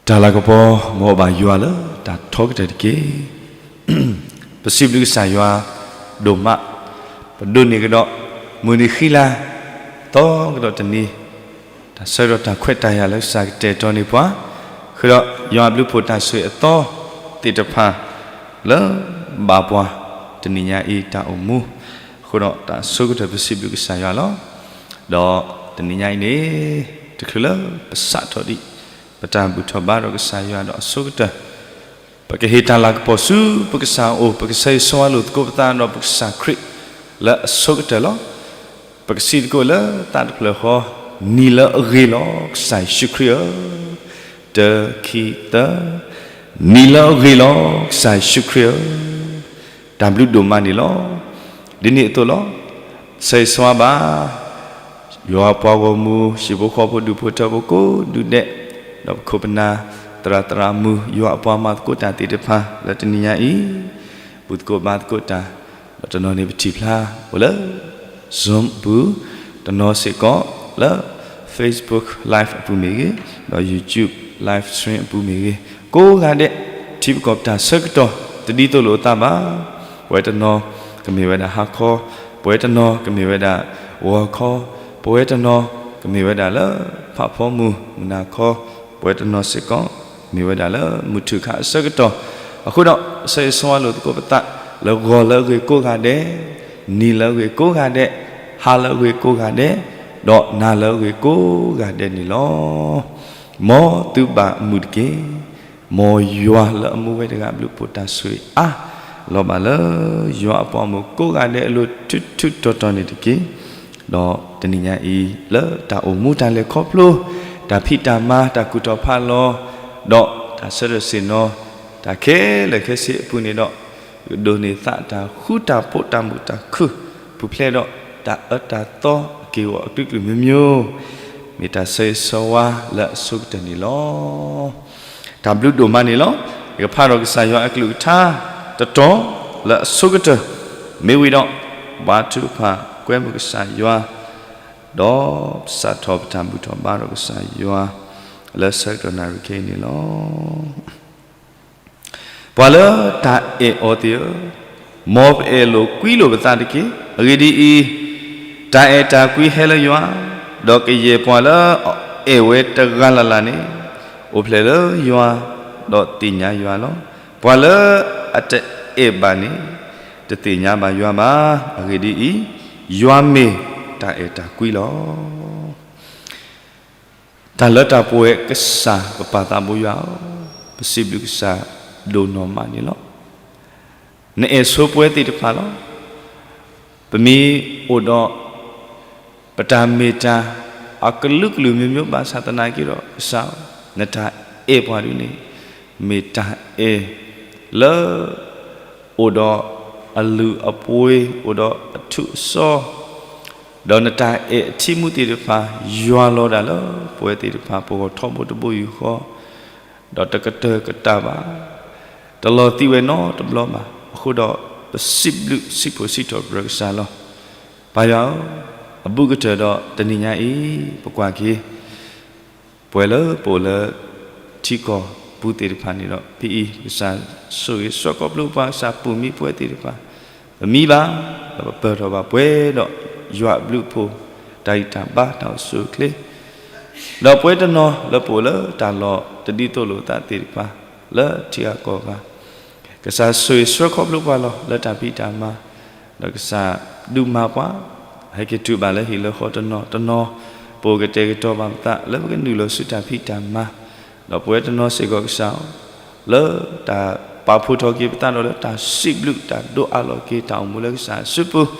တၢ်လၤကပီၤ မ်အဘၣ်ယွၤလၢတၢ်ထီကတၢၢ်တက့ၢ်. ပစံးဘျုးကစၢ်ယွၤဒိၣ်မး, ပဒိးန့ၢ်ကဒီး မုၢ်နံၤဃံလၤ သီကဒီးတနံၤ, တၢ်ဆၢကတီၢ်တၢ်ခွဲးတၢ်ယာ်လၢကစၢ်ကတဲာ်ကတီၤန့ၢ်ပှၤ, ဃုာ်ဒီးယွၤအဘျုးဖှိၣ်တၢ်ဆိၣ်ဂ့ၤအသီသ့ၣ်တဖၣ် လၢဘၣ်ပှၤတနံၤညါအံၤတၢ်အိၣ်မူ, အဃိဒီးတၢ်ဆိကတၢၢ်ပစံးဘျုးကစၢ်ယွၤလီၤ. ဒီးတနံၤညါအံၤန့ၣ် တချုးလၢပစးထီၣ်ဒံး ပတၢ်ဘူၣ်ထီၣ်ဘါထီၣ်ကစၢ်ယွၤဒီးအဆိကတၢၢ်, ပကဟ့ၣ်တၢ်လၤကပီၤဆူပကစၢ်အအိၣ်, ပကဆၢဂ့ၤဆၢဝါလိာ်သကိးပသးဒီးပကစၢ်ခရံာ်လၢအဆိကတၢၢ်လီၤ. ပကစံးသကိးလၢသးတဖျၢၣ်ဃီ, နံၤလၢအဂ့ၤလီၤ ကစၢ်ယ့ၣ်ၡူးခရံာ်ဧၢ, တၢ ခံ သၢ, နံၤလၢအဂ့ၤလီၤ ကစၢ်ယ့ၣ်ၡူးခရံာ်ဧၢ, တၢ်ဘျုးဒိၣ်မးန့ၣ်လီၤ. ဒ်န့ၣ်အသိးလီၤ. ဆၢဂ့ၤဆၢဝါဘၣ် ယွၤအပှၤဂီၢ်မုၢ် ဟံၣ်ဖိဃီဖိ ဒူၣ်ဖိထၢဖိကိးဒူၣ်ဒဲး, ဒီးပခိၣ်ပနၢ် သရၣ်သရၣ်မုၣ် ယွၤအပှၤမၤသကိးတၢ်သ့ၣ်တဖၣ်လၢတနံၤညါအံၤ ဘူၣ်သကိးဘါသကိးတၢ်, ဒီးတနီၤန့ၣ်ပထံၣ်ဖျါအိၣ်လၢ Zoom အပူၤ, တနီၤစ့ၢ်ကီးလၢ Facebook Live အပူၤမ့ၢ်ဂ့ၤ, ဒီး YouTube Live Stream အပူၤမ့ၢ်ဂ့ၤ, ကိးဂၤဒဲး ထံပကီၢ်ပတၢ်ဆၢကတီၢ် တဒ်သိးလိာ်အသးဘၣ်. ပဝဲတနီၤကမ့ၢ်ဝဲဒၣ်ဟါခီ, ပဝဲတနီၤကမ့ၢ်ဝဲဒၣ်ဂီၤခီ, ပဝဲတနီၤကမ့ၢ်ဝဲဒၣ်လၢဖးဖီမုၢ်မုၢ်နၤခီ, ပဝဲတနီၤစ့ၢ်ကီး မ့ၢ်ဝဲဒၣ်လၢမုၢ်ထူၣ်ခါအဆၢကတီၢ်, အဃိဒီး ဆၢဂ့ၤဆၢဝါလိာ်သကိးပသး လၢဂီၤလၢအဂ့ၤကိးဂၤဒဲး, နံၤလၢအဂ့ၤကိးဂၤဒဲး, ဟါလၢအဂ့ၤကိးဂၤဒဲး, ဒီးနၤလၢအဂ့ၤကိးဂၤဒဲးန့ၣ်လီၤ. မ်သုဘၣ်မုာ်တက့ၢ်. မ်ယွၤလၢအမူဝဲတဂၤအဘျုးအဖှိၣ်တၢ်ဆိၣ်ဂ့ၤအါ လီၤဘၣ်လၢယွၤအပှၤဂီၢ်မုၢ်ကိးဂၤဒဲးအလိၤ ထူးထူးတီၤတီၤန့ၣ်တက့ၢ်. ဒီးတနံၤညါအံၤ လၢတၢ်အိၣ်မူတၢ်လဲၤခီဖျိ, တၢ်ဖံးတၢ်မၤ တၢ်ကူၣ်ထီၣ်ဖးလီၤ, ဒီးတၢ်ဆၢထၢၣ်ဆ့ၣ်နီၤ တၢ်ခဲလၢာ်ခဲဆ့အပူၤန့ၣ်ဒီး, ကဒိးန့ၢ်သးတၢ်ဃူတၢ်ဖိး တၢ်မုာ်တၢ်ခုၣ် ပူၤဖျဲးဒီး တၢ်အၢတၢ်သီအက့ၢ်အဂီၤအကလုာ်ကလုာ်မိမိ, မ့ၢ်တၢ်ဆၢဂ့ၤဆၢဝါလၢအဆိကတၢၢ်န့ၣ်လီၤ. တၢ်ဘျုးဒိၣ်မးန့ၣ်လီၤ. ယကဖးဒီးကစၢ်ယွၤအကလုၢ်ကထါတတီၤ လၢအဆိကတၢၢ်, မ့ၢ်ဝံၤဒီး ဘါထုကဖၣ်ကွဲမုာ်ကစၢ်ယွၤ, ဒီးပစးထီၣ်ပတၢ်ဘူၣ်ထီၣ်ဘါထီၣ်ကစၢ်ယွၤ လၢဆၢကတီၢ်နၣ်ရံၣ်ခဲအံၤန့ၣ်လီၤ. ပှၤလၢတၢ်အဲၣ်အီၤသ့ၣ်ဧၢ, မ်ပအဲၣ်လိာ်ကွံလိာ်ပသးတက့ၢ်. အဂ့ၢ်ဒ်အံၤ, တၢ်အဲၣ်တၢ်ကွံဟဲလၢယွၤ, ဒီးကယဲၢ်ပှၤလၢအအဲၣ်ဝဲတဂၤလၢ်လၢ်န့ၣ် အိၣ်ဖျဲၣ်လၢယွၤ, ဒီးသ့ၣ်ညါယွၤလီၤ. ပှၤလၢအတအဲၣ်ဘၣ်န့ၣ် တသ့ၣ်ညါဘၣ်ယွၤဘၣ်. အဂ့ၢ်ဒ်အံၤ, ယွၤမ့ၢ်တၢ်အဲၣ်တၢ်ကွံလီၤ. တၢ်လၢတၢ်ပဝဲကစၢ်ပပၢ်သးဘိယွၤဧၢ, ပစံးဘျုးကစၢ်ဒိၣ်နီၢ်မးန့ၣ်လီၤ. နအဲၣ်ဆိပဝဲသ့ၣ်တဖၣ်လီၤ. ပမ့ၢ်အိၣ်ဒီး ပတၢ်မ့ၢ်တၢ် အကလုာ်ကလုာ်မိမိဘၣ်ဆၣ်သနာ်က့ဒီး ကစၢ်ဧၢ, နတၢ်အဲၣ်ပှၤဒ်န့ၣ် မ့ၢ်တၢ်အဲၣ်လၢ အိၣ်ဒီးအလုၢ်အပှ့ၤ အိၣ်ဒီးအထူးအစီၤ, ဒီးနတၢ်အဲၣ်အထံမူသ့ၣ်တဖၣ် ယွၤလီၤဒၣ်လၢပဝဲသ့ၣ်တဖၣ် ပဂီၢ်ထီဘိတဘိယူၢ်ဃီ, ဒီးတကတၢၢ်ကတၢၢ်ဘၣ်, တလီၤသံဝဲနီတဘျီဘၣ်. အဃိဒီးပစံးဘျုးစံးဖှိၣ်စံးထီၣ်ပတြၢၤကစၢ်လီၤ. ပၢ်ယွၤဧၢ, အဘူးကတၢၢ်ဒီးတနံၤညါအံၤ ပကွၢ်က့ၤ ပဝဲလၢပအိၣ်လၢထံကီၢ်ပူၤသ့ၣ်တဖၣ်န့ၣ်ဒီး ဖဲအံၤ ကစၢ်ဆိၣ်ဂ့ၤဆှၢခီဖျိပှၤ, ကစၢ်ပူၤမံပဝဲသ့ၣ်တဖၣ်, ပမံဘၣ်, ဒီးပပၢၢ်ထီၣ်ဘၣ်ပှဲၤဒီးယွၤအဘျုးအဖှိၣ်, တၢ်ဂံၢ်တၢ်ဘါ တၢ်အိၣ်ဆူၣ်အိၣ်ချ့, ဒီးပဝဲတနီၤလၢပအိၣ်လၢတၢ်လီၢ်တဒ်သိးလိာ်သးသ့ၣ်တဖၣ် လၢထံဂၤကီၢ်ဂၤ, ကစၢ်ဆိၣ်ဂ့ၤဆှၢခီဖျိပှၤလီၤ လၢတၢ်ဖံးတၢ်မၤ, ဒီးကစၢ်ဒုးမၤပှၤ, ဟဲက့ၤတုၤဘၣ်လၢဟံၣ်လၢဃီတနီၤတနီၤ, ပအိၣ်ကတဲာ်ကတီၤဘၣ်ပသးလၢပကနုာ်လီၤဆူတၢ်ဖံးတၢ်မၤ, ဒီးပဝဲတနီၤစ့ၢ်ကီးကစၢ်ဧၢ, လၢတၢ်ပာ်ဖှိၣ်ထီၣ်က့ၤပသးဒီးလၢတၢ်စံးဘျုးတၢ်ဒိးအးလီၤက့ၤတၢ်အိၣ်မူလၢကစၢ်အစုပူၤ,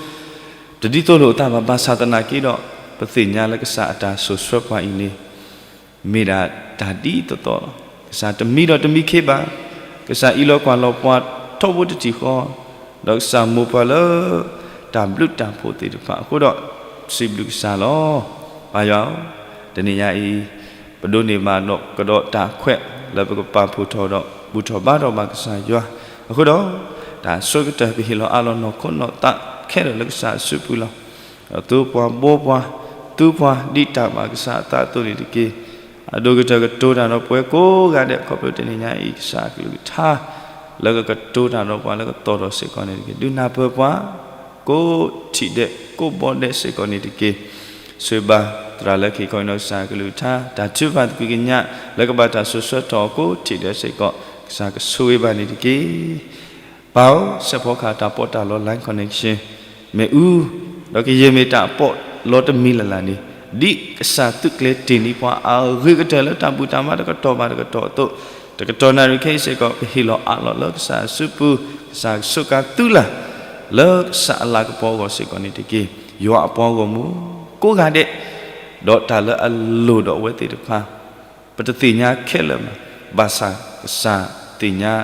တဒ်သိးလိာ်အသးဘၣ်ဘၣ်ဆၣ်သနာ်က့ဒီး, ပသ့ၣ်ညါလၢကစၢ်အတၢ်ဆိၣ်ဆှၢပှၤအံၤန့ၣ် မ့ၢ်ဒၣ်တၢ်ဒ်သိးသိးလီၤ. ကစၢ်တမံဒီးတမံခ့ဘၣ်, ကစၢ်အံးလီၤကွၢ်လီၤပှၤထီဘိတထံၣ်ဃီ, ဒီးကစၢ်မိၢ်ပှၤလၢ တၢ်ဘျုးတၢ်ဖှိၣ်သ့ၣ်တဖၣ်အဃိဒီး, စံးဘျုးကစၢ်လီၤ. ပၢ်ယွၤဧၢ, တနံၤညါအံၤ ပဒိးန့ၢ်ဘၣ်ဒီးကဒီးတၢ်ခွဲးလၢပကပာ်ဖှိၣ်ထီၣ်ဒီးဘူၣ်ထီၣ်ဘါထီၣ်ဘၣ်ကစၢ်ယွၤအဃိဒီး, တၢ်ဆိကတၢၢ်ပဟ့ၣ်လီၤအးလီၤနီၢ်ခိနီၢ်သးခဲလၢာ်လၢကစၢ်အစုပူၤလီၤ. ဒီးသူပှၤဘှီပှၤ, သူပှၤဒ်တၢ်ဘၣ်ကစၢ်အသးအသိးန့ၣ်တက့ၢ်. အဒိၣ်ကတၢၢ်ကတိၤတၢ်ဒီးပဝဲကိးဂၤဒဲး ခီဖျိတနံၤညါအံၤ ကစၢ်အကလုၢ်ကထါ လၢကကတိၤတၢ်ဒီးပှၤလၢကသီၣ်ထီၣ်စ့ၢ်ကီးန့ၣ်တက့ၢ်. ဒုးနၢ်ပၢၢ်ပှၤ ကိးထံၣ်ဒဲး ကိးဘီဒဲးစ့ၢ်ကီးန့ၣ်တက့ၢ်. ဆိၣ်ဂ့ၤဘၣ်သရၣ်လၢခံခီအံၤဒီး ကစၢ်အကလုၢ်ကထါ တၢ်ထုကဖၣ်သကွံာ်ကညး လၢကဘၣ်တၢ်စိာ်ဆှၢထီၣ်အီၤကိးထံၣ်ဒဲးစ့ၢ်ကီး ကစၢ်ကဆိၣ်ဂ့ၤဘၣ်န့ၣ်တက့ၢ်. ပၢ်ဧၢ, စဲးဖီကဟၣ်တၢ်ပီးတၢ်လီ line connection မ့ၣ်အူ ဒီးကယဲၢ်မ့ၢ်တၢ်ပီးလီတမံၤလၢ်လၢ်န့ၣ် ဒ်ကစၢ်သုးကျဲၤတ့ၢ်န့ၢ်ပှၤအဂ့ၤကတၢၢ်လၢတၢ်ဘူၣ်တၢ်ဘါတကတီၢ်ဘၣ်တကတီၢ်အသိး, တကတီၢ်နၣ်ရံၣ်ခဲအံၤစ့ၢ်ကီး ပဟ့ၣ်လီၤအးလီၤလၢကစၢ်အစုပူၤ, ကစၢ်ကဆိးကါသုလၢ် လၢကစၢ်အလၤကပီၤအဂီၢ်စ့ၢ်ကီးန့ၣ်တက့ၢ်. ယွၤအပှၤဂီၢ်မုၢ်ကိးဂၤဒဲး ဒီးတၢ်လၢအလိၣ်ဒီးအဝဲသ့ၣ်တဖၣ် ပတသ့ၣ်ညါခဲလၢာ်ဘၣ်, ဘၣ်ဆၣ်ကစၢ်သ့ၣ်ညါ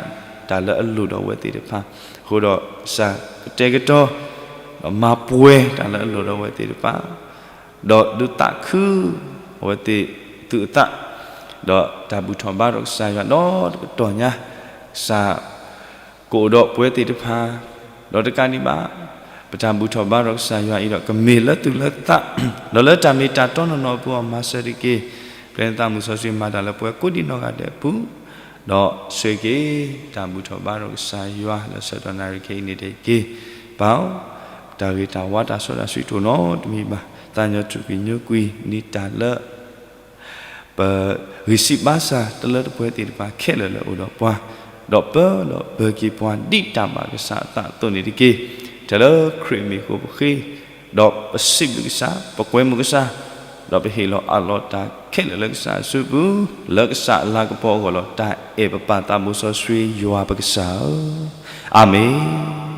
တၢ်လၢအလိၣ်ဒီးအဝဲသ့ၣ်တဖၣ်, အဃိဒီးကစၢ်ကတဲာ်ကတီၤ ဒီးမၤပှဲၤတၢ်လၢအလိၣ်ဒီးအဝဲသ့ၣ်တဖၣ်, ဒီးဒုးသးခုအဝဲသ့ၣ်သူၣ်အသး, ဒီးတၢ်ဘူၣ်ထီၣ်ဘါထီၣ်ကစၢ်ယွၤဒီးတကတီၢ်ညါ, ကစၢ် ကအိၣ်ဒီးပဝဲသ့ၣ်တဖၣ်, ဒီးတကးဒံးဘၣ်, ပတၢ်ဘူၣ်ထီၣ်ဘါထီၣ်ကစၢ်ယွၤအံၤဒီး ကမ့ၢ်လၢသူၣ်လၢသး, ဒီးလၢတၢ်မ့ၢ်တၢ်တီနီၢ်နီၢ်အပူၤအီၤမၤစၢၤတက့ၢ်. ပျဲနသးမုၢ်စီဆှံမၤတၢ်လၢပဝဲကိးဒံးနီၢ်ဂၤဒဲးအပူၤ, ဒီးဆိၣ်ဂ့ၤက့ၤတၢ်ဘူၣ်ထီၣ်ဘါထီၣ်ကစၢ်ယွၤလၢဆၢကတီၢ်နၣ်ရံၣ်ခဲအံၤန့ၣ်တက့ၢ်. ပၢ်ဧၢ, တၢ်ဂ့ၤတၢ်ဝါတၢ်စီတၢ်ဆှံတအိၣ်နီတမံၤဘၣ်, သးကညီၤထူၣ်ကွံာ်ညိကွံာ်န့ၢ်တၢ်လၢ ပဂံၢ်စၢ်ဘါစၢ်တလၢတပှဲၤသ့ၣ်တဖၣ်ခဲလၢာ်လၢအိၣ်ဒီးပှၤ, ဒီးပၢလီၤပၢၤက့ၤပှၤဒ်တၢ်ဘၣ်ကစၢ်အသးအသိးန့ၣ်တက့ၢ်. ထဲလၢခရံာ်မံၤအဃိပဃ့, ဒီးပစံးဘျုးကစၢ်, ပကွဲမုာ်ကစၢ်, ဒီးပဟ့ၣ်လီၤအးလီၤတၢ်ခဲလၢာ်လၢကစၢ်အစုပူၤ, လၢကစၢ်အလၤကပီၤအဂီၢ်လီၤ. တၢ်အဲၣ်ပပၢ်သးဘိစီဆှံယွၤပကစၢ်ဧၢ, အၤမ့ၣ်.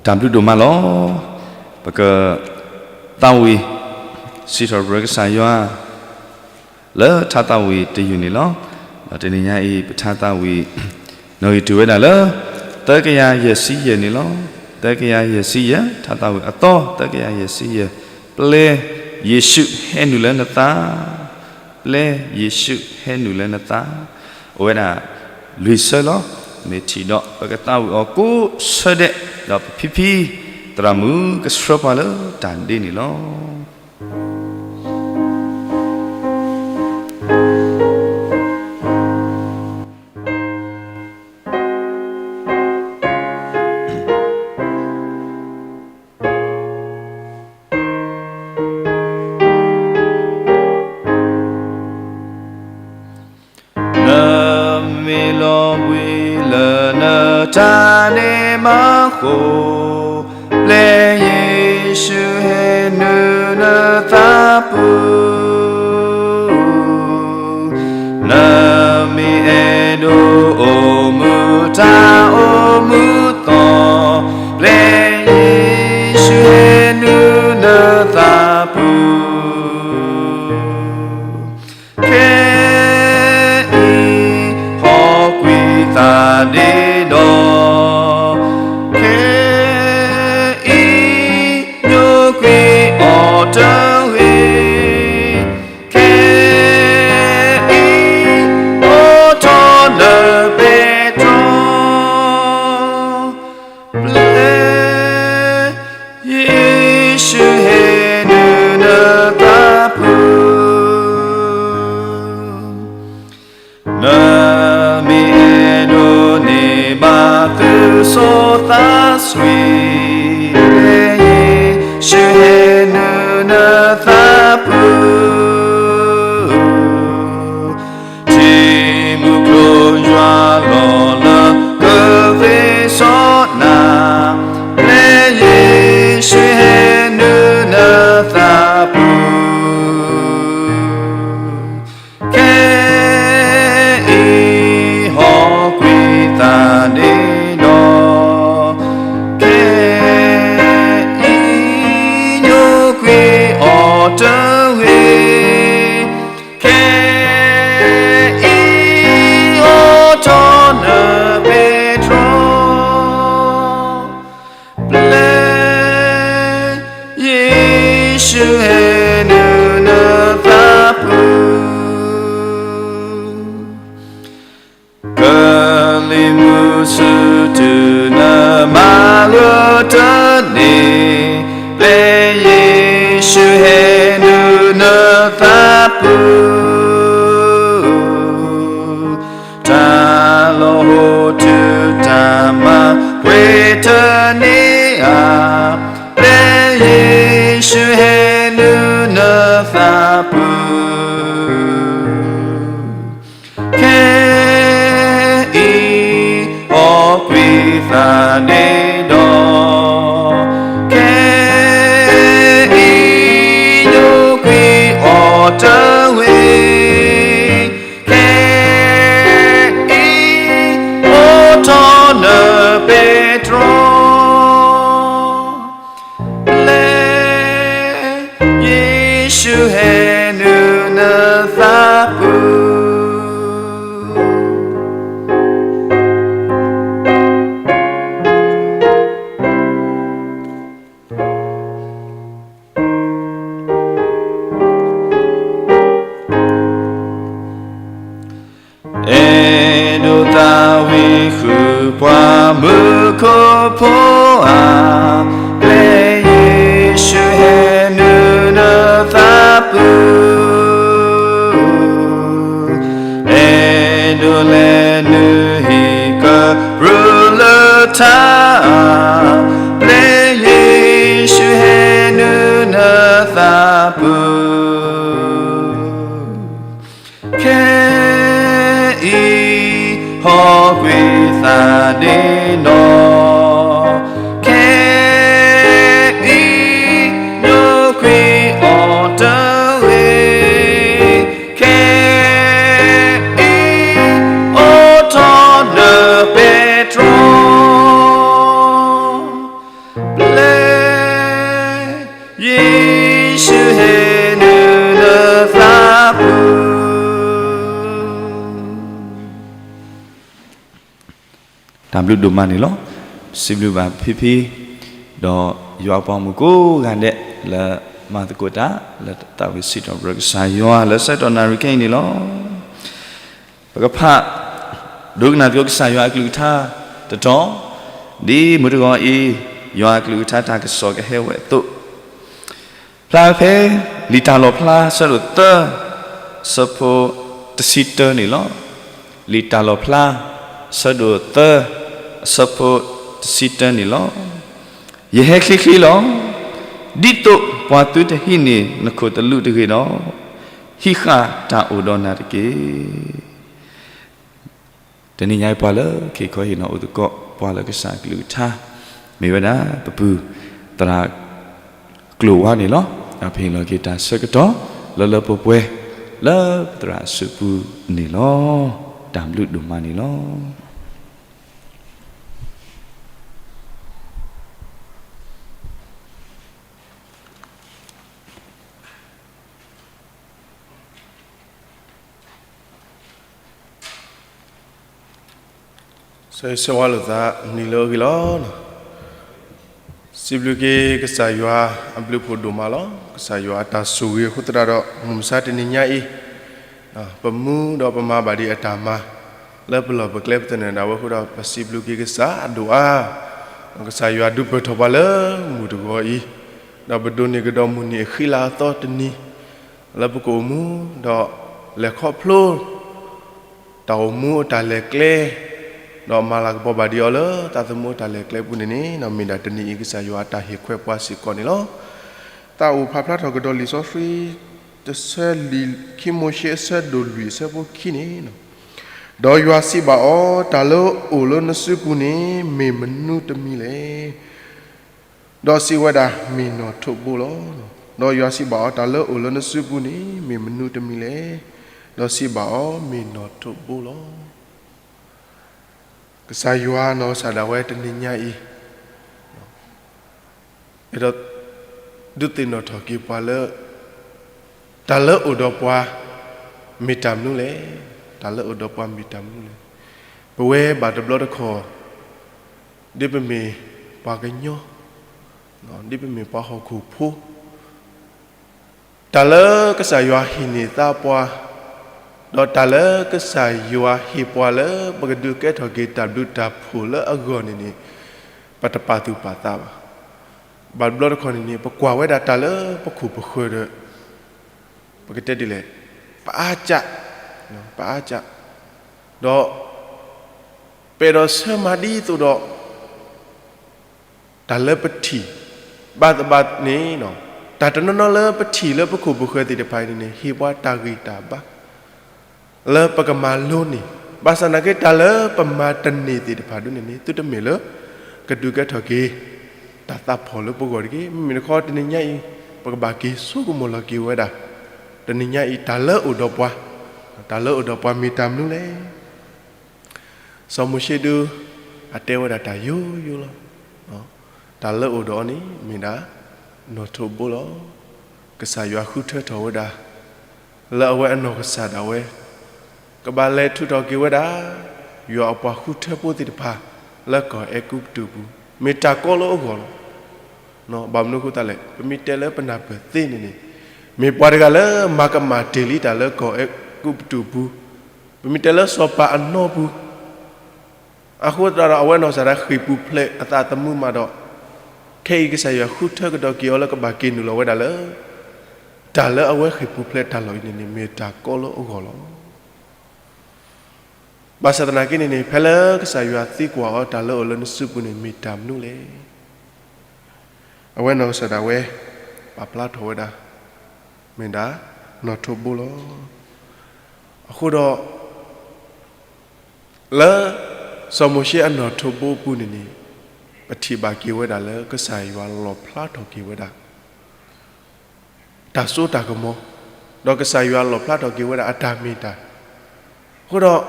တၢ်ဘျုးဒိၣ်မးလီၤ. ပကသးဝံၣ်စံးထီၣ်ပတြၢၤကစၢ်ယွၤ လၢထါသးဝံၣ်တယုၢ်န့ၣ်လီၤ. ဒီးတနံၤညါအံၤ ပထါသးဝံၣ် နီၣ်ဂံၢ်တုၤဝဲဒၣ်လၢ သၢကယၤယဲၢ်ဆံယဲၢ်န့ၣ်လီၤ. သၢကယၤယဲၢ်ဆံယဲၢ်, ထါသးဝံၣ်အသီ သၢကယၤယဲၢ်ဆံယဲၢ်, ပျဲယ့ၣ်ၡူးဟဲနုာ်လၢနသး, ပျဲယ့ၣ်ၡူးဟဲနုာ်လၢနသး, အိၣ်ဝဲဒၣ်လွံၢ်ဆၢလီၤ. မ့ၢ်ထံၣ်ဒီး ပကသးဝံၣ်အီၤကိးဆၢဒဲး, ဒီးပဖံဖံ သရၣ်မုၣ်ကဆှၢပှၤလၢတၢ်ဒ့န့ၣ်လီၤ. နမ့ၢ်လီၤဘှံးလၢနတၢ်န့ၣ်မးဃိ, ပျဲယ့ၣ်ၡူးဟဲနုာ်နသးပူၤ, နမ့ၢ်အဲၣ်ဒိးအိၣ်မုာ်တၢ်အိၣ်မုာ်သီ, ပျဲယ့ၣ်ၡူးဟဲနုာ်နသးပူၤ, ခဲအံၤဟီၣ်ကွံာ်သးဒ့ဒီး, ခဲအံၤ ညိကွံာ်အီၤတဂ့ၤ, ခဲအံၤ အိးထီၣ်နပဲတြီ, ပျဲ ယ့ၣ်ၡူးဟဲနုာ်နသးပူၤ, နမ့ၢ်အဲၣ်ဒိးန့ၢ်ဘၣ်သုးစိၤသးစွံ, ပျဲယ့ၣ်ၡူးဟဲနုာ်နသးပူၤ, ထံမုၢ်ကျိယွၤလီၤလၢကသ့စီနၤ, ပျဲယ့ၣ်ၡူးဟဲနုာ်နသးပူၤ, ခဲအံၤဟီၣ်ကွံာ်သးဒ့ဒီး, ခဲအံၤ ညိကွံာ်အီၤတဂ့ၤ, ခဲအံၤ အိးထီၣ်နပဲတြီ, ပျဲ ယ့ၣ်ၡူးဟဲနုာ်နသးပူၤ, ကလံၤမုၢ်ဆူၣ်တုၤနမၤဂၢၢ်တန့ၢ်, ပျဲယ့ၣ် ယ့ၣ်ၡူးဟဲနုာ်နသးပူၤ, တၢ်လီၤဟိထူတၢ်မၤပှဲၤတန့ၢ်ဧါ, လၢယ့ၣ်ၡူးဟဲနုာ်နသးပူၤ ခဲအံၤ ဟီၣ်ကွံာ်သးန့ၣ်ဒီး, ခဲအံၤ ယိာ်ကွံာ်အီၤတဂ့ၤ, ခဲအံၤ အိးထီၣ်နပဲတြီ လၢ ယ့ၣ်ၡူးဟဲနုာ်နသးပူၤ. အဲၣ်ဒိးသးဝံၣ်ဃုာ်ပှၤမူခိၣ်ဖိဧါ, ကျဲယ့ၣ်ၡူးဟဲနုာ်နသးပူၤ, အဲၣ်ဒိးလဲၤနုာ်ဟံၣ်ကရူၢ်လၢထါ, ကျဲယ့ၣ်ၡူးဟဲနုာ်နသးပူၤ ခဲအံၤ ဟီၣ်ကွံာ်သးန့ၣ်ဒီး, ခဲအံၤ ယိာ်ကွံာ်အီၤတဂ့ၤ, ခဲအံၤ အိးထီၣ်နပဲတြီ လၢ ယ့ၣ်ၡူးဟဲနုာ်နသးပူၤ တၢ်ဘျုးဒိၣ်မးန့ၣ်လီၤ. စံးဘျုးဘၣ်ဖံဖံ ဒီးယွၤအပှၤမုၣ်ကိးဂၤဒဲး လၢမၤသကိးတၢ် လၢသးဝံၣ်စံးထီၣ်ပတြၢၤကစၢ်ယွၤ လၢဆၢကတီၢ်နၣ်ရံၣ်ခဲအံၤန့ၣ်လီၤ. ပကဖး ဒိကနၣ်သကိးကစၢ်ယွၤအကလုၢ်ကထါတတီၤ, ဒ်မုၢ်တဂီၤအံၤ ယွၤအကလုၢ်ကထါတၢ်ကစီၣ်ကဟဲဝဲအသိး, ဖျါဖဲ လံာ်တၢ်လီၣ်ဖျါ ဆၢဒိၣ်သၢ အဆၢဖိတဆံတၢန့ၣ်လီၤ. လံာ်တၢ်လီၣ်ဖျါ ဆၢဒိၣ်သၢ အဆၢဖိတဆံတၢန့ၣ်လီၤ. ယဟဲချ့ချ့လီၤ. ဒ်သိးပှၤသုတဟံးန့ၢ်နခိၣ်သလုးတဂ့ၤဒီး, ဟံးဃာ်တၢ်အိၣ်ဒီးနၤတက့ၢ်. တနံၤညါအံၤ ပှၤလၢခ့ခီဟ့ၣ်နီၤအိၣ်သကိး ပှၤလၢကစၢ်အကလုၢ်ကထါ မ့ၢ်ဝဲဒၣ် ပပုၢ်သရၣ် ကျိာ်ဝါန့ၣ်လီၤ. ပဟ့ၣ်လီၤက့ၤတၢ်ဆၢကတီၢ် လၢလၢပှဲၤပှဲၤ လၢပသရၣ်အစုပူၤန့ၣ်လီၤ. တၢ်ဘျုးဒိၣ်မးန့ၣ်လီၤ. ဆၢဂ့ၤဆၢဝါလိာ်သးနံၤလၢအဂ့ၤလီၤ. စံးဘျုးက့ၤကစၢ်ယွၤအဘျုးအဖှိၣ်ဒိၣ်မးလီၤ. ကစၢ်ယွၤအတၢ်ဆိၣ်ဂ့ၤအဃိသတးဒီး မုၢ်မဆါတနံၤညါအံၤ ပမူဒီးပမၤဘၣ်ဒံးအတၢ်မၤ လၢပလီၢ်ပကျဲပသနၢၣ်ဒၣ်ဝဲအဃိဒီး ပစံးဘျုးက့ၤကစၢ်အဒိၣ်အါ, ကစၢ်ယွၤဒုးပၢၢ်ထီၣ်ပှၤလၢမုၢ်တဂီၤအံၤ, ဒီးပဒိးန့ၢ်ကဒီးမုၢ်နံၤအဃံလၤအသီတနံၤ လၢပကအိၣ်မူ ဒီးလဲၤခီဖျိ တၢ်အိၣ်မူအတၢ်လဲၤကျဲ, ဒီးမၤလၤကပီၤဘၣ်ဒံးအီၤလၢသးသမူအတၢ်လဲၤကျဲအပူၤန့ၣ်န့ၣ် မ့ၢ်ဒၣ်တနံၤအံၤကစၢ်ယွၤအတၢ်ဟ့ၣ်ခွဲးပှၤစ့ၢ်ကီးန့ၣ်လီၤ. သးအိၣ်ဖးဖျါထီၣ်ကဒီးလံာ်စီဆှံ တဆၢလံာ်ခံမိၤၡ့အဆၢဒိၣ်လွံၢ်အဆၢဖိခံန့ၣ်, ဒီးယွၤစံးဘၣ်အီၤ, တၢ်လၢအအိၣ်လၢနစုပူၤန့ၣ် မ့ၢ်မနုၤတမံၤလဲၣ်. ဒီးစံးဝဲဒၣ်, မ့ၢ်နီၣ်ထိးဘိလီၤ. ဒီးယွၤစံးဘၣ်အီၤ, တၢ်လၢအအိၣ်လၢနစုပူၤန့ၣ် မ့ၢ်မနုၤတမံၤလဲၣ်. ဒီးစံးဘၣ်အီၤ, မ့ၢ်နီၣ်ထိးဘိလီၤ. ကစၢ်ယွၤနီၢ်ကစၢ်ဒၣ်ဝဲတနံၤညါအံၤ အဲၣ်ဒိး ဒုးသ့ၣ်နီၣ်ထီၣ်က့ၤပှၤလၢ တၢ်လၢအအိၣ်ဒီးပှၤ မ့ၢ်တၢ်မနုၤလဲၣ်. တၢ်လၢအအိၣ်ဒီးပှၤမ့ၢ်တၢ်မနုၤလဲၣ်. ပဝဲဘၣ်တဘျီတခီၣ် ဒ်ပမ့ၢ်ပှၤကညီ, ဒ်ပမ့ၢ်ပှၤဟီၣ်ခိၣ်ဖိ တၢ်လၢကစၢ်ယွၤဟ့ၣ်န့ၢ်သးပှၤ, ဒီးတၢ်လၢကစၢ်ယွၤဟ့ၣ်ပှၤလၢပကဒုးကဲထီၣ်က့ၤတၢ်ဘျုးတၢ်ဖှိၣ်လၢအဂီၢ်န့ၣ်န့ၣ် ပတပာ်သူၣ်ပာ်သးဘၣ်. ဘၣ်တဘျီတခီၣ်န့ၣ်န့ၣ် ပကွၢ်ဝဲဒၣ်တၢ်လၢပခိၣ်ပဃၢၤဒီး ပကတဲဒ်လဲၣ်, ပအါကၢ်, ပအါကၢ်, ဒီး ပအဲၣ်ဒိးဆၢမၤဒ်သိးဒီး တၢ်လၢပထံၣ် ဘၣ်သဘၣ်န့ၣ် တၢ်တနီၤနီၤလၢပထံၣ်လၢပခိၣ်ပဃၢၤသ့ၣ်တဖၣ်အံၤန့ၣ်န့ၣ် ဟ့ၣ်ပှၤတၢ်ဂံၢ်တၢ်ဘါ လၢပကမၤလိန့ၢ်, ဘၣ်ဆၣ်သနာ်က့ တၢ်လၢပမၤတန့ၢ်သ့ၣ်တဖၣ်ဒ်န့ၣ်န့ၣ် သုတမ့ၢ်လၢ ကဒုးကဲထီၣ်က့ၤ တၢ်သးဖှီၣ်လၢပဂီၢ်တဂ့ၤ. မ့မ့ၢ်တခီ တနံၤညါအံၤ ပကဘၣ်က့ၤဆိကမိၣ်လီၤက့ၤဝဲဒၣ် တနံၤညါအံၤ တၢ်လၢအိၣ်ဒီးပှၤ, တၢ်လၢအိၣ်ဒီးပှၤမ့ၢ်တၢ်မနုၤလဲၣ်. စီၤမိၤၡ့ဒု အတဲဝဲဒၣ်တၢ်ယိယိလီၤ. တၢ်လၢအိၣ်ဒီးအီၤန့ၣ် မ့ၢ်ဒၣ် နီၣ်ထိးဘိလီၤ. ကစၢ်ယွၤဃုထၢထီၣ်ဝဲဒၣ် လၢအဝဲအနီၢ်ကစၢ်ဒၣ်ဝဲ ကဘၣ်လဲၤထုးထီၣ်က့ၤဝဲဒၣ် ယွၤအပှၤဃုထၢဖိသ့ၣ်တဖၣ် လၢကီၢ်အဲၤကူပတူးပူၤ မ့ၢ်တၢ်ကီလၢအဂီၢ်လီၤ. ဘၣ်မနုၤအဃိသတးလဲၣ်, ပမ့ၢ်တဲလၢပနၢ်ပၢၢ်သ့န့ၣ်န့ၣ် မ့ၢ်ပှၤတဂၤလၢမၤကမၣ်တ့ၢ်လံတၢ်လၢကီၢ်အဲၤကူပတူးပူၤ, ပမ့ၢ်တဲလၢစီၤပၤအနီပူၤ အဃိသတးဒီး အဝဲနီၢ်ကစၢ်ဒၣ်ဃ့ၢ်ပူၤဖျဲးအသးသမူမးဒီး ခဲအံၤကစၢ်ယွၤဃုထၢကဒီးက့ၤအီၤလၢကဘၣ်က့ၤနုာ်လီၤဝဲဒၣ်လၢ တၢ်လၢအဝဲဃ့ၢ်ပူၤဖျဲးတၢ်လီၢ်အံၤန့ၣ်န့ၣ် မ့ၢ်တၢ်ကီလၢအဂီၢ်လီၤ. ဘၣ်ဆၣ်သနာ်က့န့ၣ်န့ၣ် ဖဲလၢကစၢ်ယွၤသံကွၢ်အီၤတၢ်လၢအိၣ်လၢနစုပူၤန့ၣ် မ့ၢ်တၢ်မနုၤလဲၣ်. အဝဲနီၢ်ကစၢ်ဒၣ်ဝဲ ပာ်ဖျါထီၣ်ဝဲဒၣ် မ့ၢ်ဒၣ် နီၣ်ထိးဘိလီၤ. အဃိဒီး လၢ စီၤမိၤၡ့အနီၣ်ထိးဘိအပူၤန့ၣ်န့ၣ် ပထံၣ်ဘၣ်က့ၤဝဲဒၣ်လၢကစၢ်ယွၤလီၣ်ဖျါထီၣ်က့ၤဝဲဒၣ် တၢ်စိတၢ်ကမီၤ, ဒီးကစၢ်ယွၤလီၣ်ဖျါထီၣ်က့ၤဝဲဒၣ်အတၢ်မ့ၢ်တၢ်. အဃိဒီး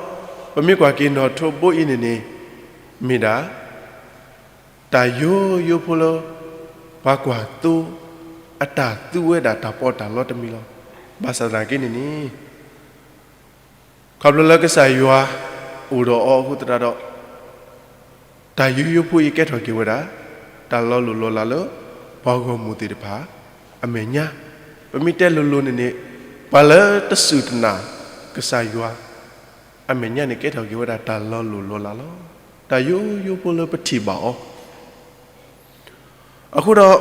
ပမ့ၢ်ကွၢ်က့ၤနီၣ်ထိးဘိအံၤန့ၣ်န့ၣ် မ့ၢ်ဒၣ် တၢ်ယိယိဖိလၢ ပှၤကွၢ်သိ အတၢ်သူဝဲဒၣ်တၢ်ပီးတၢ်လီတမံၤလီၤ. ဘၣ်ဆၣ်သနာ်က့န့ၣ်န့ၣ် ခီဖျိလၢကစၢ်ယွၤအိၣ်ဒီးအီၤအဃိသတးဒီး တၢ်ယိယိဖိအံၤကဲထီၣ်က့ၤဝဲဒၣ် တၢ်လီၤလိၢ်လီၤလးလၢ ပှၤဂီၢ်မုၢ်သ့ၣ်တဖၣ် အမဲာ်ညါ, ပမ့ၢ်တဲလိၤလိၤန့ၣ်န့ၣ် ပှၤလၢတစူၢ်တနာ် ကစၢ်ယွၤ အမဲာ်ညါန့ၣ်ကဲထီၣ်က့ၤဝဲဒၣ်တၢ်လီၤလိၢ်လီၤလးလီၤ. တၢ်ယိယိဖိလၢပထံၣ်ဘၣ်အီၤ အဃိဒီး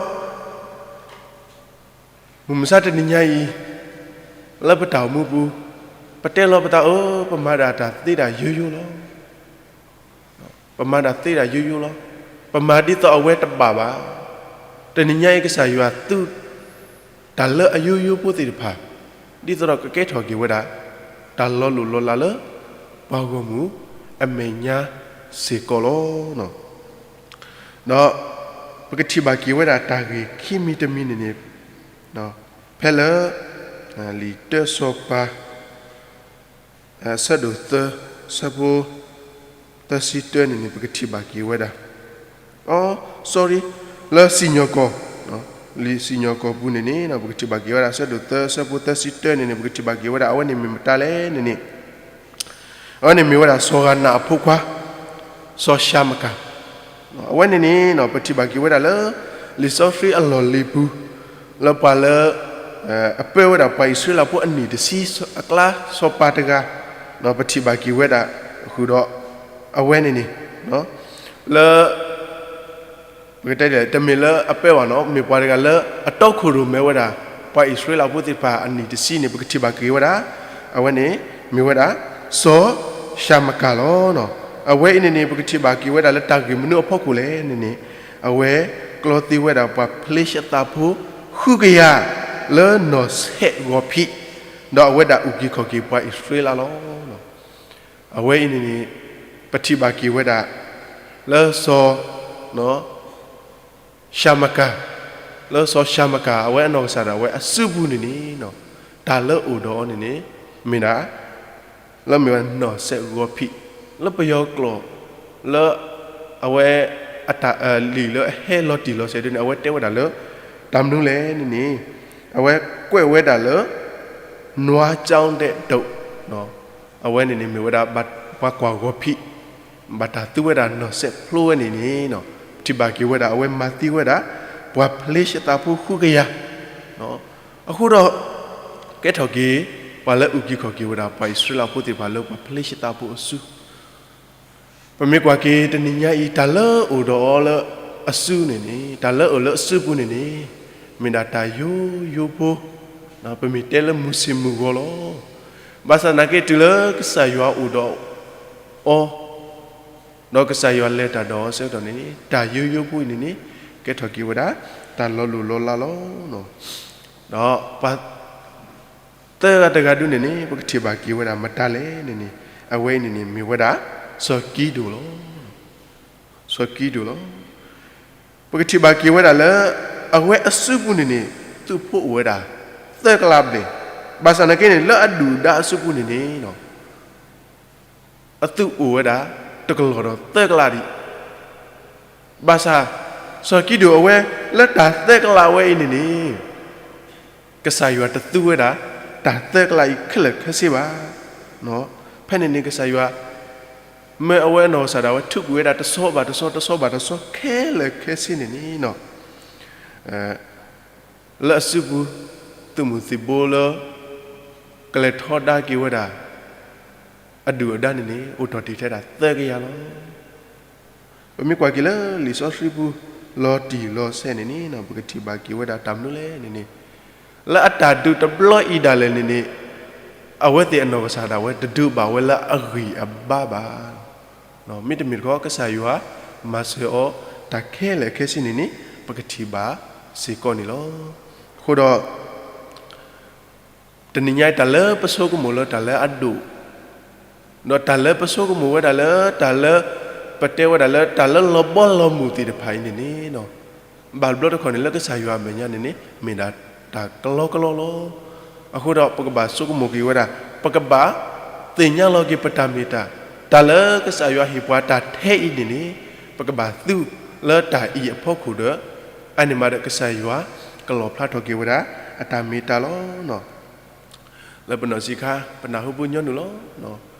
မုၢ်မဆါတနံၤညါအံၤ လၢပတၢ်အိၣ်မူပူၤ ပတဲလီၤပသးအၢ ပမၤဒၣ်တၢ်သ့ဒၣ်ယိယိလီၤ. ပမၤတၢ်သ့ဒၣ်ယိယိလီၤ. ပမၤဒ်သိးအဝဲတဘၣ်ဘၣ်. တနံၤညါအံၤကစၢ်ယွၤသူ တၢ်လၢအယိယိဖိသ့ၣ်တဖၣ် ဒ်သိးဒီးကကဲထီၣ်က့ၤဝဲဒၣ် တၢ်လီၤလိၢ်လီၤလးလၢ ပှၤဂီၢ်မုၢ်အမဲာ်ညါစ့ၢ်ကီးလီၤ. ဒီးပကထံၣ်ဘၣ်က့ၤဝဲဒၣ်တၢ်ဂ့ၢ်ခံမံၤတမံၤန့ၣ်န့ၣ် ဖဲလၢ လံာ်တၢစီၤပၤ ဆၢဒိၣ်သၢ ဆၢဖိ သၢဆံတၢန့ၣ်န့ၣ် ပကထံၣ်ဘၣ်က့ၤဝဲဒၣ်, အိ sorry, လၢစံၣ်ညီၣ်ကွီၢ်, လံာ်စံၣ်ညီၣ်ကွီၢ်ပူၤန့ၣ်န့ၣ် ပကထံၣ်ဘၣ်က့ၤဝဲဒၣ် ဆၢဒိၣ်သၢ ဆၢဖိသၢဆံတၢန့ၣ်န့ၣ် ပကထံၣ်ဘၣ်က့ၤဝဲဒၣ် အဝဲန့ၣ်မ့ၢ်မတၤလဲၣ်န့ၣ်န့ၣ် အဝဲန့ၣ်မ့ၢ်ဝဲဒၣ်စီၤဂၤနးအဖိခွါ စီၤၡၤမကၤ, အဝဲန့ၣ်န့ၣ် ပထံၣ်ဘၣ်က့ၤဝဲဒၣ်လၢ လံာ်စီဆှံအလီၢ်လံၤပူၤ လၢပှၤလၢ အပၢဝဲဒၣ်ပှၤအံၣ်စရ့လးဖိအနံၣ်တဆံအကျါစီၤပၤတဂၤ, ပထံၣ်ဘၣ်က့ၤဝဲဒၣ်ဃုာ်ဒီး အဝဲန့ၣ်န့ၣ် လၢ ပကတဲဒ်လဲၣ် တမ့ၢ်လၢအပၢဘၣ်နီၤ မ့ၢ်ပှၤတဂၤလၢအတီခိၣ်ရိၣ်မဲဝဲဒၣ် ပှၤအံၣ်စရ့လးဖိသ့ၣ်တဖၣ်အနံၣ်တဆံန့ၣ် ပကထံၣ်ဘၣ်က့ၤဝဲဒၣ် အဝဲန့ၣ် မ့ၢ်ဝဲဒၣ် စီၤၡၤမကၤလီၤ. အဝဲအံၤန့ၣ်န့ၣ် ပကထံၣ်ဘၣ်က့ၤဝဲဒၣ်လၢတၢ်ဂ့ၢ်မနုၤအဖီခိၣ်လဲၣ်န့ၣ်န့ၣ် အဝဲကျီသံဝဲဒၣ်ပှၤဖလ့ၡသးဖိ ဃုကယၤ လၢနီၢ်ဆဲးဂီၤဖံး, ဒီးအဝဲဒၣ်အုၣ်က့ၤခီၣ်က့ၤပှၤအံၣ်စရ့လးလီၤ. အဝဲအံၤန့ၣ်န့ၣ် ပထံၣ်ဘၣ်က့ၤဝဲဒၣ် လၢစီၤ ၡၤမကၤ, လၢစီၤၡၤမကၤ အဝဲအနီၢ်ကစၢ်ဒၣ်ဝဲအစုပူၤန့ၣ်န့ၣ် တၢ်လၢအိၣ်ဒီးအီၤန့ၣ်န့ၣ် မ့ၢ်ဒၣ် လၢမ့ၢ်ဝဲနီၢ်ဆဲးဂီၤဖံး, လၢပယီၤကျိာ် လၢ အဝဲ အတၢ်လံာ်လၢအဟဲလီၤတံၢ်လီၤဆဲးဒ်န့ၣ် အဝဲတဲဝဲဒၣ်လၢ တၢ်မနုၤလဲၣ်န့ၣ်န့ၣ် အဝဲကွဲးဝဲဒၣ်လၢ နွါကၠီဒဲးဒိး အဝဲန့ၣ်န့ၣ်မ့ၢ်ဝဲဒၣ် ပှၤကွၢ်ဂီၤဖံး ဘၣ်တၢ်သူဝဲဒၣ်နီၢ်ဆဲးဖျိဝဲန့ၣ်န့ၣ် ထံၣ်ဘၣ်က့ၤဝဲဒၣ် အဝဲမၤသံဝဲဒၣ် ပှၤဖလ့ၡသးဖိဃုကယၤ, အဃိဒီး ကဲထီၣ်က့ၤ ပှၤလၢအုၣ်က့ၤခီၣ်က့ၤဝဲဒၣ် ပှၤအံၣ်စရ့လးဖိသ့ၣ်တဖၣ်လၢပှၤဖလ့ၡသးဖိအစု ပမ့ၢ်ကွၢ်က့ၤတနံၤညါအံၤ တၢ်လၢအိၣ်ဒီးအီၤလၢ အစုန့ၣ်န့ၣ် တၢ်လၢအအိၣ်လၢအစုပူၤန့ၣ်န့ၣ် မ့ၢ်ဒၣ်တၢ်ယိယိဖိ, ပမ့ၢ်တဲလၢမုၢ်ဆ့ၣ်မုၢ်ဂီၤလီၤ. ဘၣ်ဆၣ်သနာ်က့ တုၤလၢကစၢ်ယွၤအိၣ်ဒီးအီၤ, ဒီးကစၢ်ယွၤလဲၤတၢ်ဒီးအီၤအဆၢကတီၢ်န့ၣ်န့ၣ် တၢ်ယိယိဖိအံၤန့ၣ်န့ၣ် ကဲထီၣ်က့ၤဝဲဒၣ် တၢ်လီၤလိၢ်လီၤလးလီၤ. ဒီးပှၤသၢဂၤတဂၤဒုန့ၣ်န့ၣ် ပကထံၣ်ဘၣ်က့ၤဝဲဒၣ်မတၤလဲၣ်န့ၣ်န့ၣ် အဝဲအံၤန့ၣ်န့ၣ် မ့ၢ်ဝဲဒၣ် စီၤကံဒိၣ်လီၤ. စီၤကံဒိၣ်လီၤ. ပကထံၣ်ဘၣ်က့ၤဝဲဒၣ်လၢ အဝဲအစုပူၤန့ၣ်န့ၣ် သုးဖိအိၣ်ဝဲဒၣ် သၢကလးဘျဲၣ်, ဘၣ်ဆၣ်သနာ်က့န့ၣ် လၢအဒုၣ်အဒါအစုပူၤန့ၣ်န့ၣ် အသုးအိၣ်ဝဲဒၣ် တကလီၢ်ဒီးသၢကလးဒံး. ဘၣ်ဆၣ် စီၤကံဒိၣ်အဝဲ လၢတၢ်သၢကလးဝဲအံၤန့ၣ်န့ၣ် ကစၢ်ယွၤတသူဝဲဒၣ် တၢ်သၢကလးအံၤခဲလၢာ်ခဲဆ့ဘၣ်. ဖဲန့ၣ်န့ၣ် ကစၢ်ယွၤ မၢအဝဲအနီၢ်ကစၢ်ဒၣ်ဝဲ ထုးကွံာ်ဝဲဒၣ်တဆီဘၣ်တဆီ တဆီဘၣ်တဆီ ခဲလၢာ်ခဲဆ့န့ၣ်န့ၣ် လၢအစုပူၤ သုးမုၢ်သံၣ်ဘိလၢ ကလဲၤထီဒါက့ၤဝဲဒၣ် အဒုၣ်အဒါန့ၣ်န့ၣ် အိၣ်ထီၣ်တ့ၢ်ထဲဒၣ်သၢကယၤလီၤ. ပမ့ၢ်ကွၢ်က့ၤလၢလံာ်စီဆှံပူၤ လီၤတံၢ်လီၤဆဲးန့ၣ်န့ၣ် ပကထံၣ်ဘၣ်က့ၤဝဲဒၣ်တၢ်မနုၤလဲၣ်န့ၣ်န့ၣ် လၢအတၢ်ဒုးတဘျီအံၤဒၣ်လဲာ်န့ၣ်န့ၣ် အဝဲသ့ၣ်အနီၢ်ကစၢ်ဒၣ်ဝဲ တဒုးဘၣ်ဝဲလၢအဂံၢ်အဘါဘၣ်. မ့တမ့ၢ်တခီ ကစၢ်ယွၤ မၤစၢၤအီၤ တၢ်ခဲလၢာ်ခဲဆ့န့ၣ်န့ၣ် ပကထံၣ်ဘၣ်စ့ၢ်ကီးန့ၣ်လီၤ. အဃိဒီး တနံၤညါအံၤ တၢ်လၢပဆိကမိၣ်လၢတၢ်လၢအဒိၣ်, ဒီးတၢ်လၢပဆိကမိၣ်ဝဲဒၣ်လၢ တၢ်လၢ ပတဲဝဲဒၣ်လၢ တၢ်လၢလီၤဘီလီၤမုၢ်သ့ၣ်တဖၣ်အံၤန့ၣ်န့ၣ် ဘၣ်တဘျီတခီၣ်န့ၣ် လၢကစၢ်ယွၤအမဲာ်ညါန့ၣ်န့ၣ် မ့ၢ်ဒၣ်တၢ်ကလီကလီလီၤ. အဃိဒီး ပကဘၣ်ဆိကမိၣ်က့ၤဝဲဒၣ် ပကဘၣ်သ့ၣ်ညါလီၤက့ၤပတၢ်မ့ၢ်တၢ်, တၢ်လၢကစၢ်ယွၤဟ့ၣ်ပှၤတၢ်ထဲအံၤန့ၣ်န့ၣ် ပကဘၣ်သူလၢတၢ်အံၤအဖီခိၣ်ဒီး အန့ၣ်မးဒီးကစၢ်ယွၤ ကလီၣ်ဖျါထီၣ်က့ၤဝဲဒၣ် အတၢ်မ့ၢ်တၢ်လီၤ. လၢပနီၢ်ဆံးခါ ပနၢ်ဟူပူညီနုၢ်လီၤ.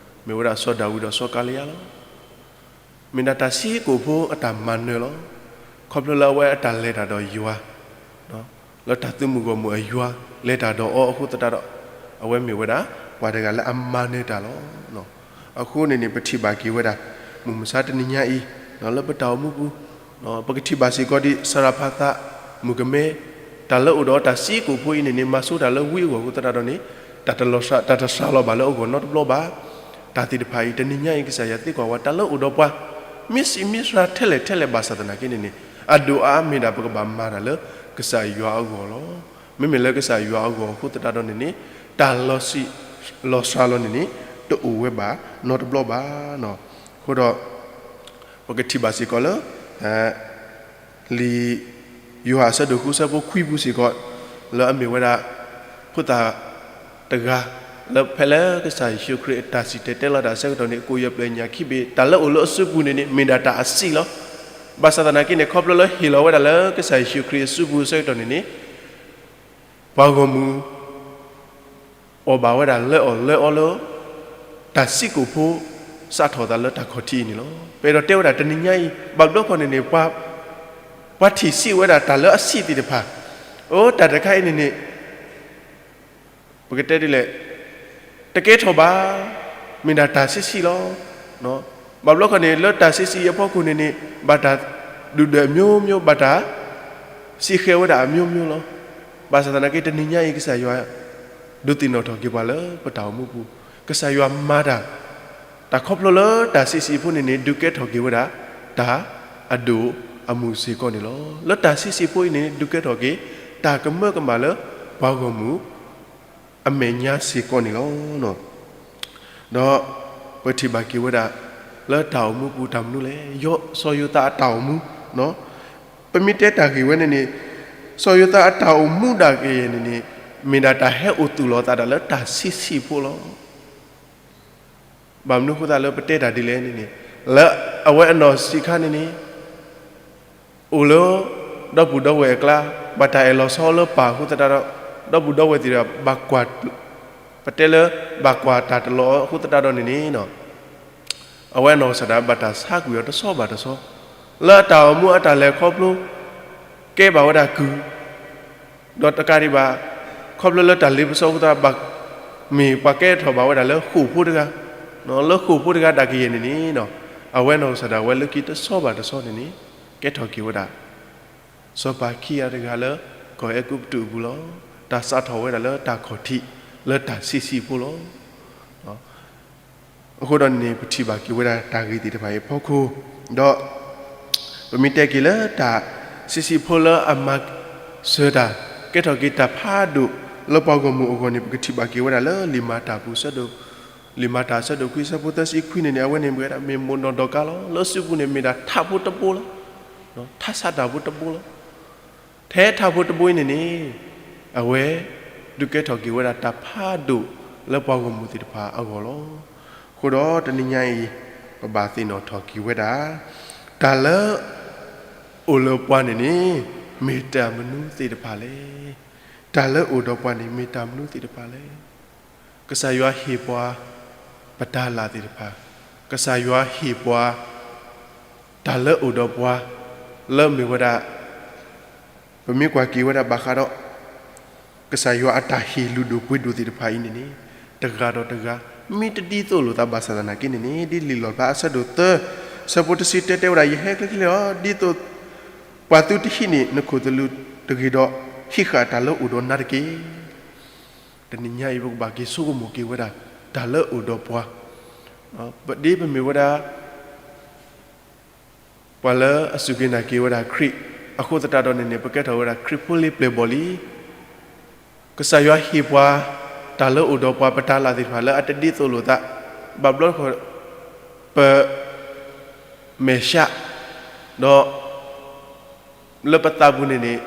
မ့ၢ်ဝဲဒၣ်စီၤဒၤဝံးဒီးစီၤကၤလံယါလီၤ. မ့ၢ်ဒၣ်တၢ်ဆံးကိာ်ဖိအတၢ်မၤနၢၤလီၤ. ခီဖျိလၢအဝဲအတၢ်လဲၤတၢ်ဒီးယွၤ, လၢတၢ်သုးမုၢ်ဂီၢ်မုၢ်အယွၤ လဲၤတၢ်ဒီးအီၤအဃိသတးဒီး အဝဲမ့ၢ်ဝဲဒၣ် ပှၤတဂၤလၢအမၤနၢၤတၢ်လီၤ. အဃိန့ၣ်န့ၣ် ပထံၣ်ဘၣ်က့ၤဝဲဒၣ် မုၢ်မဆါတနံၤညါအံၤ လၢပတၢ်အိၣ်မူပူၤ ပကထံၣ်ဘၣ်စ့ၢ်ကီးဒ် စၤရဖၤသး မုၣ်ကမဲ တၢ်လၢအိၣ်ဒီးတၢ်ဆံးကိာ်ဖိအံၤန့ၣ်န့ၣ် မၤဆိတၢ်လၢဝံအဂီၢ်အဃိသတးဒီးန့ၣ် တၢ်တလီၤစှၤ တၢ်တစှၤလီၤဘၣ်လၢအဂီၢ်နီတဘျီဘၣ်. တၢ်သ့ၣ်တဖၣ်အံၤ တနံၤညါအံၤ ကစၢ်ယွၤသံကွၢ်ဝဲ တၢ်လၢအိၣ်ဒီးပှၤ မ့ၢ်ဆံးမ့ၢ်စှၤထဲလဲၣ်ထဲလဲၣ်ဘၣ်ဆၣ်သနာ်က့န့ၣ်န့ၣ် အဒိၣ်အါမ့ၢ်ဒၣ်ပကဘၣ်မၤတၢ်လၢကစၢ်ယွၤအဂီၢ်လီၤ. မ့မ့ၢ်လၢကစၢ်ယွၤအဂီၢ်အဃိသတးဒီးန့ၣ်န့ၣ် တၢ်လီၤဆံး လီၤစှၤလီၤန့ၣ်န့ၣ် တအိၣ်ဝဲဘၣ်နီတဘျီဘၣ်. အဃိဒီး ပကထံၣ်ဘၣ်စ့ၢ်ကီးလၢ လံာ်ယိၤဟၣ်အဆၢဒိၣ်ဃုအဆၢဖိခွံပူၤစ့ၢ်ကီး လၢအမ့ၢ်ဝဲဒၣ် ဖိသၣ်တဂၤ လၢဖဲလၢကစၢ်ယ့ၣ်ၡူးခရံာ်အတၢ်စံၣ်တဲၤတဲလီၤတၢ်အဆၢကတီၢ်န့ၣ် ကိၣ်ယဲၢ်ပျဲၢ်ညၣ်ခံဘ့ၣ် တၢ်လၢအိၣ်လၢအစုပူၤန့ၣ်န့ၣ် မ့ၢ်ဒၣ်တၢ်အဆံးလီၤ. ဘၣ်ဆၣ်သနာ်က့န့ၣ် ခီဖျိလၢဟ့ၣ်လီၤဝဲဒၣ်လၢကစၢ်ယ့ၣ်ၡူးခရံာ်အစုပူၤအဆၢကတီၢ်န့ၣ်န့ၣ် ပှၤဂီၢ်မုၢ် အီၣ်ဘၣ်ဝဲဒၣ်လၢအီၣ်လၢအီလၢ တၢ်ဆံးကိာ်ဖိ စးထီၣ်သးလၢတၢ်ခီၣ်ထံးအံၤန့ၣ်လီၤ. ပအဲၣ်ဒိးတဲဝဲဒၣ်တနံၤညါအံၤ ဘၣ်ဘျီခီန့ၣ်န့ၣ် ပှၤ ပှၤထံၣ်ဆံးဝဲဒၣ်တၢ်လၢအဆံးသ့ၣ်တဖၣ်, အိၣ်တၢ်တခါအံၤန့ၣ်န့ၣ် ပကတဲဒ်လဲၣ်, တကဲထီၣ်ဘၣ်, မ့ၢ်ဒၣ်တၢ်ဆံးဆံးလီၤ. ဘၣ်ဘျီခီန့ၣ် လၢတၢ်ဆံးဆံးအံၤအဖီခိၣ်န့ၣ်န့ၣ် ဘၣ်တၢ်ဒုၣ်ဒွဲၣ်အမျိုးမျိုး ဘၣ်တၢ် စံးဃဲၤဝဲဒၣ်အမျိုးမျိုးလီၤ. ဘၣ်ဆၣ်သနာ်က့ တနံၤညါအံၤ ကစၢ်ယွၤ ဒုးသ့ၣ်နီၣ်ထီၣ်က့ၤပှၤလၢပတၢ်အိၣ်မူပူၤ, ကစၢ်ယွၤမၤတၢ် တၢ်ခီဖျိလၢတၢ်ဆံးဆံးဖိန့ၣ်န့ၣ် ဒုးကဲထီၣ်က့ၤဝဲဒၣ် တၢ်အဒိၣ်အမုၢ်စ့ၢ်ကီးန့ၣ်လီၤ. လၢတၢ်ဆံးဆံးဖိအံၤန့ၣ် ဒုးကဲထီၣ်က့ၤ တၢ်ကမၢကမၣ်လၢပှၤဂီၢ်မုၢ်အမဲာ်ညါစ့ၢ်ကီးန့ၣ်လီၤ. ဒီးပထံၣ်ဘၣ်က့ၤဝဲဒၣ် လၢတၢ်အိၣ်မူပူၤတၢ်မနုၤလဲၣ်, စီၤယိၤသးအတၢ်အိၣ်မူ, ပမ့ၢ်တဲတၢ်ဂ့ၢ်ဝဲန့ၣ်န့ၣ် စီၤယိၤသးအတၢ်အိၣ်မူဒၣ်ကယဲၢ်န့ၣ်န့ၣ် မ့ၢ်ဒၣ်တၢ်ဟဲအိၣ်သူၣ်လီၤသးဒၣ်လၢတၢ်ဆံးဆံးဖိလီၤ. ဘၣ်မနုၤအဃိသတးလၢပတဲတၢ်ဒ်လဲၣ်န့ၣ်န့ၣ် လၢအဝဲအနီၢ်ဆံးခါန့ၣ်န့ၣ် အိၣ်လၢ ဒီပုၢ်ဒီဝဲၢ်အကျါ ဘၣ်တၢ်အဲၣ်လီၤဆီလၢပၢ်အဃိသတးဒီး ဒီပုၢ်ဒီဝဲၢ်သ့ၣ်ဒီး ဘၣ်ကွၢ် ပတဲလၢ ဘၣ်ကွၢ်တၢ်တလီၤအဃိသတးဒီးန့ၣ်န့ၣ် အဝဲအနီၢ်ကစၢ်ဒၣ်ဘၣ်တၢ်ဆါကွံာ်အီၤတဆီဘၣ်တဆီ, လၢအတၢ်အိၣ်မူအတၢ်လဲၤခီဖျိ ကဲဘၣ်ဝဲဒၣ်ကုၢ်, ဒီးတကးဒံးဘၣ် ခီဖျိလၢတၢ်လ့ပစီအဃိသတး ဘၣ်မ့ၢ်ပှၤကဲထီၣ်ဘၣ်ဝဲဒၣ်လၢဃိာ်ဖိတဂၤ, လၢဃိာ်ဖိတဂၤဒၣ်ကယဲၢ်န့ၣ်န့ၣ် အဝဲအနီၢ်ကစၢ်ဒၣ်ဝဲလၢခံတဆီဘၣ်တဆီန့ၣ်န့ၣ် ကဲထီၣ်က့ၤဝဲဒၣ် စီၤပၤခံဂၤတဂၤလၢ ကီၢ်အဲၤကူပတူးအပူၤလီၤ. တၢ်စးထီၣ်ဝဲဒၣ်လၢတၢ်ခီၣ်ထံး လၢတၢ်ဆံးဆံးဖိလီၤ. အဃိဒီးန့ၣ် ပထံၣ်ဘၣ်က့ၤဝဲဒၣ်တၢ်ဂ့ၢ်သ့ၣ်တဖၣ်အံၤအဖီခိၣ်, ဒီး ပမ့ၢ်တဲက့ၤလၢတၢ်ဆံးဆံးဖိလၢအမၤစၢၤတၢ် ကဲထီၣ်က့ၤတၢ်ဖးဒိၣ်လၢပှၤဂီၢ်မုၢ်အဂီၢ်န့ၣ် ပကထံၣ်ဘၣ်က့ၤဝဲဒၣ်လၢလံာ်မၤတၢ်ပူၤ လံာ်မၤတၢ်အဆၢဒိၣ်ခွံ အဆၢဖိသၢဆံခွံန့ၣ်န့ၣ် အဝဲန့ၣ်မ့ၢ်ဝဲဒၣ် မ့ၢ်မိၢ်နီၢ်ဒီးကါလီၤ. လၢစုပူၤန့ၣ်မ့ၢ်ဒၣ်ထးဖိတဘိလီၤ. ထးဆးတၢ်ဖိတဘိလီၤ. ထဲထးဖိတဘိအံၤန့ၣ်န့ၣ် အဝဲ ဒုးကဲထီၣ်က့ၤဝဲဒၣ်တၢ်ဖးဒိၣ်လၢပှၤဂီၢ်မုၢ်သ့ၣ်တဖၣ်အဂီၢ်လီၤ. အဃိဒီးတနံၤညါအံၤ ပဘၣ်သ့ၣ်နီၣ်ထီၣ်က့ၤဝဲဒၣ် တၢ်လၢ အိၣ်လၢပှၤန့ၣ်န့ၣ် မ့ၢ်တၢ်မနုၤသ့ၣ်တဖၣ်လဲၣ်. တၢ်လၢအိၣ်ဒီးပှၤန့ၣ် မ့ၢ်တၢ်မနုၤသ့ၣ်တဖၣ်လဲၣ်. ကစၢ်ယွၤဟ့ၣ်ပှၤ ပတၢ်လၢ်သ့ၣ်တဖၣ်, ကစၢ်ယွၤဟ့ၣ်ပှၤ တၢ်လၢအိၣ်ဒီးပှၤ လၢမ့ၢ်ဝဲဒၣ် ပမ့ၢ်ကွၢ်က့ၤဝဲဒၣ်ဘၣ်ဃးဒီး ကစၢ်ယွၤအတၢ်ဟ့ၣ်လုၢ်ဒိၣ်ပှ့ၤဒိၣ်သ့ၣ်တဖၣ်အံၤန့ၣ်န့ၣ် တဂၤဒီးတဂၤ မ့ၢ်တဒ်သိးလိာ်သးဘၣ်ဆၣ်သနာ်က့န့ၣ်န့ၣ် ဒ်လံာ်လီၣ်ဖျါအဆၢဒိၣ်သၢ ဆၢဖိတဆံတၢတဲဝဲဒၣ် ယဟဲချ့ချ့လီၤ ဒ်သိး ပှၤသုတဟံးန့ၢ်နခိၣ်သလုးတဂ့ၤဒီး ဟံးဃာ်တၢ်လၢအိၣ်ဒီးနၤတက့ၢ်. တနံၤညါအံၤ ပကဘၣ်က့ၤဆိကမိၣ်က့ၤဝဲဒၣ် တၢ်လၢအိၣ်ဒီးပှၤ ဒ်ပမ့ၢ်ဝဲဒၣ် ပှၤလၢအစူၢ်က့ၤနာ်က့ၤဝဲဒၣ်ခရံာ်အဃိသတးဒီးန့ၣ်န့ၣ် ပကဲထီၣ်ဝဲဒၣ်ခရံာ်ဖိလံၤပျဲၢ်ဘီၣ်လံ. ကစၢ်ယွၤဟ့ၣ်ပှၤ တၢ်လၢအိၣ်ဒီးပှၤ ပတၢ်လၢ်သ့ၣ်တဖၣ်လၢအတဒ်သိးလိာ်သး ဘၣ်ဘျီတခီၣ် ပ မဲာ်ဆှး ဒီး လၢပသးပူၤန့ၣ်န့ၣ်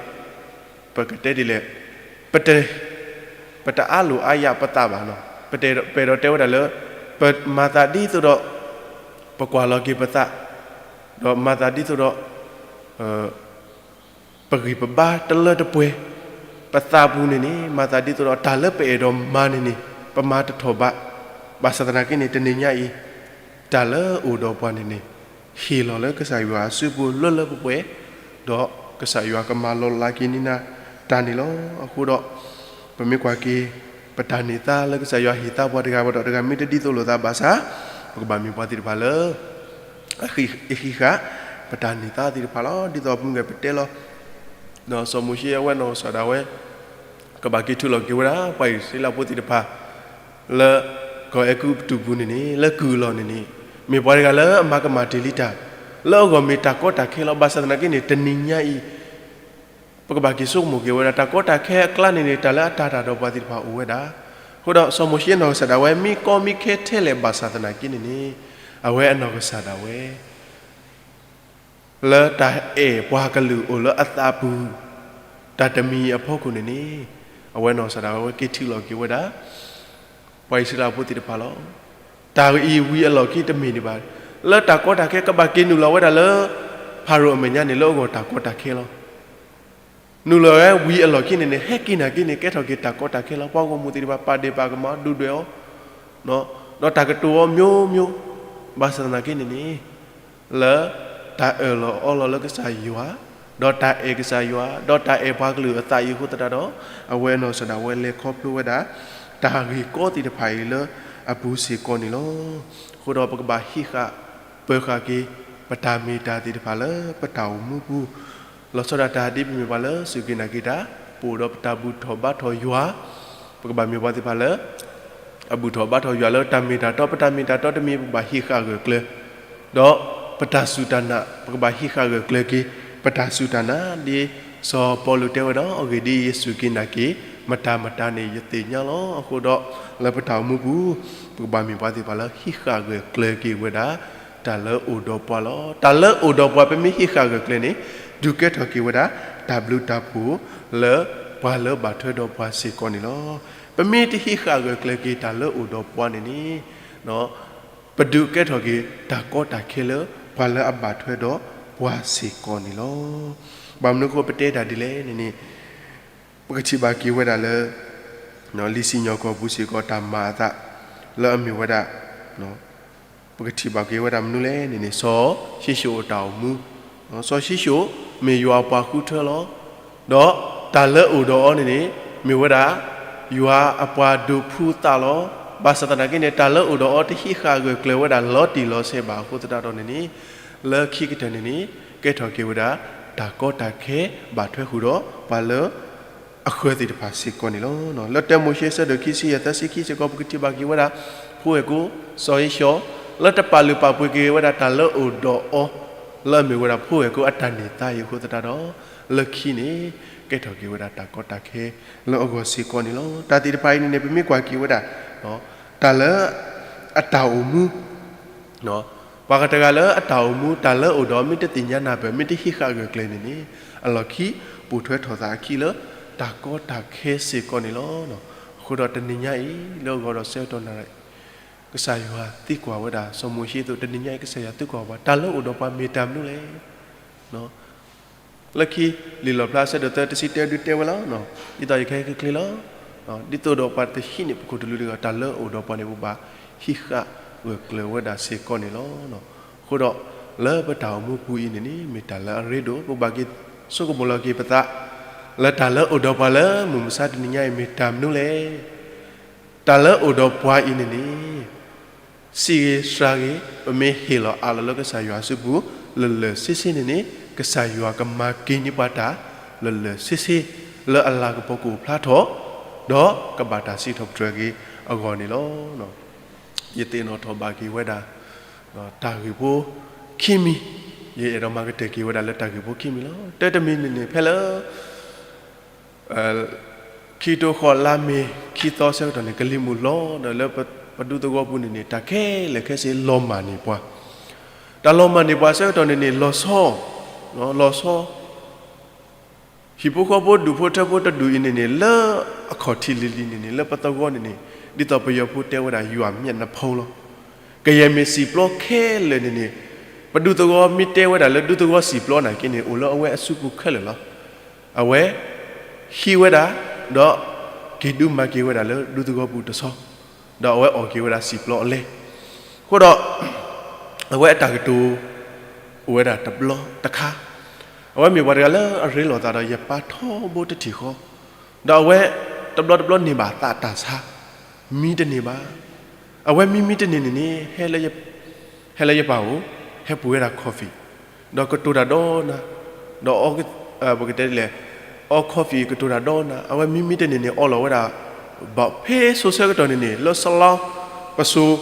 ပကတဲဒ်လဲၣ်, ပတ ပတအါလိာ်အါယၣ်ပသးဘၣ်နီၤ, ပတ ပအဲၣ်ဒိးတဲဝဲဒၣ်လၢ ပမၤသးဒ်သိးဒီး ပကွၢ်လီၤက့ၤပသး, ဒီးမၤသးဒ်သိးဒီး ပဂံၢ်ပဘါတလၢတပှဲၤ, ပသးပူၤန့ၣ်န့ၣ် မၤသးဒ်သိးဒီး တၢ်လၢပအဲၣ်ဒိးမၤန့ၣ်န့ၣ် ပမၤတထီၣ်ဘး, ဘၣ်ဆၣ်သနာ်က့န့ၣ် တနံၤညါအံၤ တၢ်လၢအိၣ်ဒီးပှၤန့ၣ်န့ၣ် ဟ့ၣ်လီၤလၢကစၢ်ယွၤအစုပူၤလၢလၢပှဲၤပှဲၤ, ဒီးကစၢ်ယွၤကမၤလီၤလးက့ၤန့ၢ်နၤတၢ်န့ၣ်လီၤ. အဃိဒီး ပမ့ၢ်ကွၢ်က့ၤ ပတၢ်န့ၢ်သါလၢကစၢ်ယွၤဟ့ၣ်သါပှၤတဂၤဒီးတဂၤ မ့ၢ်တဒ်သိးလိာ်သးဘၣ်ဆၣ် ပကဘၣ်မ့ၢ်ပှၤသ့ၣ်တဖၣ်လၢ အဟံးဃာ် ပတၢ်န့ၢ်သါသ့ၣ်တဖၣ်လီၤ. ဒ်သိးအပူၤကွံာ်ပတဲလီၤ ဒီးစီၤမိၤၡ့အဝဲနီၢ်ကစၢ်ဒၣ်ဝဲ ကဘၣ်က့ၤထုးလီၤက့ၤဝဲဒၣ် ပှၤအံၣ်စရ့လးဖိသ့ၣ်တဖၣ် လၢ ကီၢ်အဲၤကူပတူးပူၤန့ၣ်န့ၣ် လၢကုၢ်အလီၢ်န့ၣ်န့ၣ် မ့ၢ်ပှၤတဂၤလၢအမၤကမၣ်တ့ၢ်လံတၢ် လၢအဂီၢ်မ့ၢ်တၢ်ကီတၢ်ခဲလီၤ. ဘၣ်ဆၣ်သနာ်က့န့ၣ် တနံၤညါအံၤ ပကဘၣ်က့ၤဆိကမိၣ်က့ၤဝဲဒၣ် တၢ်ကီတၢ်ခဲအကျါန့ၣ်န့ၣ် တၢ်လၢအတၤတၢ်ဒီးပှၤသ့ၣ်တဖၣ်အိၣ်ဝဲဒၣ်. အဃိဒီးစီၤမိၤၡ့နီၢ်ကစၢ်ဒၣ်ဝဲ မ့ၢ်ကီမ့ၢ်ခဲထဲလဲၣ်ဘၣ်ဆၣ်သနာ်က့န့ၣ်န့ၣ် အဝဲအနီၢ်ကစၢ်ဒၣ်ဝဲ လၢတၢ်အဲၣ်ပှၤကလုာ်အိၣ်လၢအသးပူၤ တၢ်တမံၤအဖီခိၣ်န့ၣ်န့ၣ် အဝဲနီၢ်ကစၢ်ဒၣ်ဝဲက့ၤထုးလီၤက့ၤဝဲဒၣ် ပှၤအံၣ်စရ့လးဖိသ့ၣ်တဖၣ်လီၤ. တၢ်အံၤဝံၤအလီၢ်ခံတမ့ၢ်ဒံးဘၣ်. လၢတၢ်ကီတၢ်ခဲကဘၣ်က့ၤနုာ်လီၤဝဲဒၣ်လၢ ဖၤရိၤအမဲာ်ညါန့ၣ် လၢအဂီၢ်တၢ်ကီတၢ်ခဲလီၤ. နုာ်လီၤဝဲဝံၤအလီၢ်ခံန့ၣ်န့ၣ် ဟဲက့ၤနာ်က့န့ၣ် ကဲထီၣ်က့ၤတၢ်ကီတၢ်ခဲလီၤ. ပှၤဂီၢ်မုၢ်သ့ၣ်တဖၣ် ပာ်ဒ့ၣ်ပာ်ကမၣ် ဒုၣ်ဒွဲၣ်အီၤ ဒီးတၢ်ကတိၤအီၤမျိုးမျိုး ဘၣ်ဆၣ်သနာ်က့န့ၣ်န့ၣ် လၢတၢ်အၢၣ်လီၤအီလီၤလၢကစၢ်ယွၤ, ဒီးတၢ်အဲၣ်ကစၢ်ယွၤ, ဒီးတၢ်အဲၣ်ပှၤကလုာ်အသးအံၤအဃိသတးဒီး အဝဲအနီၢ်ကစၢ်ဒၣ်ဝဲလဲၤခီဖျိဝဲဒၣ် တၢ်ဂ့ၢ်ကီသ့ၣ်တဖၣ်အံၤလၢအပူၤစ့ၢ်ကီးန့ၣ်လီၤ. အဃိဒီးပကဘၣ်ဟံးဃာ်ပၢၤဃာ်က့ၤ ပတၢ်မ့ၢ်တၢ်သ့ၣ်တဖၣ်လၢပတၢ်အိၣ်မူပူၤ လီၤဆီဒၣ်တၢ်ဒ်ပမ့ၢ်ပှၤလၢစူၢ်က့ၤနာ်က့ၤတၢ် ပအိၣ်ဒီးပတၢ်ဘူၣ်ထီၣ်ဘါထီၣ်ယွၤ, ပကဘၣ်မ့ၢ်ပှၤသ့ၣ်တဖၣ်လၢ အဘူၣ်ထီၣ်ဘါထီၣ်ယွၤလၢတၢ်မ့ၢ်တၢ်တီ ပတၢ်မ့ၢ်တၢ်တီတမံၤ ပကဘၣ်ဟံးဃာ်ဂၢၢ်ကျၢၤ, ဒီးပတၢ်စူၢ်တၢ်နာ် ပကဘၣ်ဟံးဃာ်ဂၢၢ်ကျၢၤက့ၤ ပတၢ်စူၢ်တၢ်နာ် ဒ်စီၤပီလူးတဲဝဲဒီး အဂ့ၢ်ဒ်အံၤ ယစူၢ်က့ၤနာ်က့ၤ မတၤမတၤန့ၣ် ယသ့ၣ်ညါလီၤ. အဃိဒီး လၢပတၢ်အိၣ်မူပူၤ ပကဘၣ်မ့ၢ်ပှၤသ့ၣ်တဖၣ်လၢဟံးဃာ်ဂၢၢ်ကျၢၤက့ၤဝဲဒၣ် တၢ်လၢအိၣ်ဒီးပှၤလီၤ. တၢ်လၢအိၣ်ဒီးပှၤ ပမ့ၢ်ဟံးဃာ်ဂၢၢ်ကျၢၤန့ၣ် ဒုးကဲထီၣ်က့ၤဝဲဒၣ် တၢ်ဘျုးတၢ်ဖှိၣ်လၢ ပှၤလၢဘၣ်ထွဲဒီးပှၤစ့ၢ်ကီးန့ၣ်လီၤ. ပမ့ၢ်တဟံးဃာ်ဂၢၢ်ကျၢၤက့ၤတၢ်လၢအိၣ်ဒီးပှၤန့ၣ်န့ၣ် ပဒုးကဲထီၣ်က့ၤတၢ်ကီတၢ်ခဲလၢ ပှၤလၢအဘၣ်ထွဲဒီးပှၤစ့ၢ်ကီးန့ၣ်လီၤ. ဘၣ်မနုၤအဃိပတဲတၢ်ဒ်လဲၣ်န့ၣ်န့ၣ် ပကထံၣ်ဘၣ်က့ၤဝဲဒၣ်လၢ လံာ်စံၣ်ညီၣ်ကွီၢ်ပူၤစ့ၢ်ကီး တၢ်မၤအသး လၢအမ့ၢ်ဝဲဒၣ် ပကထံၣ်ဘၣ်က့ၤဝဲဒၣ်မနုၤလဲၣ်န့ၣ်န့ၣ် စီၤၡံၣ်ၡိၣ်အတၢ်အိၣ်မူ, စီၤၡံၣ်ၡိၣ် မ့ၢ်ယွၤအပှၤဃုထၢလီၤ. ဒီးတၢ်လၢအိၣ်ဒီးအီၤန့ၣ်န့ၣ် မ့ၢ်ဝဲဒၣ် ယွၤအပှၤဒိးဖှူသးလီၤ. ဘၣ်ဆၣ်သနာ်က့န့ၣ် တၢ်လၢအိၣ်ဒီးအီၤ တဟံးဃာ်ဂၢၢ်ကျၢၤဝဲဒၣ်လီၤတံၢ်လီၤဆဲးဘၣ်အဃိသတးဒီးန့ၣ်န့ၣ် လၢခံကတၢၢ်န့ၣ်န့ၣ် ကဲထီၣ်က့ၤဝဲဒၣ် တၢ်ကီတၢ်ခဲဘၣ်ထွဲဃုာ်ဒီးပှၤလၢ အဃၢၤသ့ၣ်တဖၣ်စ့ၢ်ကီးန့ၣ်လီၤ. လၢတၢမိၤၡ့ဆၢဒိၣ်ခံဆံယဲၢ်သၢဆံခံစ့ၢ်ကီး ပကထံၣ်ဘၣ်က့ၤဝဲဒၣ် ဖိဝဲၢ်ကိ စီၤဧ့ၡီၤ လၢတပာ်လုၢ်ပာ်ပှ့ၤက့ၤဝဲဒၣ်တၢ်လၢအိၣ်ဒီးအီၤ လၢအမ့ၢ်ဝဲဒၣ်ဖိဝဲၢ်ကိအတၢ်န့ၢ်သါအံၤအဃိသတးဒီး လၢခံန့ၣ် ကဲထီၣ်က့ၤဝဲဒၣ်တၢ်ကီတၢ်ခဲလၢအဂီၢ်စ့ၢ်ကီးန့ၣ်လီၤ. တၢ်သ့ၣ်တဖၣ်အံၤန့ၣ်န့ၣ် ပမ့ၢ်ကွၢ်က့ၤဝဲဒၣ် တၢ်လၢ အတၢ်အိၣ်မူ ပှၤတဂၤလၢအတၢ်အိၣ်မူ တၢ်လၢအိၣ်ဒီးမ့ၢ်တသ့ၣ်ညါနၢ်ပၢၢ် မ့ၢ်တဟံးဃာ်ဂၢၢ်ကျၢၤန့ၣ်န့ၣ် အလီၢ်ခံ ပိာ်ထွဲထီၣ်သးအခံလၢ တၢ်ကီတၢ်ခဲစ့ၢ်ကီးန့ၣ်လီၤ. အဃိဒီးတနံၤညါအံၤ လၢအဂီၢ်ဒီးဆၢကတီၢ်နၣ်ရံၣ် ကစၢ်ယွၤသံကွၢ်ဝဲဒၣ် စီၤမိၤၡ့အသိး တနံၤညါအံၤ ကစၢ်ယွၤသံကွၢ်ပှၤ တၢ်လၢအိၣ်ဒီးပှၤမ့ၢ်တၢ်မနုၤလဲၣ်. လၢခံ လံာ်လီၣ်ဖျါအဆၢဒိၣ်သၢတဆံတၢဒုတဲဝဲလီၤ. ဒ်သိးယကဟဲက့ၤချ့လီၤ. ဒ်သိးဒီးပှၤတဟံးန့ၢ်ပခိၣ်တလူတဂၤ တၢ်လၢအိၣ်ဒီးပှၤန့ၣ် ပဘၣ်ဟံးဃာ်ဂၢၢ်ကျၢၤဝဲဒၣ်စ့ၢ်ကီးန့ၣ်လီၤ. အဃိဒီး လၢပတၢ်အိၣ်မူပူၤအံၤန့ၣ်န့ၣ် မ့ၢ်တၢ်လၢအရ့ဒိၣ် ပဘၣ်က့ၤဆိကမိၣ်လီၤက့ၤပသး လၢတၢ်လၢအိၣ်ဒီးပှၤလၢမုၢ်မဆါတနံၤညါအံၤ မ့ၢ်တၢ်မနုၤလဲၣ်. တၢ်လၢအိၣ်ဒီးပှၤအံၤန့ၣ်န့ၣ် စံးဂ့ၤစှၤဂ့ၤ ပမ့ၢ်ဟ့ၣ်လီၤအးလီၤလၢကစၢ်ယွၤအစုပူၤ လၢာ်လၢာ်ဆ့ဆ့န့ၣ်န့ၣ် ကစၢ်ယွၤကမၤက့ၤန့ၢ်ပှၤတၢ် လၢာ်လၢာ်ဆ့ဆ့ လၢအလၤကပီၤကအိၣ်ဖျါထီၣ် ဒီးကဘၣ်တၢ်စံးထီၣ်ပတြၢၤက့ၤအဂီၢ်န့ၣ်လီၤ. ယသ့ၣ်နီၣ်ထီၣ်ဘၣ်က့ၤဝဲဒၣ် တၢ်ဂ့ၢ်ဖိခံမံၤ ယအဲၣ်ဒိးမၤကတၢၢ်က့ၤဝဲဒၣ်လၢတၢ်ဂ့ၢ်ဖိခံမံၤလီၤ. တၢတမံၤန့ၣ်န့ၣ် ဖဲလၢ ခံကထိဃိး လါမ့ၤ ခံသီဆၢကတီၢ်န့ၣ် ကလံၤမုၢ်လီၤဒီး လၢပဒူသဝီပူၤန့ၣ်န့ၣ် တၢ်ခဲလၢာ်ခဲဆ့လီၤမၢ်န့ၢ်ပှၤ, တၢ်လီၤမၢ်န့ၢ်ပှၤဆၢကတီၢ်န့ၣ်န့ၣ် လီၤဆီ လီၤဆီ ဟံၣ်ဖိဃီဖိဒူၣ်ဖိထၢဖိတဒူၣ်အံၤန့ၣ်န့ၣ် လၢအခီၣ်ထံးလံၤလံၤန့ၣ်န့ၣ် လၢပသဝီန့ၣ်န့ၣ် ဒ်သိးပယီၤဖိတဲဝဲဒၣ် ယွၤမျက်နှာဖုံးလီၤ. ကယဲၢ်မ့ၢ်စံာ်ပျီခဲလၢာ်န့ၣ်န့ၣ် ပဒူသဝီမ့ၢ်တဲဝဲဒၣ်လၢဒူသဝီစံာ်ပျီနာ်က့န့ၣ် အိၣ်လၢအဝဲအစုပူၤခဲလၢာ်လီၤ. အဝဲ ဟံးဝဲဒၣ် ဒီးက့ၤဒုးမၤက့ၤဝဲဒၣ်လၢဒူသဝီပူၤတဆီ ဒီးအဝဲအီၣ်က့ၤဝဲဒၣ်စံာ်ပျီအလဲ. အဃိဒီး အဝဲအတၢ်ကတိၤ အိၣ်ဝဲဒၣ်တဘျီတခါ, အဝဲမ့ၢ်ပှၤတဂၤလၢအရ့လိာ်သးဒီးယပၢ်ထီဘိတထံၣ်ဃီ, ဒီးအဝဲ တဘျီတဘျီန့ၢ်ဘၣ်သးတၢ်ဆါ, မံတန့ၢ်ဘၣ်. အဝဲမံမံတန့ၢ်န့ၣ်န့ၣ် ဟဲလၢယပၢ်အိၣ် ဟဲပှ့ၤဝဲဒၣ် coffee ဒီးကတိၤတၢ်ဒီနၤ, ဒီး ပကတဲဒ်လဲၣ်, အီ coffee ကတိၤတၢ်ဒီနၤ, အဝဲမံမံတန့ၢ်န့ၣ် အီလီၤဝဲဒၣ် ဘၣ်ဖဲစိၤဆၢကတီၢ်န့ၣ်န့ၣ် လၢ salon ပစိၤ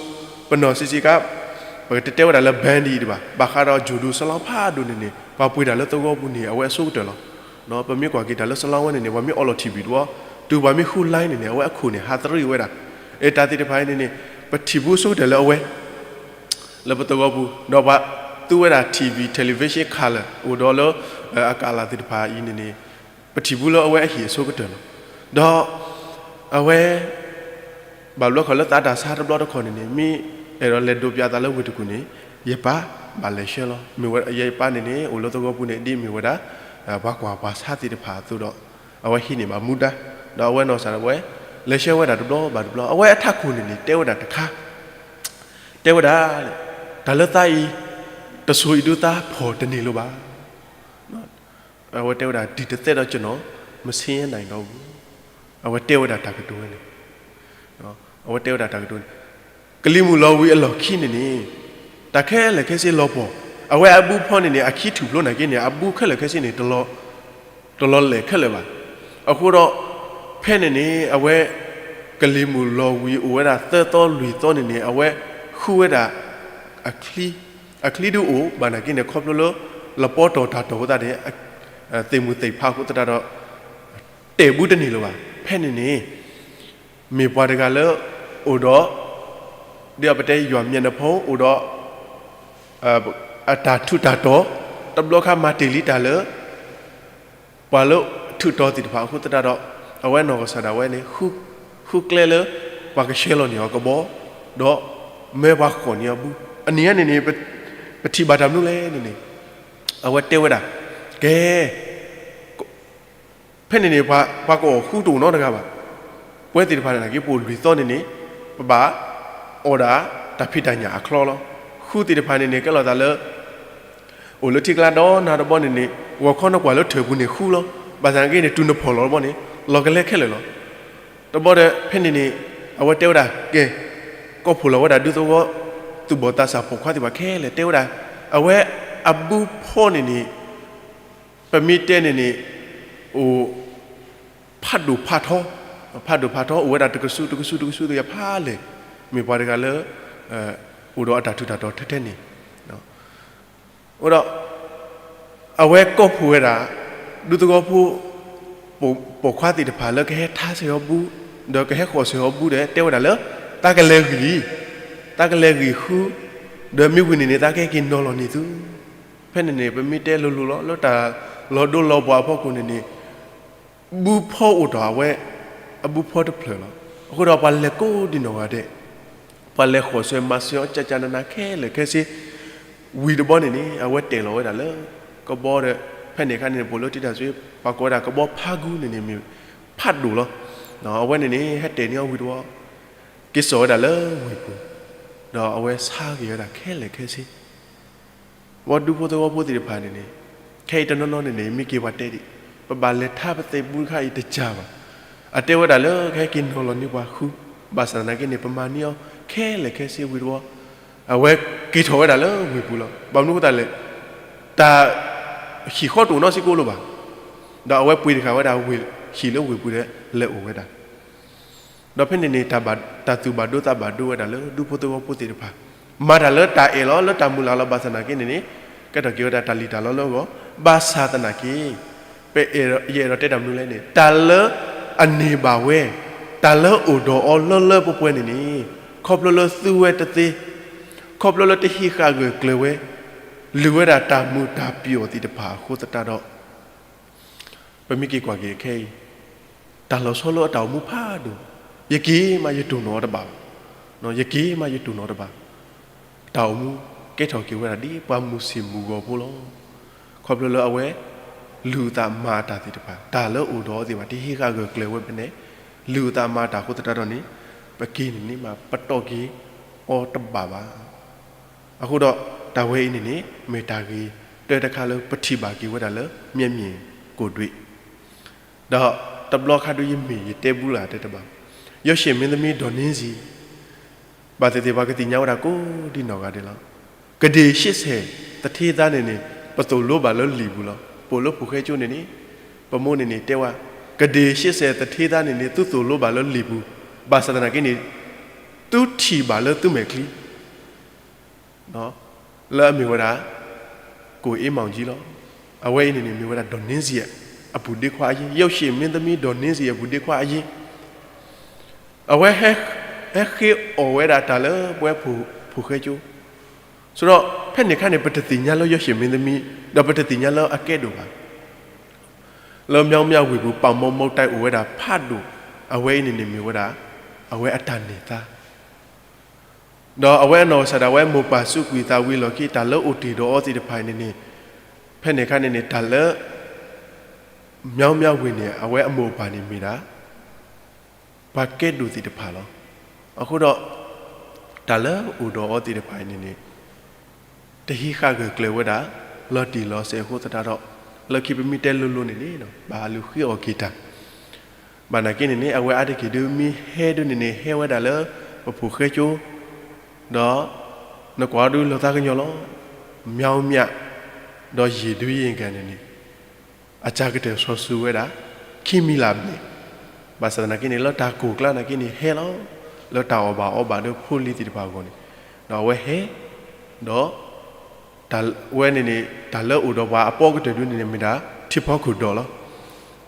ပနီၢ်ဆံးဆံးခါ ပကတတဲဝဲဒၣ်လၢ ဘၣ်ဒံးဒံးဘၣ်, ဘၣ်ဃးဒီး ယိၤဒိၣ် salon ဖးဒိၣ်န့ၣ်န့ၣ် ပှၤပှ့ၤတၢ်လၢသဝီပူၤန့ၣ် အဝဲအဆိကတၢၢ်လီၤ. ပမ့ၢ်ကွၢ်က့ၤတၢ်လၢ salon ဝဲန့ၣ်န့ၣ် ပှၤမ့ၢ်အီလီၤ ထံၣ်ဘံၣ် တဝီ, တုၤပှၤမ့ၢ်ဃု line န့ၣ်န့ၣ် အဝဲအခိၣ်န့ၣ် ဟးသရံးဝဲဒၣ်. အတၢ်သ့ၣ်တဖၣ်အံၤန့ၣ်န့ၣ် ပထံၣ်ဘူးဆိကတၢၢ်လၢအဝဲ လၢပသဝီပူၤ, ဒီးပှၤသူဝဲဒၣ် ထံၣ်ဘံၣ် television color အိၣ်ဒီးလၢ အကလးသ့ၣ်တဖၣ်အံၤန့ၣ်န့ၣ် ပထံၣ်ဘူးလၢအဝဲအဟံၣ်အဆိကတၢၢ်လီၤ. ဒီး အဝဲ ဘၣ်ဘျီခီၣ်လၢသးတၢ်ဆါတဘျီတခီၣ်န့ၣ်န့ၣ် မ့ၢ်အဲၣ်ဒိးလဲၤဒိးပၠးသးလၢဝ့ၢ်တကူၣ်န့ၣ် ယပၢ်ဘၣ်လဲၤဆှၢလီၤ. မ့ၢ်ဝဲယပၢ်န့ၣ်န့ၣ် အိၣ်လၢသဝီပူၤန့ၣ် ဒ်မ့ၢ်ဝဲဒၣ် ပှၤကွၢ်ပှၤဆါသ့ၣ်တဖၣ်အသိးဒီး အဝဲဟံးန့ၢ်ဘၣ်မူဒါ, ဒီးအဝဲနီၢ်ကစၢ်ဒၣ်ဝဲ လဲၤဆှၢဝဲဒၣ်တဘျီဘၣ်တဘျီ, အဝဲအထးခိၣ်န့ၣ်န့ၣ် တဲဝဲဒၣ်တခါ, တဲဝဲဒၣ် တၢ်လၢသးအံၤ တစိၤအံၤဒုးသးဖှီၣ်တန့ၢ်လၢၤဘၣ်. အဝဲတဲဝဲဒၣ် ဒံၣ်တသဲဒီးကနီၤ မဆ့ယဲနၤအံၤဒီး အဝဲတဲဝဲဒၣ်တၢ်ကတိၤဝဲန့ၣ်, အဝဲတဲဝဲဒၣ်တၢ်ကတိၤန့ၣ်, ကလံၤမုၢ်လီၤဝံၤအလီၢ်ခံန့ၣ်န့ၣ် တၢ်ခဲလၢာ်ခဲဆ့လီၤပှီၢ်, အဝဲအဘူးဖီန့ၣ်န့ၣ် အခံထူၣ်ဖျိနာ်က့န့ၣ် အဘူးခဲလၢာ်ခဲဆ့န့ၣ် တလီၤလဲၢ်ခဲလၢာ်ဘၣ်. အဃိဒီး ဖဲန့ၣ်န့ၣ် အဝဲ ကလံၤမုၢ်လီၤဝံၤအိၣ်ဝဲဒၣ်သၢသီလွံၢ်သီန့ၣ်န့ၣ် အဝဲဃုဝဲဒၣ် အချံ, အချံဒုးအိၣ်ဘၣ်နာ်က့န့ၣ် ခီဖျိလၢ လပီတီၢ်တၢ်တီၢ်အဃိသတးန့ၣ် သ့ၣ်မုၢ်သ့ၣ်ဖးအဃိသတးဒီး တဲာ်ဘူးတန့ၢ်လၢၤဘၣ်. ဖဲန့ၣ်န့ၣ် မ့ၢ်ပှၤတဂၤလၢ အိၣ်ဒီး ဒ်အပတဲယွၤမျက်နှာဖုံး အိၣ်ဒီး အတၢ်ထူးတၢ်တီၤ တဘျီခါမၤတ့ၢ်လံတၢ်လၢ ပှၤလၢထုးတီၤသ့ၣ်တဖၣ်အဃိသတးဒီး အဝဲနီၢ်ကစၢ်ဒၣ်ဝဲန့ၣ် ဃုကျဲလၢ ပှၤကဆှဲလီၤန့ၢ်အီၤကဘီ ဒီးမၢပှၤဃီၣ်န့ၢ်အီၤဘူး. အနံၤညါန့ၣ်န့ၣ် ပထံၣ်ဘၣ်တၢ်မနုၤလဲၣ်န့ၣ်န့ၣ် အဝဲတဲဝဲဒၣ် ကဲ ဖဲန့ၣ်န့ၣ် ပှၤကအီၣ်ဃုတအိၣ်နီတဂၤဘၣ်. ပဝဲသ့ၣ်တဖၣ်န့ၣ် နာ်က့ပအိၣ်လွံၢ်သီန့ၣ်န့ၣ် ပဘၣ်အီၣ်ဒၣ်တၢ်ဖံးတၢ်ညၣ်အချီလီၤ. ဃုသ့ၣ်တဖၣ်န့ၣ်န့ၣ် ကဲလီၤသးလၢ အိၣ်လၢထံကျါဒီနၤတဘီန့ၣ်န့ၣ် ဂီၤခီနကွၢ်လၢထၢၣ်ပူၤန့ၣ်ဃုလီၤ. ဘၣ်ဆၣ်နာ်က့န့ၣ် တုၤနဖီၣ်လီၤတဘီန့ၣ် လီၤကလဲခဲလၢာ်လီၤ. တဘီဒီး ဖဲန့ၣ်န့ၣ် အဝဲတဲဝဲဒၣ် ကဲ ကိးဖှိၣ်လီၤဝဲဒၣ်ဒူသဝီ သူၣ်ဘီၣ်သးစၢ်ပိာ်ခွါသ့ၣ်တဖၣ်ခဲလၢာ် တဲဝဲဒၣ် အဝဲ အဘုဖီန့ၣ်န့ၣ် ပမ့ၢ်တဲန့ၣ်န့ၣ် အိၣ် ဖးဒိၣ်ဖးထီ, ဖးဒိၣ်ဖးထီ အိၣ်ဝဲဒၣ်တကဆူးတကဆူးတကဆူးတယၤဖးလဲၢ်, မ့ၢ်ပှၤတဂၤလၢ အိၣ်ဒီးအတၢ်ထူးတၢ်တီၤထဲထဲန့ၣ်, အဃိဒီး အဝဲကိးဖှိၣ်ဝဲဒၣ် ဒူသဝီဖိ ပိာ်ခွါသ့ၣ်တဖၣ်လၢကဟဲထါစ့ၢ်ကီးဘု, ဒီးကဟဲဃီၣ်စ့ၢ်ကီးဘုဒီး တဲဝဲဒၣ်လၢ သးကလဲၤဂံၢ်, သးကလဲၤဂံၢ်ဃု, ဒီးမ့ၢ်ဝံၤန့ၣ်န့ၣ် သးကဟဲက့ၤနီၤလီၤန့ၢ်သု. ဖဲန့ၣ်န့ၣ် ပမ့ၢ်တဲလိၤလိၤလီၤ လၢတၢ်လီၤဒိလီၤဘှးအဖီခိၣ်န့ၣ်န့ၣ် ဘုဖီအိၣ်ဒီးအဝဲ အဘုဖီတဖျၢၣ်လီၤ. အဃိဒီးပှၤလဲၤကိးဒံနီၢ်ဂၤဒဲး, ပှၤလဲၤဃီၣ်စ့ၢ်မၤစ့ၢ်အီၤ ကၠၢ်ကၠၢ်နးနးခဲလၢာ်ခဲဆ့, ဝံၤတဘျီန့ၣ်န့ၣ် အဝဲတဲာ်လီၤဝဲဒၣ်လၢ ကဘီဒီး ဖဲန့ၣ်အခါန့ၣ် ပိာ်လၢထံတၢ်စု ပှၤကိးဝဲဒၣ်ကဘီဖးဂူန့ၣ်န့ၣ် မ့ၢ်ဖးဒိၣ်လီၤ. အဝဲန့ၣ်န့ၣ် ဟဲတဲာ်န့ၢ်အီၤဝံၤတဘျီ က့ၤစိာ်ဝဲဒၣ်လၢဝ့ၢ်ပူၤ, ဒီးအဝဲဆါက့ၤဝဲဒၣ်ခဲလၢာ်ခဲဆ့ ဝဲဒူဖိသဝီဖိသ့ၣ်တဖၣ်န့ၣ်န့ၣ်, ခဲအံၤတနီၤနီၤန့ၣ်န့ၣ် မ့ၢ်က့ၤပှၤတဲဒံး, ပဘၣ်လဲၤထါပသ့ၣ်ဘုတခါအံၤတကၢ်ဘၣ်. အတဲဝဲဒၣ်လၢကဟဲက့ၤနီၤလီၤန့ၢ်ပှၤဃု, ဘၣ်ဆၣ်သနာ်က့န့ၣ် ပမၤန့ၢ်အီၤခဲလၢာ်ခဲဆ့ဝံၤတဘျီ, အဝဲက့ၤထီၣ်ဝဲဒၣ်လၢဝ့ၢ်ပူၤလီၤ. ဘၣ်မနုၤအဃိသတးလဲၣ်, တၢ်ဟံၣ်ဃီတအိၣ်နီတစ့ၢ်ကီးလၢၤဘၣ်. ဒီးအဝဲပှ့ၤတဃာ်ဝဲဒၣ်ဝ့ၢ်ဟံၣ်လၢဝ့ၢ်ပူၤဒီးလဲၤအိၣ်ဝဲဒၣ် ဒီးဖဲန့ၣ်န့ၣ် တၢ်သူၣ်ဘၣ်ဒိသးဘၣ်ဒိဝဲဒၣ်လၢဒူဖိသဝီဖိသ့ၣ်တဖၣ်, မၤတၢ်လၢတၢ်အဲၣ်လီၤ လၢတၢ်မုၢ်လၢ်လီၤ. ဘၣ်ဆၣ်သနာ်က့န့ၣ်န့ၣ် ကဲထီၣ်က့ၤဝဲဒၣ်တၢ်လံၣ်တၢ်လီလၢအဂီၢ်, ဘၣ်ဆၣ်သနာ်က့ ပအဲၣ်ဒိး ယအဲၣ်ဒိးတဲတၢ်မနုၤလဲၣ်န့ၣ် တၢ်လၢအန့ၢ်ဘၣ်ဝဲ, တၢ်လၢအိၣ်ဒီးအီၤလၢလၢပှဲၤပှဲၤန့ၣ်န့ၣ် ခီဖျိလၢသူဝဲတသ့, ခီဖျိလၢတဟံးဃာ်ဂၢၢ်ကျၢၤဝဲ, လုၢ်ဝဲဒၣ်တၢ်မုာ်တၢ်ပျီၣ်သ့ၣ်တဖၣ်အဃိသတးဒီး ပမ့ၢ်က့ၤကွၢ်က့ၤခဲအံၤ, တၢ်လီၤဆီလၢအတၢ်အိၣ်မူဖးဒိၣ်, ယက့ၤမးယတိၢ်နီၣ်အီၤတဘၣ်ဘၣ်, ယက့ၤမးယတိၢ်နီၣ်တဘၣ်, တၢ်အိၣ်မူကဲထီၣ်က့ၤဝဲဒၣ်ဒ်ပှၤမုၢ်ဆ့ၣ်မုၢ်ဂီၤဖိလီၤ. ခီဖျိလၢအဝဲ လုၢ်အသးမၤအတၢ်သ့ၣ်တဖၣ်, တၢ်လၢအိၣ်ဒီးအီၤသ့ၣ်တဖၣ် တဟံးဃာ်ဂၢၢ်ကျၢၤဝဲဖဲန့ၣ်, လုၢ်အသးမၤအတၢ်အဃိသတးဒီးန့ၣ်, ပက့ၤန့ၣ်န့ၣ်မးပတီၢ်က့ၤအီၤတဘၣ်ဘၣ်. အဃိဒီး တၢ်ဝဲအံၤန့ၣ်န့ၣ် မ့ၢ်တၢ်ဂ့ၤတၢတခါလၢပထံၣ်ဘၣ်က့ၤဝဲဒၣ်လၢ မျက်မြင်ကိုယ်တွေ့ ဒီးတဘျီခါဒုးယမ့ၢ်ယတဲဘူးလၢ်တဲတဘၣ်, ယိၤၡ့ၣ်မင်းသမီးဒေါ်နင်းဇီ, ဘၣ်သ့ၣ်သ့ၣ်ပှၤကသ့ၣ်ညါဝဲဒၣ်ကိးဒံနီၢ်ဂၤဒဲးလီၤ. ကဒ့ၣ်ရှ့ၣ်စဲၣ် သထ့သါန့ၣ်န့ၣ် ပသိၣ်လိဘၣ်လၢလံာ်ပူၤလီၤ. ပိာ်လၢဖိၣ်ဃဲကၠိန့ၣ်န့ၣ်, ပမိၢ်န့ၣ်န့ၣ်တဲဝဲ, ကဒ့ၣ်ရှ့ၣ်စဲၣ်သထ့သါန့ၣ်န့ၣ် သုသိၣ်လိဘၣ်လၢလံာ်ပူၤ, ဘၣ်ဆၣ်သနာ်က့န့ၣ် သုထံၣ်ဘၣ်လၢသုမဲာ်ချံ လၢအမ့ၢ်ဝဲဒၣ် ကိၣ်အ့မီၣ်ကၠံလီၤ. အဝဲအံၤန့ၣ်န့ၣ် မ့ၢ်ဝဲဒၣ် ဒေါ်နင်းဇီ အပူၤဒ့ခွါအယ့ၢ်, ယိၤၡ့ၣ်မင်းသမီးဒေါ်နင်းဇီ အပူၤဒ့ခွါအယ့ၢ်, အဝဲ ဟဲဃ့အီၣ်ဝဲဒၣ်တၢ်လၢပဝဲဖိၣ်ဃဲကၠိ, ဆိုတော့ ဖဲန့ၣ်အခါန့ၣ် ပတသ့ၣ်ညါလၢယိၤၡ့ၣ်မင်းသမီး, ဒီးပတသ့ၣ်ညါလၢအကဲဒိၣ်ဘၣ် လၢ မြောင်းမြ ဝ့ၢ်ပူၤ ပာ်မီၢ်မီၢ်တၢ်အိၣ်ဝဲဒၣ်ဖးဒိၣ်, အဝဲအံၤန့ၣ်န့ၣ်မ့ၢ်ဝဲဒၣ် အဝဲအတၢ်န့ၢ်သါ ဒီးအဝဲအနီၢ်ကစၢ်ဒၣ်ဝဲမိၢ်ပၢ်စူးကွံာ်သးဝံၤလီၢ်ခံ တၢ်လၢအိၣ်တ့ၢ်ဒီးအီၤသ့ၣ်တဖၣ်အံၤန့ၣ်န့ၣ်, ဖဲန့ၣ်အခါန့ၣ်န့ၣ် တၢ်လၢ မြောင်းမြ ဝ့ၢ်န့ၣ် အဝဲအမိၢ်အပၢ်န့ၣ်မ့ၢ်ဒၣ် ပှၤကဲဒိၣ်သ့ၣ်တဖၣ်လီၤ. အဃိဒီး တၢ်လၢအိၣ်ဒီးအီၤသ့ၣ်တဖၣ်အံၤန့ၣ်န့ၣ် တဟံးဃာ်ဂၢၢ်ကျၢၤဝဲဒၣ် လီၤတံၢ်လီၤဆဲးအဃိသတးဒီး လၢခံပမ့ၢ်တဲလိၤလိၤန့ၣ်န့ၣ် ဘၣ်အလုၢ်ဃ့အီၣ်က့ၤတၢ် ဘၣ်နာ်က့န့ၣ်န့ၣ် အဝဲအါတက့ၢ်ဒုးမ့ၢ်ဟဲဒုးန့ၣ်န့ၣ် ဟဲဝဲဒၣ်လၢ ပဖိၣ်ဃဲကၠိ, ဒီး နကွၢ်ဒုးလီၤသးကညီၤလီၤ. မြောင်းမြ ဒီးယ့ၢ်ဒုးယ့ၢ်ကၤန့ၣ်န့ၣ် အစှၤကတၢၢ်စီၤစုၤဝဲဒၣ် ခံမံလၢ်ဘျဲၣ်, ဘၣ်ဆၣ်သနာ်က့န့ၣ် လၢတၢ်ကိၢ်ကျါနာ်က့န့ၣ်ဟဲလီၤ. လၢတၢ်အီၣ်ဘၣ်အီဘၣ်ဒီးဖိလံၤသ့ၣ်တဖၣ်အဂီၢ်န့ၣ်, ဒီးအဝဲဟဲ, ဒီး တၢ်ဝဲန့ၣ်န့ၣ် တၢ်လၢအိၣ်ဒီးပှၤအပီကတၢၢ်ဒုးန့ၣ်န့ၣ် မ့ၢ်ဒၣ်ထံဖီခိၣ်ဒီးလီၤ.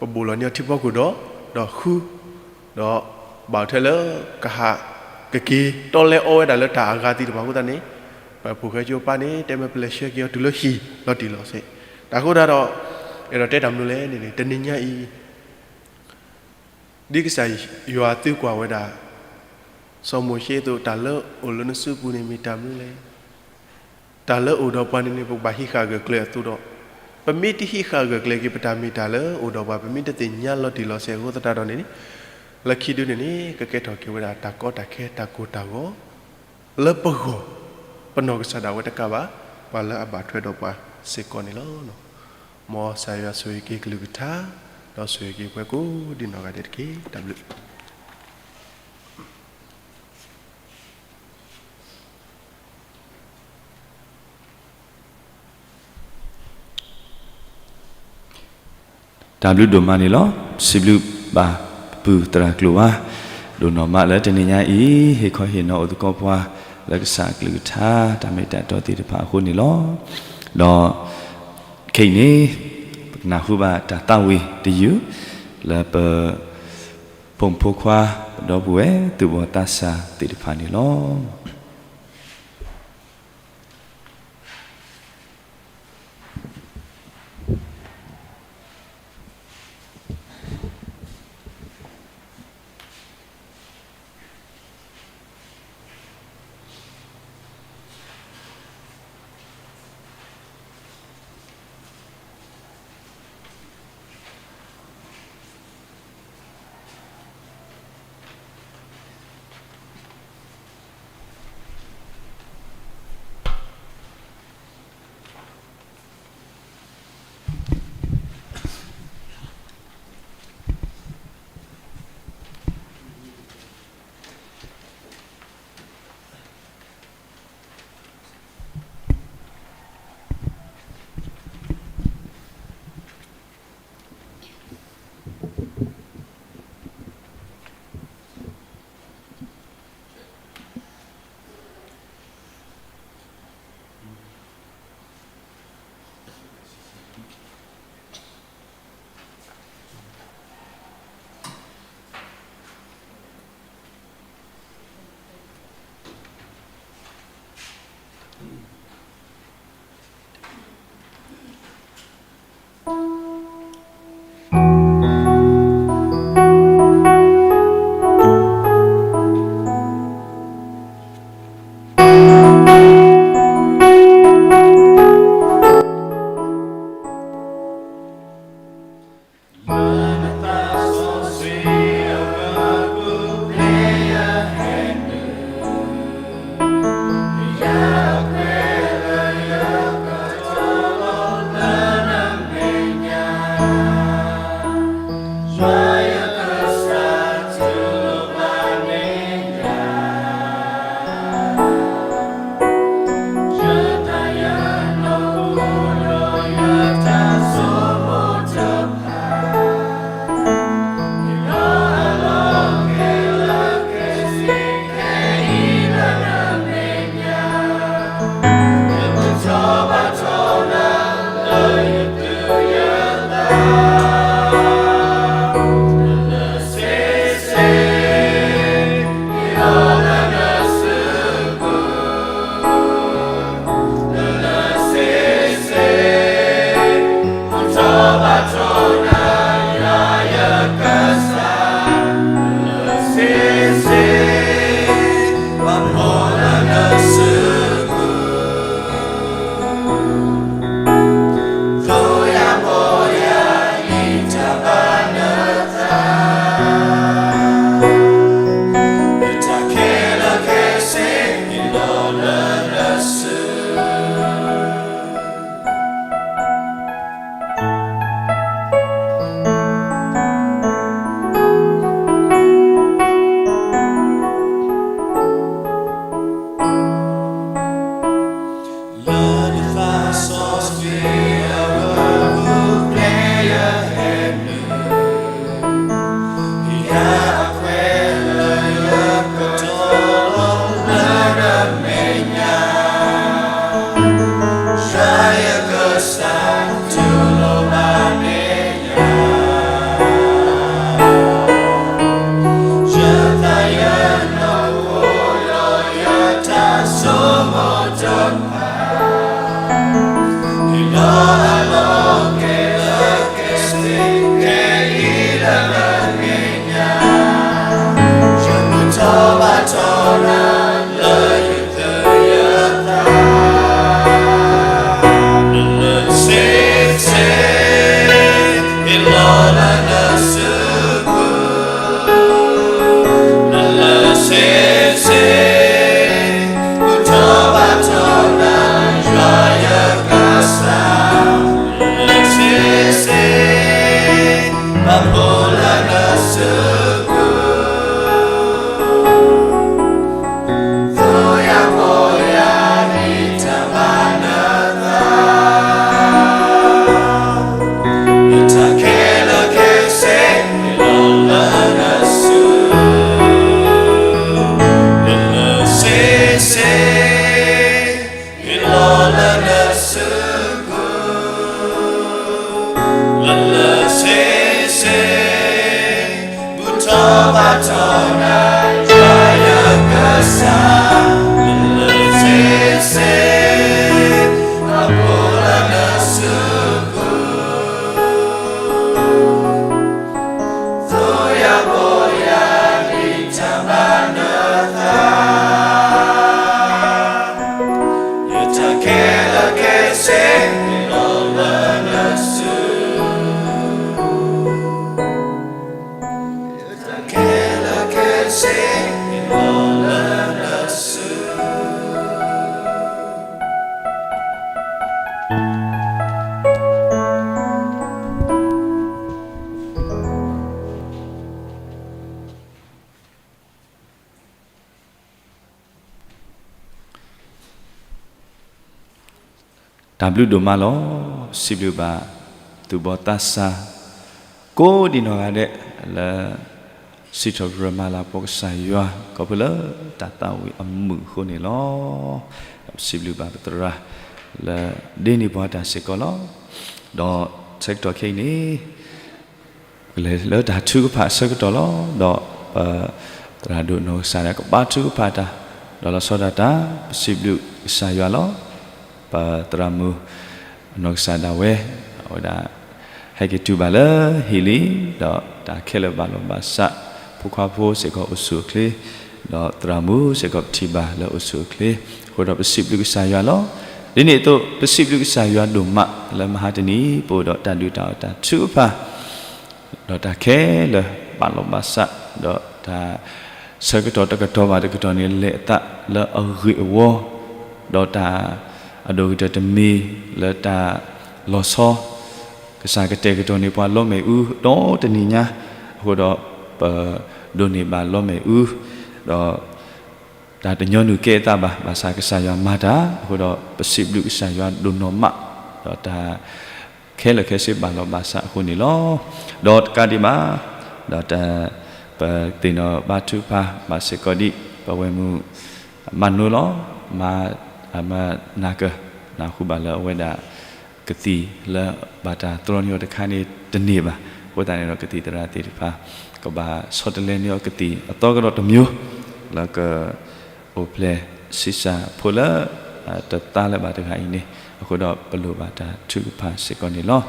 ပဘိၣ်လီၤန့ၢ်အီၤထံဖီခိၣ်ဒီး, ဒီးဃု, ဒီး ဘၣ်ထဲလၢ ကဟး, ကက့ၤတီလဲအီဝဲဒၣ်လၢတၢ်အဂၤသ့ၣ်တဖၣ်အဃိသတးန့ၣ်, ပဖိၣ်ဃဲကၠိပၢ်န့ၣ် တဲမ့ၢ်ပလဲၤဆှၢက့ၤအီၤတုၤလၢဟံၣ်လီၤတံၢ်လီၤဆဲး, တၢ်အဃိသတးဒီး အဲၣ်ဒိးတဲတၢ်မနုၤလဲၣ်န့ၣ်န့ၣ် တနံၤညါအံၤ ဒ်ကစၢ်ယွၤသံကွၢ်ဝဲဒၣ် စီၤမိၤၡ့အသိး တၢ်လၢအိၣ်လၢနစုပူၤန့ၣ်မ့ၢ်တၢ်မနုၤလဲၣ်. တၢ်လၢအိၣ်ဒီးပှၤန့ၣ်န့ၣ် ပကဘၣ်ဟံးဃာ်ဂၢၢ်ကျၢၤအသိးဒီး, ပမ့ၢ်တဟံးဃာ်ဂၢၢ်ကျၢၤက့ၤပတၢ်မ့ၢ်တၢ်လၢအိၣ်ဒီးပှၤ ပမ့ၢ်တသ့ၣ်ညါလီၤတံၢ်လီၤဆဲးအဃိသတးဒီးန့ၣ်န့ၣ်, လၢခံဒုန့ၣ်န့ၣ် ကကဲထီၣ်က့ၤဝဲဒၣ်တၢ်ကီတၢ်ခဲတၢ်ကိၢ်တၢ်ဂီၤ လၢပဂီၢ်, ပနီၢ်ကစၢ်ဒၣ်ဝဲတကးဘၣ်, ပှၤလၢအဘၣ်ထွဲဒီးပှၤစ့ၢ်ကီးန့ၣ်လီၤ. မ်ကစၢ်ယွၤဆိၣ်ဂ့ၤက့ၤကလုၢ်ကထါ, ဒီးဆိၣ်ဂ့ၤက့ၤပှၤကိးဒံနီၢ်ဂၤဒဲးတက့ၢ်. တၢ်ဘျုး. တၢ်ဘျုးဒိၣ်မးန့ၣ်လီၤ. စံးဘျုးဘၣ်ပပုၢ်သရၣ်ကျိာ်ဘၣ်, ဒိၣ်နီၢ်မးလၢတနံၤညါအံၤ ဟ့ၣ်ခီဟ့ၣ်နီၤအိၣ်သကိးပှၤ လၢကစၢ်အကလုၢ်ကထါ တၢ်မ့ၢ်တၢ်တီသ့ၣ်တဖၣ်အဃိန့ၣ်လီၤ. ဒီးခဲအံၤန့ၣ် ပကနၢ်ဟူဘၣ်တၢ်သးဝံၣ်တယုၢ် လၢပ ဖိမုၣ်ဖိခွါ ပဒီပုၢ်ဝဲၢ် သူၣ်ဘီၣ်သးစၢ်သ့ၣ်တဖၣ်န့ၣ်လီၤ. တၢ်ဘျုးဒိၣ်မးလီၤ. စံးဘျုးဘၣ် သူၣ်ဘီၣ်သးစၢ် ကိးဒံနီၢ်ဂၤဒဲး လၢ စံးထီၣ်ပတြၢၤမၤလၤကပီၤကစၢ်ယွၤ ခီဖျိလၢတၢ်သးဝံၣ်အမုာ်အဃိန့ၣ်လီၤ. ဒီးပစံးဘျုးဘၣ်ပသရၣ် လၢဒ့န့ၢ်ပှၤတၢ်စ့ၢ်ကီးလီၤ. ဒီးဆၢကတီၢ်ခဲအံၤန့ၣ် ကလဲၤလၢတၢ်ထုကဖၣ်အဆၢကတီၢ်လီၤ. ဒီးပသရၣ်ဒိၣ်နီၢ်ကစၢ်ဒၣ်ကဘါထုကဖၣ်တၢ်, ဒီးလီၤဆီဒၣ်တၢ် ပစံးဘျုးကစၢ်ယွၤလီၤ. ပသရၣ်မုၣ်နီၢ်ကစၢ်ဒၣ်ဝဲ အဝဲဒၣ် ဟဲက့ၤတုၤဘၣ်လၢဟံၣ်လံ, ဒီးတၢ်ခဲလၢာ်ဘၣ်လီၤဘၣ်စး ဖိခွါဖိစ့ၢ်ကီးအိၣ်ဆူၣ်အိၣ်ချ့, ဒီးသရၣ်မုၣ်စ့ၢ်ကီးပထံၣ်ဘၣ်လၢအိၣ်ဆူၣ်အိၣ်ချ့, အဃိဒီးပစံးဘျုးကစၢ်ယွၤလီၤ. ဒ်န့ၣ်အသိး ပစံးဘျုးကစၢ်ယွၤဒိၣ်မးလၢမဟါတနံၤ ပအိၣ်ဒီးတၢ်ဒုးတၢ်အီၣ်တၢ်ထုကဖၣ် ဒီးတၢ်ခဲလၢာ်ဘၣ်လီၤဘၣ်စး, ဒီးတၢ်ဆၢကတီၢ်တကတီၢ်ဘၣ်တကတီၢ်န့ၣ် လဲၤအသးလၢအဂ့ၢ်အဝီ, ဒီးတၢ်အဒိၣ်ကတၢၢ်တမံၤလၢတၢ်လီၤဆီ, ကစၢ်ကတဲာ်ကတီၤန့ၢ်ပှၤလီမ့ၣ်အူဒီတနံၤညါ, အဃိဒီးပဒိးန့ၢ်ဘၣ်လီမ့ၣ်အူ, ဒီး တၢ်တညီနုၢ်ကဲအသးဘၣ်, ဘၣ်ဆၣ်ကစၢ်ယွၤမၤတၢ်, အဃိဒီးပစံးဘျုးကစၢ်ယွၤဒိၣ်နီၢ်မး, ဒီးတၢ်ခဲလၢာ်ခဲဆ့ဘၣ်လီၤဘၣ်စးအဃိန့ၣ်လီၤ. ဒီးတကးဒံးဘၣ်, ဒီးတၢ် ပသ့ၣ်နီၣ်ဘါထုကဖၣ်ဘၣ်စ့ၢ်ကီးဒံး ပဝဲၢ်မုၣ် မၤနိလီၤ, မၤ မၤနၢ်ကၢၢ် နၢ်ဟူဘၣ်လၢအဝဲဒၣ် ကသံၣ်လၢဘၣ်တၢ်တြီန့ၢ်အီၤတခါန့ၣ်တန့ၢ်ဘၣ်. အဃိသတးန့ၣ်ဒီး ကသံၣ်သရၣ်သ့ၣ်တဖၣ် ကဘၣ်ဆီတလဲန့ၢ်အီၤကသံၣ်အသီကဒီးတမံၤ လၢကအိၣ်ဖျဲၣ်ဆံးစၢ်ဖိလၢ တသါလၢၤဘၣ်တဂၤအံၤန့ၣ်, အဃိဒီးပလိၣ်ဘၣ်တၢ်ထုကဖၣ်စ့ၢ်ကီးန့ၣ်လီၤ.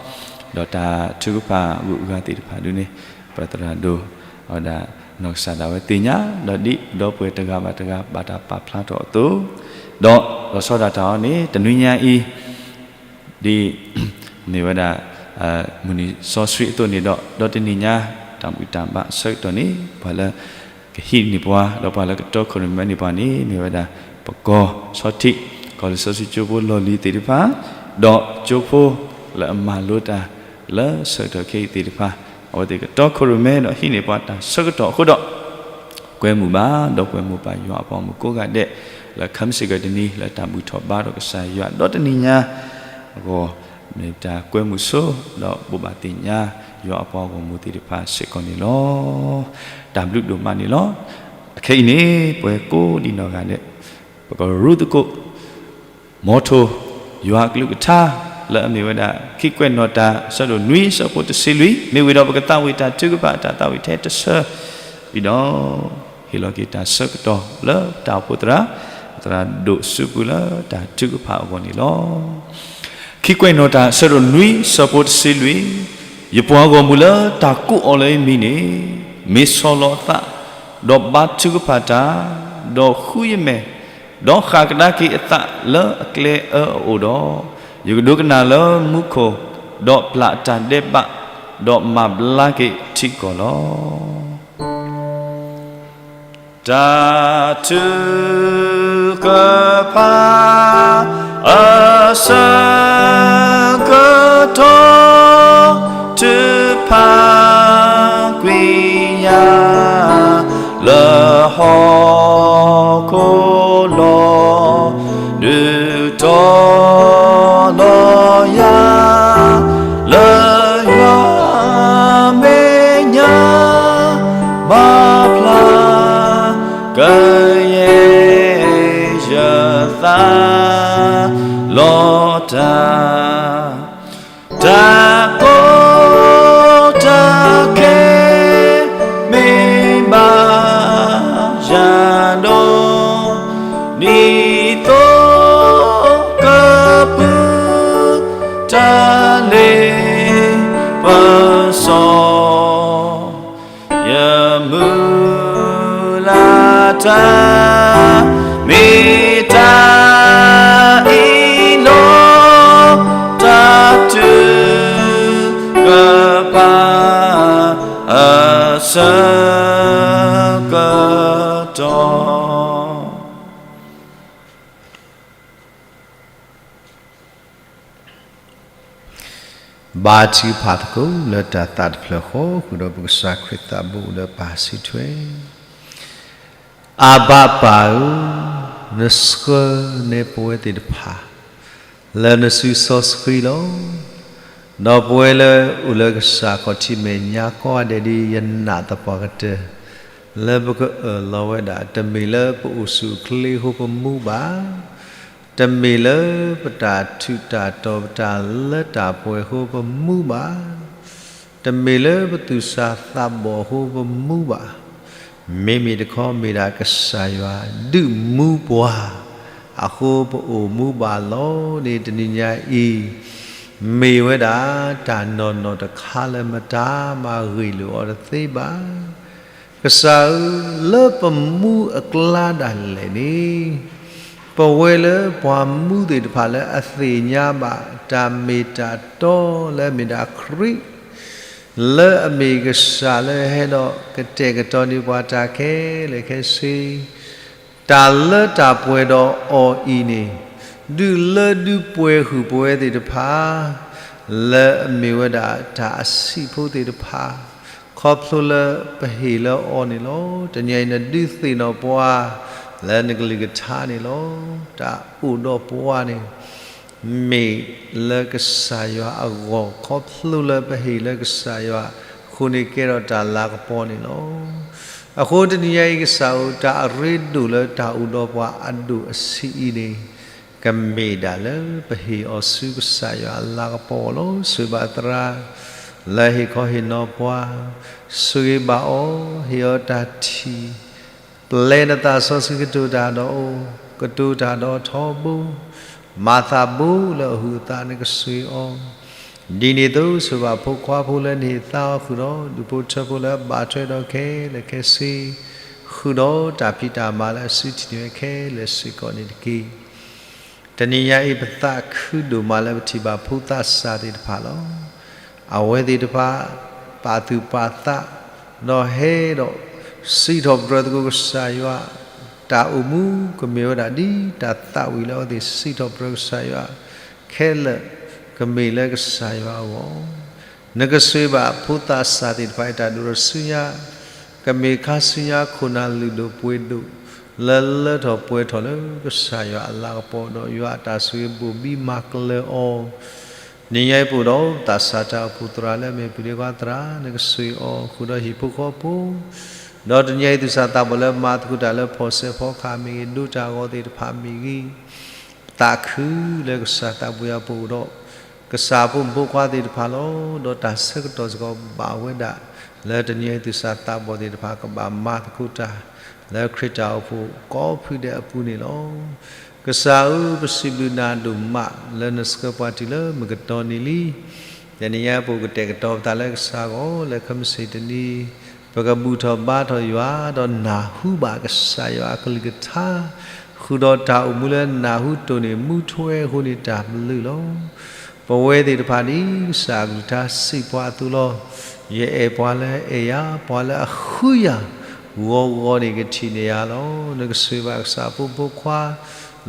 ဒီးတၢ်ထုကဖၣ်ဂုၤအဂၤသ့ၣ်တဖၣ်ဒုန့ၣ် ပသရၣ်ဒိၣ် အဝဲဒၣ် နီၢ်ကစၢ်ဒၣ်ဝဲသ့ၣ်ညါ ဒီးဒ်ပဒီပုၢ်ဝဲၢ်တဂၤဘၣ်တဂၤဘၣ်တၢ်ပာ်ဖျါထီၣ်အသိး, ဒီးလီၤဆီဒၣ်တၢ်အီၤန့ၣ် တနွံညါအံၤ ဒ် မ့ၢ်ဝဲဒၣ် မုၢ်နံၤစီဆှံအသိးန့ၣ်ဒီး ဒီးတနံၤညါ တၢ်ဘူၣ်တၢ်ဘါအဆၢကတီၢ်န့ၣ် ပှၤလၢကဟံးန့ၢ်ပှၤ ဒီးပှၤလၢကတီခိၣ်ရိၣ်မဲန့ၢ်ပှၤန့ၣ် မ့ၢ်ဝဲဒၣ် ပကီၢ်ဆီထံး ကီၢ်လံာ်စီဆှံကၠိဖိလီၢ်လံၤသ့ၣ်တဖၣ် ဒီးကၠိဖိလၢအမၤလိတၢ်လၢဆၢကတီၢ်ခဲအံၤသ့ၣ်တဖၣ် အဝဲသ့ၣ်ကတီခိၣ်ရိၣ်မဲဒီးဟံးန့ၢ်ပှၤတၢ်ဆၢကတီၢ်အဃိဒီး ကွဲမုာ်ဘၣ် ဒီးကွဲမုာ်ဘၣ်ယွၤအပှၤမုၣ်ကိးဂၤဒဲး လၢခံမုၢ်ဆ့ၣ်ကီးတနံၤ လၢတၢ်ဘူၣ်ထီၣ်ဘါထီၣ်ကစၢ်ယွၤ ဒီးတနံၤညါအဂီၢ် မ့ၢ်တၢ်ကွဲမုာ်ဆိ ဒီးဘိးဘၣ်သ့ၣ်ညါ ယွၤအပှၤဂီၢ်မုၢ်သ့ၣ်တဖၣ်စ့ၢ်ကီးန့ၣ်လီၤ. တၢ်ဘျုးဒိၣ်မးန့ၣ်လီၤ. အခဲအံၤန့ၣ် ပဝဲကိးဒံနီၢ်ဂၤဒဲး ပကရူၢ်သကိး မီထိၣ် ယွၤအကလုၢ်ကထါ လၢအမ့ၢ်ဝဲဒၣ် ခံကွဲးနီၣ်တၢ် အဆၢဒိၣ်နွံ အဆၢဖိတဆံလွံၢ် မ့ၢ်ဝံၤဒီးပကသးဝံၣ်တၢ်ထုကဖၣ် တၢ်သးဝံၣ်ထဲတဆၢ ဝံၤဒီး ဟ့ၣ်လီၤက့ၤတၢ်ဆၢကတီၢ်လၢတၢ်အိၣ်ဖှိၣ်သရၣ် သရၣ်ဒိၣ်စုပူၤလၢတၢ်ထုကဖၣ်အဂီၢ်န့ၣ်လီၤ. ခံကွဲးနီၣ်တၢ် အဆၢဒိၣ်နွံ အဆၢဖိတဆံလွံၢ် ယပှၤဂီၢ်မုၢ်လၢတၢ်ကိးအီၤလၢယမံၤန့ၣ် မ့ၢ်ဆီၣ်လီၤအသး ဒီးဘါထုကဖၣ်တၢ်, ဒီးဃုယမဲာ်, ဒီးဃၣ်ကဒါက့ၤအသးလၢအကျဲအၢအအိၣ်ဒီး, ယကဒိကနၣ်လၢမူခိၣ်, ဒီးပျၢ်အတၢ်ဒဲးဘး, ဒီးမၤဘျါက့ၤထံကီၢ်လီၤ. တၢ်ထုကဖၣ် အဆၢကတီၢ် ထုကဖၣ်ကွံာ်ယၤ လၢဟီၣ်ခိၣ်လီၤ. ဒုးတီၤလီၤယၤ လၢယွၤမဲာ်ညါ မၤဖျါကယဲၢ်ယသး လီၤတၢ် တၢ်ကီတၢ်ခဲ မ့ၢ်ဘၣ်ယၤဒီး ဒ်သိးကပုၢ်တၢ်လ့ပစီ ယမုၢ်လၢ်တၢ် မ့ၢ်တၢ်အံၤလီၤ. တၢ်ထုကဖၣ် အဆၢကတီၢ် ဘါထုကဖၣ်သကိး လၢတၢ်သးတဖျၢၣ်ဃီ ဃုာ်ဒီးပကစၢ်ခရံာ်သးဘိလၢပၢ်စုထွဲ, အဘၤပၢ်ဧၢ, နဆှၢန့ၢ်ပဝဲသ့ၣ်တဖၣ် လၢနစုစီဆှံလီၤ. ဒီးပဝဲလၢအိၣ်လၢကစၢ်ခီၣ်ထံးမဲာ်ညါကိးဂၤဒဲးဒ်ယနာ်သပှၢ်ကတၢၢ် လၢပကအၢၣ်လီၤဝဲဒၣ် တမ့ၢ်လၢပအိၣ်ဆူၣ်အိၣ်ချ့အဃိပမူဘၣ်, တမ့ၢ်လၢပတၢ်ထူးတၢ်တီၤပတၢ်လၢတၢ်ပှဲၤအဃိပမူဘၣ်, တမ့ၢ်လၢပသူၣ်စၢ်သးဘီၣ်အဃိပမူဘၣ်, မ့မ့ၢ်တခီမ့ၢ်ဒၣ်ကစၢ်ယွၤဒုးမူပှၤ အဃိပအိၣ်မူဘၣ်လီၤန့ၣ် တနံၤညါအံၤ မ့ၢ်ဝဲဒၣ်တၢ်နီၢ်နီၢ်တခါလၢမတၤမၤဂ့ၢ်လိာ်အီၤတသ့ဘၣ်. ကစၢ်ဧၢ, လၢပမူအကျါဒၣ်လဲာ်န့ၣ် ပဝဲလၢပှၤမူသ့ၣ်တဖၣ်လၢအသ့ၣ်ညါဘၣ်တၢ်မ့ၢ်တၢ်တီလၢအမ့ၢ်ဒၣ်ခရံာ် လၢအမ့ၢ်ကစၢ်လၢဟဲဒီးကတဲာ်ကတီၤန့ၢ်ပှၤတၢ်ခဲလၢာ်ခဲဆ့, တၢ်လၢတၢ်ပှဲၤဒီးအီၤအံၤန့ၣ် ဒုးလၢဒုးပှဲၤဃုာ်ပဝဲသ့ၣ်တဖၣ် လၢအမ့ၢ်ဝဲဒၣ်တၢ်အဆံးဖိသ့ၣ်တဖၣ် ခီဖျိလၢပဟ့ၣ်လၢအီၤန့ၣ်လီၤ. တနံၤအံၤနဒုးသ့ၣ်နီၣ်ပှၤ လၢနကလုၢ်ကထါန့ၣ်လီၤ. တၢ်အိၣ်ဒီးပှၤန့ၣ် မ့ၢ်လၢကစၢ်ယွၤအဂီၢ် ခီဖျိလၢပဟ့ၣ်လၢကစၢ်ယွၤအဃိန့ၣ်ကဲထီၣ်တၢ်လၤကပီၤန့ၣ်လီၤ. အဃိတနံၤညါအံၤကစၢ်ဧၢ, တၢ်အရ့ဒိၣ်လၢတၢ်အိၣ်ဒီးပှၤအဒိၣ်အဆံးအံၤန့ၣ် ကမ့ၢ်ဒၣ်လၢပဟ့ၣ်အီၤဆူကစၢ်ယွၤအလၤကပီၤလီၤ. ဆိၣ်ဂ့ၤဘၣ်သရၣ် လၢဟ့ၣ်ခီဟ့ၣ်နီၤပှၤ, ဆိၣ်ဂ့ၤဘၣ်အီၤ ဟ့ၣ်အီၤတၢ်ထံၣ် ပျဲနသးစီဆှံကတိၤတၢ်ဒီးအီၤ, ကတိၤတၢ်ဒီးထီဘိ, မၤသးဘိလၢအဟုးအသးနကဆိၣ်ဂ့ၤအီၤ, ဒ်န့ၣ်အသိးဆိၣ်ဂ့ၤဘၣ်ဖိခွါဖိလၢနဟ့ၣ်သါအီၤဃုာ်ဒီး ဒူၣ်ဖိထၢဖိလၢအဘၣ်ထွဲဒီးခဲလၢာ်ခဲဆ့, ဃုာ်ဒီးတၢ်ဖံးတၢ်မၤလၢအစုထံၣ်န့ၢ်ဝဲခဲလၢာ်စ့ၢ်ကီးန့ၣ်တက့ၢ်. တနံၤညါအံၤပသးခုဒိၣ်မးလၢပထံၣ်ဘၣ်ဖိသးစၢ်သ့ၣ်တဖၣ်လီၤ. အဝဲသ့ၣ်တဖၣ် ပာ်သူၣ်ပာ်သး ဒီးဟဲဒီး စံးထီၣ်ပတြၢၤသကိးကစၢ်ယွၤ, တၢ်အိၣ်မူကမ့ၢ်ဝဲဒၣ်ဒ်တၢ်သးဝံၣ်လၢအဝဲသ့ၣ်စံးထီၣ်ပတြၢၤကစၢ်ယွၤ, ခဲလၢာ်ကမ့ၢ်လၢကစၢ်ယွၤအဂီၢ် နကဆိၣ်ဂ့ၤဘၣ်ဖိသးစၢ်သ့ၣ်တဖၣ်အတၢ်ဒိၣ်ထီၣ်ဆူညါ, ကမ့ၢ်ခါဆူညါခိၣ်နၢ်လုၢ်ဒိၣ်ပှ့ၤဒိၣ် လၢလၢထီၣ်ပှဲၤထီၣ်လၢကစၢ်ယွၤအလၤကပီၤဒီးယွၤအတၢ်ဆိၣ်ဂ့ၤဘိၣ်ဘံမၤကျၢၤအီၤ, နံၤညါအံၤပအိၣ်ဒီးသးစၢ်တၢ်အိၣ်ဖှိၣ်သရၣ်လၢအမ့ၢ်ပုၢ်ဒ့ခွါသရၣ် နကဆိၣ်ဂ့ၤအီၤဃုာ်ဒီးဟံၣ်ဖိဃီဖိ ဒီးတနံၤအံၤသူၣ်စၢ်သးဘီၣ်လၢမၤသကိးတၢ်လၢဖီၣ်စဲးဖီကဟၣ်မ့ၢ်ဂ့ၤ ဒိတၢ်ဂီၤသ့ၣ်တဖၣ်မ့ၢ်ဂ့ၤ, သးခုလၢကစၢ်သးပှ့ၤအပူၤဒီး ကစၢ်ဖိမုၣ်ဖိခွါသ့ၣ်တဖၣ်လီၤ. ဒီးတၢ်ဆၢကတီၢ်စ့ၢ်ကီးဘၣ်ဝဲဒၣ် လၢတနံၤအံၤသူၣ်စၢ်သးဘီၣ်သ့ၣ်တဖၣ်ကဘၣ်မၤသကိးတၢ် လၢခရံာ်တၢ်အိၣ်ဖှိၣ်ကိးဖုဒဲးအပူၤန့ၣ်လီၤ. ကစၢ်ဧၢ, ပစံးဘျုးနၤဒိၣ်မး လၢနဆှၢပှၤတုၤလၢမုၢ်ကတီၢ်နံၤလံ. တနံၤညါပအိၣ်ကတဲာ်ကတီၤပသးလၢကစၢ်အဂီၢ် လၢခဲမုၢ်ဆ့ၣ်တနံၤ ပကဘူၣ်ထီၣ်ဘါထီၣ်ယွၤ ဒီးနၢ်ဟူဘၣ်ကစၢ်ယွၤအကလုၢ်ကထါ ဃုာ်ဒီးတၢ်အိၣ်မူလၢနၢ်ဟူတိၢ်န့ၢ်မူထွဲအဃိန့ၣ်တၢ်ဘျုးလီၤ. ပဝဲသ့ၣ်တဖၣ်ဒ်ကစၢ်အကလုၢ်ကထါစံးပှၤအသိးလီၤ. ယအဲၣ်ပှၤလၢအအဲၣ်ယၤ, ပှၤလၢအဃုယၤ ဂီၤဂီၤန့ၣ်ကထံၣ်န့ၢ်ယၤလီၤ. နကဆိၣ်ဂ့ၤဘၣ်ကစၢ်အဖိမုၣ်ဖိခွါ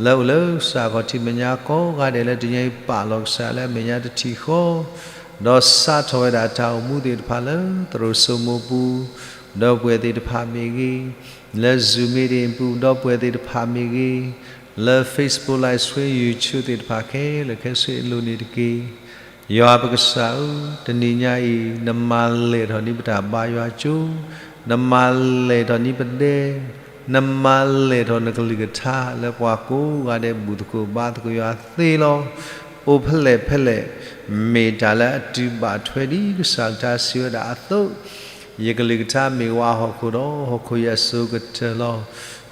လၢအိၣ်လၢကစၢ်ခီၣ်ထံးမဲာ်ညါကိးဂၤဒဲးလၢတနံၤအံၤပာ်လီၤကစၢ်လၢအမဲာ်ညါတထံၣ်ဃီ ဒီးစးထီၣ်ဝဲဒၣ်တၢ်အိၣ်မူသ့ၣ်တဖၣ်လၢသရိာ်စိမိၤပူၤ ဒီပုၢ်ဝဲၢ်သ့ၣ်တဖၣ်မ့ၢ်ဂ့ၤ, လၢ Zoom meeting ပူၤ ဒီပုၢ်ဝဲၢ်သ့ၣ်တဖၣ်မ့ၢ်ဂ့ၤ, လၢ Facebook Live Stream YouTube သ့ၣ်တဖၣ်ခဲလၢာ်ခဲဆ့အလိၤန့ၣ်တက့ၢ်. ယွၤပကစၢ်ဧၢ, တနံၤညါအံၤ နမၤလဲၢ်ထီၣ်န့ၢ်ပတၢ်ဘါယွၤကၠိ, နမၤလဲၢ်ထီၣ်န့ၢ်ပဒဲ, နမၤလဲၢ်ထီၣ်နကလုၢ်ကထါ လၢပှၤကိးဂၤဒဲးဘူၣ်သကိးဘါသကိးယွၤသ့လီၤ. အိၣ်ဖဲလဲၣ်ဖဲလဲၣ် မ့ၢ်တၢ်လၢအတုၤဘၣ်ထွဲဒ်ကစၢ်ကလုၢ်ကထါစံးဝဲဒၣ်အသိး, ယကလုၢ်ကထါမ့ၢ်ဝဲဟီၣ်ခိၣ်ဒီး ဟီၣ်ခိၣ်ယဲၢ်စိၤကတၢၢ်လီၤ.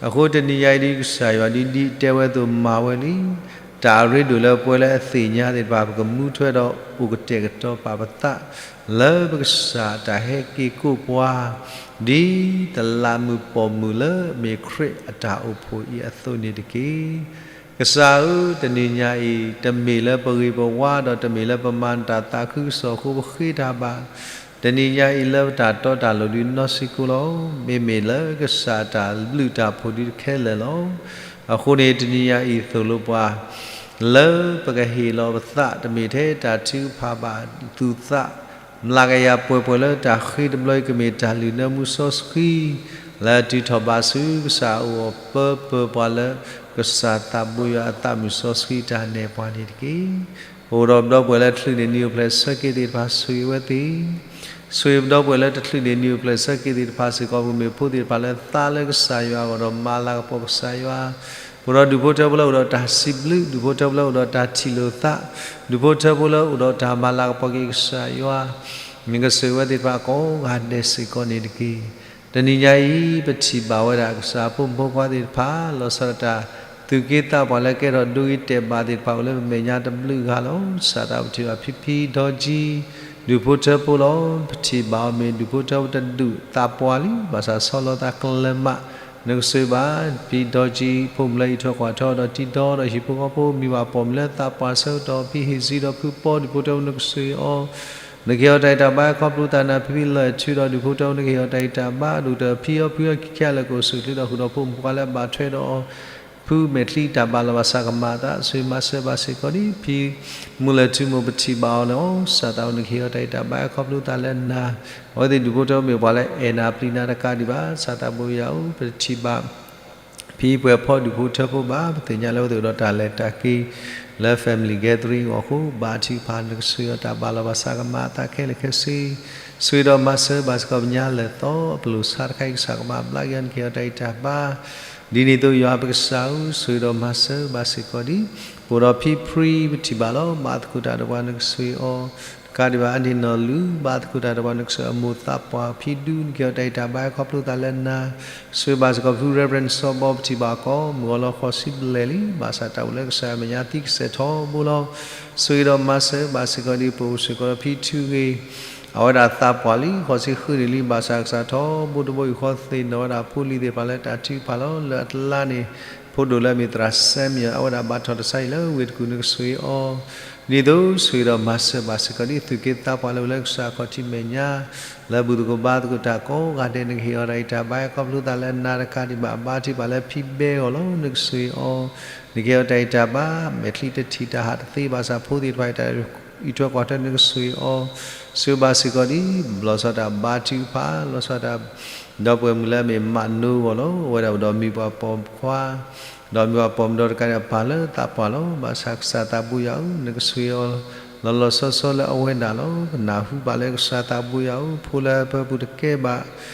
အဃိတနံၤညါအံၤဒ်ကစၢ်ယွၤဒ်ဒ်တဲဝဲအသိးမၤဝဲလံ. တၢ်အရ့ဒိၣ်လၢပဝဲလၢအသ့ၣ်ညါသ့ၣ်တဖၣ် ပကမူထွဲဒီးအိၣ်ကတဲာ်ကတီၤပာ်ပသး လၢပကစၢ်အတၢ်ဟဲက့ၤကိးပှၤ ဒ်တလးမုၢ်ပိာ်မုၣ်လၢအမ့ၢ်ခရံာ်အတၢ်အိၣ်ဖှိၣ်အံၤအသိးန့ၣ်တက့ၢ်. ကစၢ်ဧၢ, တနံၤညါအံၤ တမ့ၢ်လၢပဂ့ၤပဝါ ဒီးတမ့ၢ်လၢပမၤတၢ်သးခုကစီၣ်အဃိပဃ့တၢ်ဘၣ်. တနံၤညါအံၤလၢပတၢ်တီတၢ်လိၤဒုးနီၢ်စံကိလီၤ. မ့မ့ၢ်လၢကစၢ်တၢ်လုၢ်တၢ်ဖှိၣ်ဒုးတခဲလၢာ်လီၤ. အဃိန့ၣ် တနံၤညါအံၤသိၣ်လိပှၤ လၢပကဟ့ၣ်လီၤပသး တမ့ၢ်ထဲတၢ်ထုကဖၣ်ဘၣ်သူၣ်သး မျးကယၤပှဲၤပှဲၤလၢတၢ်ဃ့တဘျီအံၤ ကမ့ၢ်တၢ်လုၢ်နၢမူစီဆှံ လၢအတုၤထီၣ်ဘၣ်ဆူကစၢ်အအိၣ်အပၢပၢပှၤလၢ ကစၢ်သးဘိယွၤအသးမုၢ်စီဆှံတၢ်နဲၣ်ပှၤန့ၣ်တက့ၢ်. ပအိၣ်ဒီးပဒီပုၢ်ဝဲၢ်လၢတချုးန့ၢ်နံၣ်အိၣ်ဖျဲၣ်ဆၢက့ၤသ့ၣ်တဖၣ် ဆိၣ်ဂ့ၤအဝဲသ့ၣ်, ဆိၣ်ဂ့ၤပဒီပုၢ်ဝဲၢ်လၢတချုးန့ၢ်နံၣ်အိၣ်ဖျဲၣ်ဆၢက့ၤသ့ၣ်တဖၣ်စ့ၢ်ကီး ပမ့ၢ်ဖိသ့ၣ်တဖၣ်လၢသါလၢကစၢ်ယွၤအဂီၢ်ဒီးမၤလၤကပီၤကစၢ်ယွၤ ပအိၣ်ဒီးဒူၣ်ဖိထၢဖိလၢအိၣ်ဒီးတၢ်စံးဘျုး, ဒူၣ်ဖိထၢဖိလၢအိၣ်ဒီးတၢ်ထံၣ်လိာ်သး, ဒူၣ်ဖိထၢဖိလၢအိၣ်ဒီးတၢ်မၤလၤကပီၤက့ၤကစၢ်ယွၤ, မ့ၢ်ကဆိၣ်ဂ့ၤဝဲသ့ၣ်တဖၣ်ကိးဂၤဒဲးစ့ၢ်ကီးန့ၣ်တက့ၢ်. တနံၤညါအံၤ ပထံၣ်ဘၣ်ဝဲဒၣ်ကစၢ်အဖိမုၣ်ဖိခွါသ့ၣ်တဖၣ် လီၤဆီဒၣ်တၢ် သူၣ်က့သးပှၢ်လၢကဲထီၣ်ဒိဂ့ၤတဲာ်ဘၣ်သ့ၣ်တဖၣ်အိၣ်လၢပမဲာ်ညါတဘျုးဂၤလီၤ. ကစၢ်သးပထံၣ်ဘၣ်ဖံဖံဒီကံ ဒူၣ်ဖိထၢဖိလီၤ. ပထံၣ်ဘၣ်အီၤမ့ၢ်ဒူၣ်ဖိထၢဖိတဒူၣ်သးပှၢ်လံ ဘၣ်ဆၣ်ဆီလီၤသးကျၢၤမး, နကဆိၣ်ဂ့ၤဘၣ် ဖံဒီကံ ဖိမုၣ်လၢအံးထွဲကွၢ်ထွဲအီၤဒီးတံၤဒီဒီးဟံၣ်ဖိဃီဖိ မ့ၢ်ဘၣ်ပိာ်မုၣ်လၢသးပှၢ်ဆၢကတီၢ် ဖံဟ့ၣ်စံဒီးဖုပီ ဒူၣ်ဖိထၢဖိနကဆိၣ်ဂ့ၤအီၤ နကဟ့ၣ်အီၤတၢ်ဂံၢ်တၢ်ဘါ ခီဖျိသးနၢ်ဖံဖံလၢၢ်ထူဒီး ဒူၣ်ဖိထၢဖိနကဟ့ၣ်အီၤတၢ်ဂံၢ်တၢ်ဘါ ဒိၣ်ကတၢၢ်ဖံအီဖုအီခံခါလၢကအိၣ်ဆူၣ်ချ့ဒီးဃုာ်ဒီးဖိမုၣ်ဖိခွါလၢအဘၣ်ထွဲဒီးအီၤ ဖုမဲာ်ချံတၢ်ဘၣ်လီၤဘၣ်ဆၣ်ကမၤအသး ဆိၣ်ဂ့ၤမၤစၢၤဘၣ်စ့ၢ်ကီးဒ် ဖံမုၢ်လၢၢ်ထူမိၢ် ပထံၣ်ဘၣ်အီၤန့ၣ် ကစၢ်သးဝဲနကဟ့ၣ်အီၤတၢ်ဂံၢ်တၢ်ဘါ ခီဖျိသးလၢနၤ အဝဲသ့ၣ်ဒူၣ်ဖိထၢဖိမ့ၢ်ပှၤလၢအဲၣ်နၤပျံၤနၤတကးဒံးဘၣ် ကစၢ်သးဘိယွၤဧၢ ပတထံၣ်ဘၣ် ဖံပှဲၤဖီဒူၣ်ဖိထၢဖိဘၣ် ပသ့ၣ်ညါလၢအဝဲသ့ၣ်အိၣ်ဒီးတၢ်လဲၤတၢ်က့ၤ လၢ family gathering အဂီၢ်အဃိ ဘါထုကဖၣ်နကဆိၣ်ဂ့ၤအီၤတၢ်ဘၣ်လီၤဘၣ်ဆၣ်ကမၤအသးခဲလၢာ်ခဲဆ့ ဆိၣ်ဂ့ၤဒီးမၤစၢၤဘၣ်စ့ၢ်ကီးပညါလၢာ်သီအပလိၣ်ဆါတခါအံၤ ကစၢ်ကမၤဘျါက့ၤအီၤ နကဟ့ၣ်အီၤတၢ်ဂံၢ်တၢ်ဘါ ဒ်န့ၣ်အသိးယွၤပကစၢ်ဧၢ ဆိၣ်ဂ့ၤဒီးမၤစၢၤဘၣ်စ့ၢ်ကီးဒ် ပအိၣ်ဒီးဖံဖြံ ပထံၣ်ဘၣ်လီၤ ဘါသကိးတၢ်ဒီးပှၤနကဆိၣ်ဂ့ၤအီၤ တကးဒံးဘၣ် အန့ၣ်နီၢ်လူၤ ဘါသကိးတၢ်ဒီးပှၤနကဆိၣ်ဂ့ၤ အမိၢ်သးပှၢ်ဖံဒူ နကဟ့ၣ်အီၤတၢ်ဂံၢ်တၢ်ဘါ ခီဖျိသးလၢနၤ ဆိၣ်ဂ့ၤဘၣ်စ့ၢ်ကီးဖု Reverend စီၤဘီ ပထံၣ်ဘၣ်အီၤ မုၢ်ဂီၤလီၤဃိးဆံဘျဲၣ်လံ ဘၣ်ဆၣ်တၢ်အိၣ်လၢကစၢ်ယွၤအမဲာ်ညါသံကစဲၢ်ထီဘိလီၤ ဆိၣ်ဂ့ၤဒီးမၤစၢၤဘၣ်စ့ၢ်ကီးဒ် ပအိၣ်စ့ၢ်ကီးဒီးဖံထူဂ့ၤ အဝဲဒၣ်သးပှၢ်လံ ဃိးဆံဃုနံၣ်လံ ဘၣ်ဆၣ်ကစၢ်ထီဘိတဘိယူၢ်ဃီသ့ၣ်နီၣ်ဝဲဒၣ်ဖိလံၤသ့ၣ်တဖၣ်လၢတၢ်ထုကဖၣ်လီၤ လၢအကျါန့ၣ် ဖိဒိၣ်လၢအမ့ၢ်သရၣ် Samuel အဝဲဒၣ်ဘၣ်ထီၣ်တၢ်ဆါဟံၣ်လၢဝ့ၢ်တကူၣ် နကဆိၣ်ဂ့ၤအီၤ ဒ်သိးဆိၣ်ဂ့ၤဒီးမၤစၢၤဘၣ်စ့ၢ်ကီးဒ် သူၣ်က့သးပှၢ်လၢအိၣ်လၢကစၢ်အခီၣ်ထံးမဲာ်ညါ လၢဘူၣ်သကိးဘါသကိးတၢ်ကိးဂၤဒဲး နကဟ့ၣ်အီၤတၢ်ဂံၢ်တၢ်ဘါ ခီဖျိသးလၢနၤတကးဒံးဘၣ် ဘါထုကဖၣ်လၢဖံဘဲဂီၢ်လီၤ နကဆိၣ်ဂ့ၤအီၤ နကဟ့ၣ်အီၤတၢ်ဂံၢ်တၢ်ဘါ မဲာ်ချံတထံၣ်တၢ်ဟးတသ့ဘၣ်ဆၣ်ဖိသ့ၣ်တဖၣ်အံၤ တၢ်အံးထွဲကွၢ်ထွဲ နကဆိၣ်ဂ့ၤအီၤ ဆိၣ်ဂ့ၤဘၣ်စ့ၢ်ကီးဒ် လီၤဆီဒၣ်တၢ်ဘါထုကဖၣ် လီၤဆီဒၣ်တၢ် ဒီပုၢ်ဝဲၢ်မုၣ်လၢအမ့ၢ်မးနိဂီၢ်လီၤ အဝဲဒၣ်အိၣ်ဒီးမံၤပှၢ်ပိာ်ခွါ ဒီးမံၤပှၢ်ပိာ်မုၣ်ဒီးတကးဒံးပၢ်လၢသးပှၢ်လီၤ ဘၣ်ဆၣ်ကစၢ်သးဘိယွၤဧၢ နကဆိၣ်ဂ့ၤအီၤ လီၤလီၤဆီဆီလၢအဝဲဒၣ်လီၤ ကနၢ်ဟူဘၣ်လၢကစၢ်သးဘိယွၤဧၢ ဖိလၢအပၢပူၤတကဲဘၣ်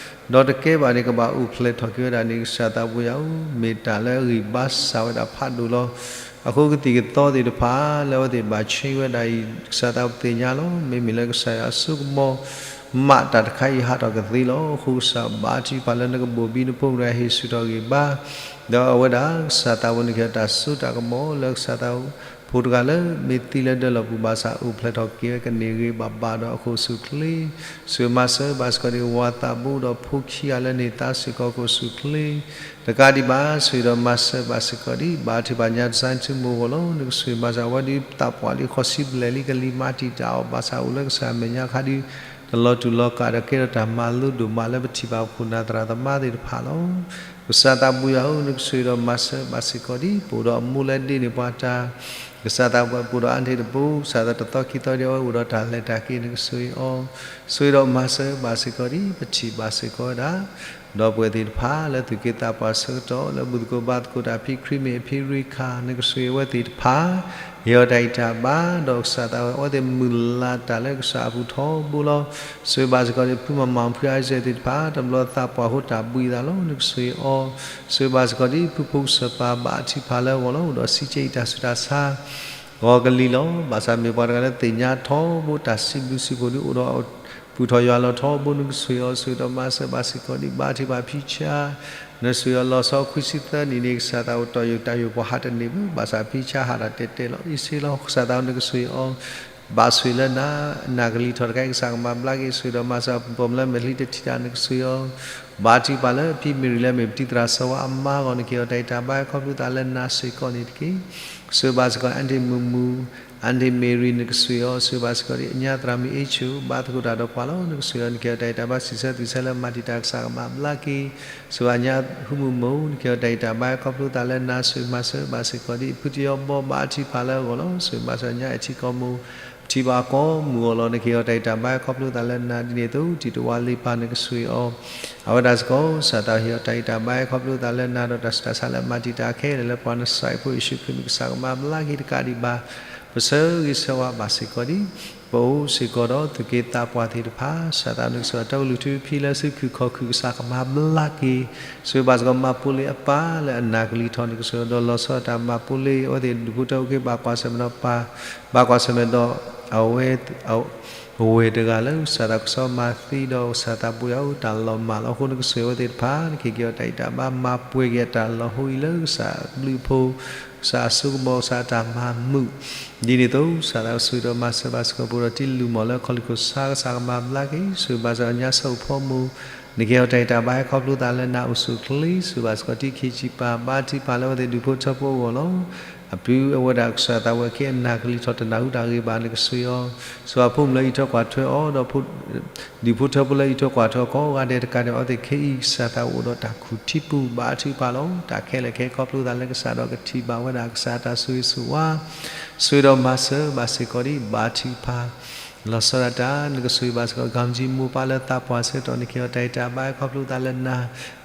ဒီးတကဲဘၣ်န့ၣ် ကဘၣ်အိၣ်ဖျဲၣ်ထီၣ်က့ၤဝဲဒၣ်န့ၣ် ကစၢ်သးဘိယွၤဧၢ မ့ၢ်တၢ်လၢအဂံၢ်ဘါစၢ်ဝဲဒၣ်ဖးဒိၣ်လီၤ အဃိကသံၣ်ကသီသ့ၣ်တဖၣ် လၢအဝဲသ့ၣ်ဘၣ်ဆှံဝဲဒၣ်အံၤ ကစၢ်သးဘိပသ့ၣ်ညါလီၤ မ့မ့ၢ်လၢကစၢ်ယွၤအစိကမီၤ မးတၢ်တခါအံၤဟးထီၣ်ကသ့လီၤ အဃိကစၢ်ဘါထုကဖၣ်လၢနကဘိၣ်ဘံနဖိမုၣ်တဂၤဟ့ၣ်ဆူၣ်ထီၣ်ဂံၢ်ဘါ ဒီးအဝဲဒၣ်ကစၢ်သးဘိနကဟ့ၣ်အီၤတၢ်စိတၢ်ကမီၤလၢကစၢ်သးဘိ ဖိတဂၤလၢမ့ၢ်သံလၢဒၢလီၢ်ပူၤဘၣ်ဆၣ်အိၣ်ဖျဲၣ်ထီၣ်က့ၤဝဲကန့ၢ်ဂ့ၤဘၣ်ဘၣ်ဒီးအခိၣ်ဆူၣ်ချ့ ဆိၣ်ဂ့ၤမၤစၢၤဘၣ်စ့ၢ်ကီးဒ်ဝၤသးဘိဒီးဖိခံဂၤလၢန့ၢ်သါစ့ၢ်ကီးခိၣ်ဆူၣ်ချ့ တကးဒံးဘၣ် ဆိၣ်ဂ့ၤဒီးမၤစၢၤဘၣ်စ့ၢ်ကီးဒ် ဘါထုကဖၣ်ညါတစါ ထူမိၢ်ဂီၢ်လီၤ နကဆိၣ်ဂ့ၤမၤစၢၤအဝဲဒ်သးပှၢ်လံ ဃိးဆံဘျဲၣ်လံ ကလံၤမၤတံာ်တာ်အီၤ ဘၣ်ဆၣ်အိၣ်လၢကစၢ်အမဲာ်ညါခါဒ် တလီၤတူာ်လီၤကာ်ဒီးကဲထီၣ်တၢ်မၤလိဒိၣ်မးလၢပထံၣ်ဘၣ်ပခိၣ်နၢ်သရၣ်သမါသ့ၣ်တဖၣ်လီၤ ကစၢ်သးဘိယွၤဧၢ နကဆိၣ်ဂ့ၤဒီးမၤစၢၤဘၣ်စ့ၢ်ကီးဒ် ပအိၣ်ဒီးအမိၢ်လၢဒ့န့ၢ်ပှၤတၢ် ကစၢ်သးဘိပအိၣ်ဒီးအါန့ၢ်တဘိ ကစၢ်သးတသီခံသီဒ်အဝဲအိၣ်ဒီးတၢ်လဲၤတၢ်က့ၤ နကဆိၣ်ဂ့ၤအီၤ ဆိၣ်ဂ့ၤဒီးမၤစၢၤဘၣ်စ့ၢ်ကီးဒ် ပထံၣ်ဘၣ်စ့ၢ်ကီးဝဲဒၣ် ဒီပုၢ်ဝဲၢ်သ့ၣ်တဖၣ်လၢသူၣ်က့သးပှၢ်ဆၢကတီၢ် လၢဘူၣ်သကိးဘါသကိးတၢ်ဖံခရံာ်မ့ၢ်အဖံရ့ခၣ် နကဆိၣ်ဂ့ၤအဝဲသ့ၣ်တဖၣ် ဟ့ၣ်အီၤတၢ်ဂံၢ်တၢ်ဘါ ဒီးကစၢ်သးဝဲအဝဲသ့ၣ်မုၢ်လၢ်တၢ်လၢကစၢ်အပူၤထီဘိလီၤ ဆိၣ်ဂ့ၤဘၣ်စ့ၢ်ကီးဒ်ဖုမၤမၤဖုအါစဲးသ့ၣ်တဖၣ် တဘျီသးပှၢ်အဃိတၢ်ဘှံးအသးလီၤ နကဆိၣ်ဂ့ၤအီၤ ဆိၣ်ဂ့ၤဘၣ်စ့ၢ်ကီးဒ် ဖုဖိကစၢၢ်ပၤဘၣ်အထံဖးလၢအဂီၢ်လီၤ အိၣ်ဒီးစံးကဲအံၤတၢ်ဆူးတၢ်ဆါ ဂီၤကလံၤလီၤ ဘၣ်ဆၣ်မ့ၢ်ပှၤတဂၤလၢသ့ၣ်ညါထီဘိတၢ်စံးဘျုးစံးဖှိၣ်ဒ်အိၣ်ဒီး ပူၤထီၣ်ယွၤလီၤထီဘိ နကဆိၣ်ဂ့ၤအီၤ ဆိၣ်ဂ့ၤဒီးမၤစၢၤဘၣ်စ့ၢ်ကီးဒ် ဘါထုကဖၣ်ဖံဆါ နဆိၣ်ဂ့ၤအီၤလီၤဆီခွံဆံသၢနံၣ်န့ၣ် ကစၢ်သးအိၣ်တီၢ်ယိာ်တၢ်ယိာ်ပှၤဟးတန့ၢ်ဘၣ် ဘၣ်ဆၣ်ဖံဆါဟးထီၣ်တဲာ်တဲာ်လီၤ အ့ၣ်စ့လီၤ ကစၢ်သးနကဆိၣ်ဂ့ၤအီၤ ဘၣ်ဆိၣ်ဂ့ၤလၢနၤ နၤကလံၤထီၣ်တခါအံၤ ကစၢ်ကမၤဘျါက့ၤ ဆိၣ်ဂ့ၤဒီးမၤစၢၤပိာ်မုၣ်လၢမဲာ်ချံတထံၣ်တၢ် နကဆိၣ်ဂ့ၤအီၤ ဘါထုကဖၣ်လၢဖံမ့ၢ်ရံလၢအမ့ၢ်ပတံၤသရၣ်စီၤဝါအမါအဂီၢ် နကဟ့ၣ်အီၤတၢ်ဂံၢ်တၢ်ဘါ ခီဖျိသးလၢနၤစ့ၢ်ကီးန့ၣ်တက့ၢ် ဆိၣ်ဂ့ၤဘၣ်စ့ၢ်ကီး အၣ်ဒ့ၣ်မုၢ်မုၢ် အၣ်ဒ့ၣ်မ့ၢ်ရံ နကဆိၣ်ဂ့ၤအီၤ ဆိၣ်ဂ့ၤဘၣ်စ့ၢ်ကီးဒ်အညါသရၣ်မုၣ်အ့ၣ်ဆိၣ် ဘါသကိးတၢ်ဒီးပှၤလီၤ နကဆိၣ်ဂ့ၤအီၤ နကဟ့ၣ်အီၤတၢ်ဂံၢ်တၢ်ဘါ စံးဆၢသွံၣ်ဆၢလၢမၤတံာ်တာ် ကစၢ်ကမၤဘျါက့ၤ ဆိၣ်ဂ့ၤအညါဟူမုၢ်မုၢ် နကဟ့ၣ်အီၤတၢ်ဂံၢ်တၢ်ဘါ ခီဖျိသးလၢနၤ ဆိၣ်ဂ့ၤမၤစၢၤဘၣ်စ့ၢ်ကီးဒ် ဖုတယီဘီဘၣ်အထံဖးလၢအဂီၢ်လီၤ ဆိၣ်ဂ့ၤမၤစၢၤညါအထံကီၢ်မိၢ် ထံၣ်ဘၣ်အကိးမုၢ်အဂီၢ်လီၤ. နကဟ့ၣ်အီၤတၢ်ဂံၢ်တၢ်ဘါခီဖျိသးလၢနၤဒ်န့ၣ်အသိး တံၤတဝါလ့ပၢ်နကဆိၣ်ဂ့ၤအီၤ, အဝဲဒၣ်စ့ၢ်ကီး ကစၢ်သးဟ့ၣ်အီၤတၢ်ဂံၢ်တၢ်ဘါခီဖျိသးလၢနၤဒီးတၢ်ဆူးတၢ်ဆါလၢအမၤတံာ်တာ်ခဲလၢာ်လၢပှၤနစၢ်အဖိယ့ၣ်ၡူးခရံာ်မံၤ ကစၢ်ကမၤဘျါက့ၤတကးဒံးဘၣ်, ပဆၢဂ့ၤဆၢဝါဘၣ်စ့ၢ်ကီးဒံး ပအိၣ်စ့ၢ်ကီးဒီးသုးက့သးပှၢ်သ့ၣ်တဖၣ် စၢ်သးနကဆိၣ်ဂ့ၤအတၢ်အိၣ်လုၢ်ထူဖံးလၢသုးခုၣ်ခီၣ်ခုၣ် ကစၢ်ကမၤဘျါက့ၤ, ဆိၣ်ဂ့ၤဘၣ်စ့ၢ်ကီးမၤပူၤလ့ၤအပၢ်လၢအနၢ်ကလံၤထီၣ် နကဆိၣ်ဂ့ၤဒီးလီၤဆီဒၣ်တၢ်မၤပူၤလ့ၤအဝဲသ့ၣ်ဒူၣ်ဖိထၢဖိက့ၤ ဘၣ်ကွၢ်ဆၢၣ်မဲာ်ဒီးပၢ်, ဘၣ်ကွၢ်ဆၢၣ်မဲာ်ဒီး အဝဲ အဝဲၢ်တဂၤလၢကစၢ်သးကစီၣ်မၤသံဒီး ကစၢ်သးပူၤယၤအိၣ်တၢ်လီၤမၢ်လီၤအဃိ နကဆိၣ်ဂ့ၤအဝဲသ့ၣ်တဖၣ် နကဟ့ၣ်က့ၤအီၤတၢ်ဂံၢ်တၢ်ဘါ မၤပှဲၤက့ၤအတၢ်လီၤဟိအံၤလၢကစၢ်ဘျုးဖိ, ကစၢ်အစိကမီၤ ကစၢ်အတၢ်မၤမုာ်, ဒ်န့ၣ်အသိး ကစၢ်သးကဆိၣ်ဂ့ၤဒီးမၤစၢၤဘၣ်စ့ၢ်ကီး ပအိၣ်ဒီးတံၤလုၢ်မီၢ်လၢခီၣ်လံၢ်ခိၣ်ဆါ ကစၢ်ကမၤဘျါက့ၤ, ဆိၣ်ဂ့ၤဘၣ်စ့ၢ်ကီးညါဆၢအိၣ်ဖိမုၣ် နကဟ့ၣ်အီၤတၢ်ဂံၢ်တၢ်ဘါဟဲခီဖျိသးလၢနၤအိၣ်ဆူၣ်အိၣ်ချ့, ဆိၣ်ဂ့ၤဘၣ်စ့ၢ်ကီးတံၤခံဆံပၢ် ဘါထုကဖၣ်လၢအဝဲသ့ၣ်ဒူၣ်ဖိထၢဖိအဂီၢ်လီၤ. အပုၢ်အဝဲဒၣ်ကစၢ်သးဝဲၢ်က့ၤအနၢ်ကလံၤထီၣ် တနၢ်ဟူတၢ်ဂ့ၤဘၣ် နကဆိၣ်ဂ့ၤအီၤ, ဆိၣ်ဂ့ၤအဖိမုၣ်လၢအံးထွဲကွၢ်ထွဲအီၤဒီး ဒူၣ်ဖိထၢဖိလၢအံးထွဲကွၢ်ထွဲအီၤကိးဂၤဒဲးတကးဒံး အဝဲသ့ၣ်ခဲအံၤ ကစၢ်သးအိၣ်ဒီးတၢ်ခူၣ်ထံပူၤ ဘါထုကဖၣ်လီၤ. တၢ်ခဲလၢာ်ခဲကီဖျိသးလၢကစၢ်ဒီးကထံၣ်ဘၣ်ဝဲဒၣ်ကစၢ်အတၢ်ဆိၣ်ဂ့ၤဆိၣ်ဝါ, ဆိၣ်ဂ့ၤဒီးမၤစၢၤဘၣ်စ့ၢ်ကီးဒံး ဘါထုကဖၣ် လီၤဆီဒၣ်တၢ် နကဆိၣ်ဂ့ၤဘၣ်စ့ၢ်ကီး ကမ်ကၠံမိၢ်ပၢ်လၢသးပှၢ်ဆၢကတီၢ် နကဟ့ၣ်အီၤတၢ်ဂံၢ်တၢ်ဘါဟဲခီဖျိသးလၢနၤ,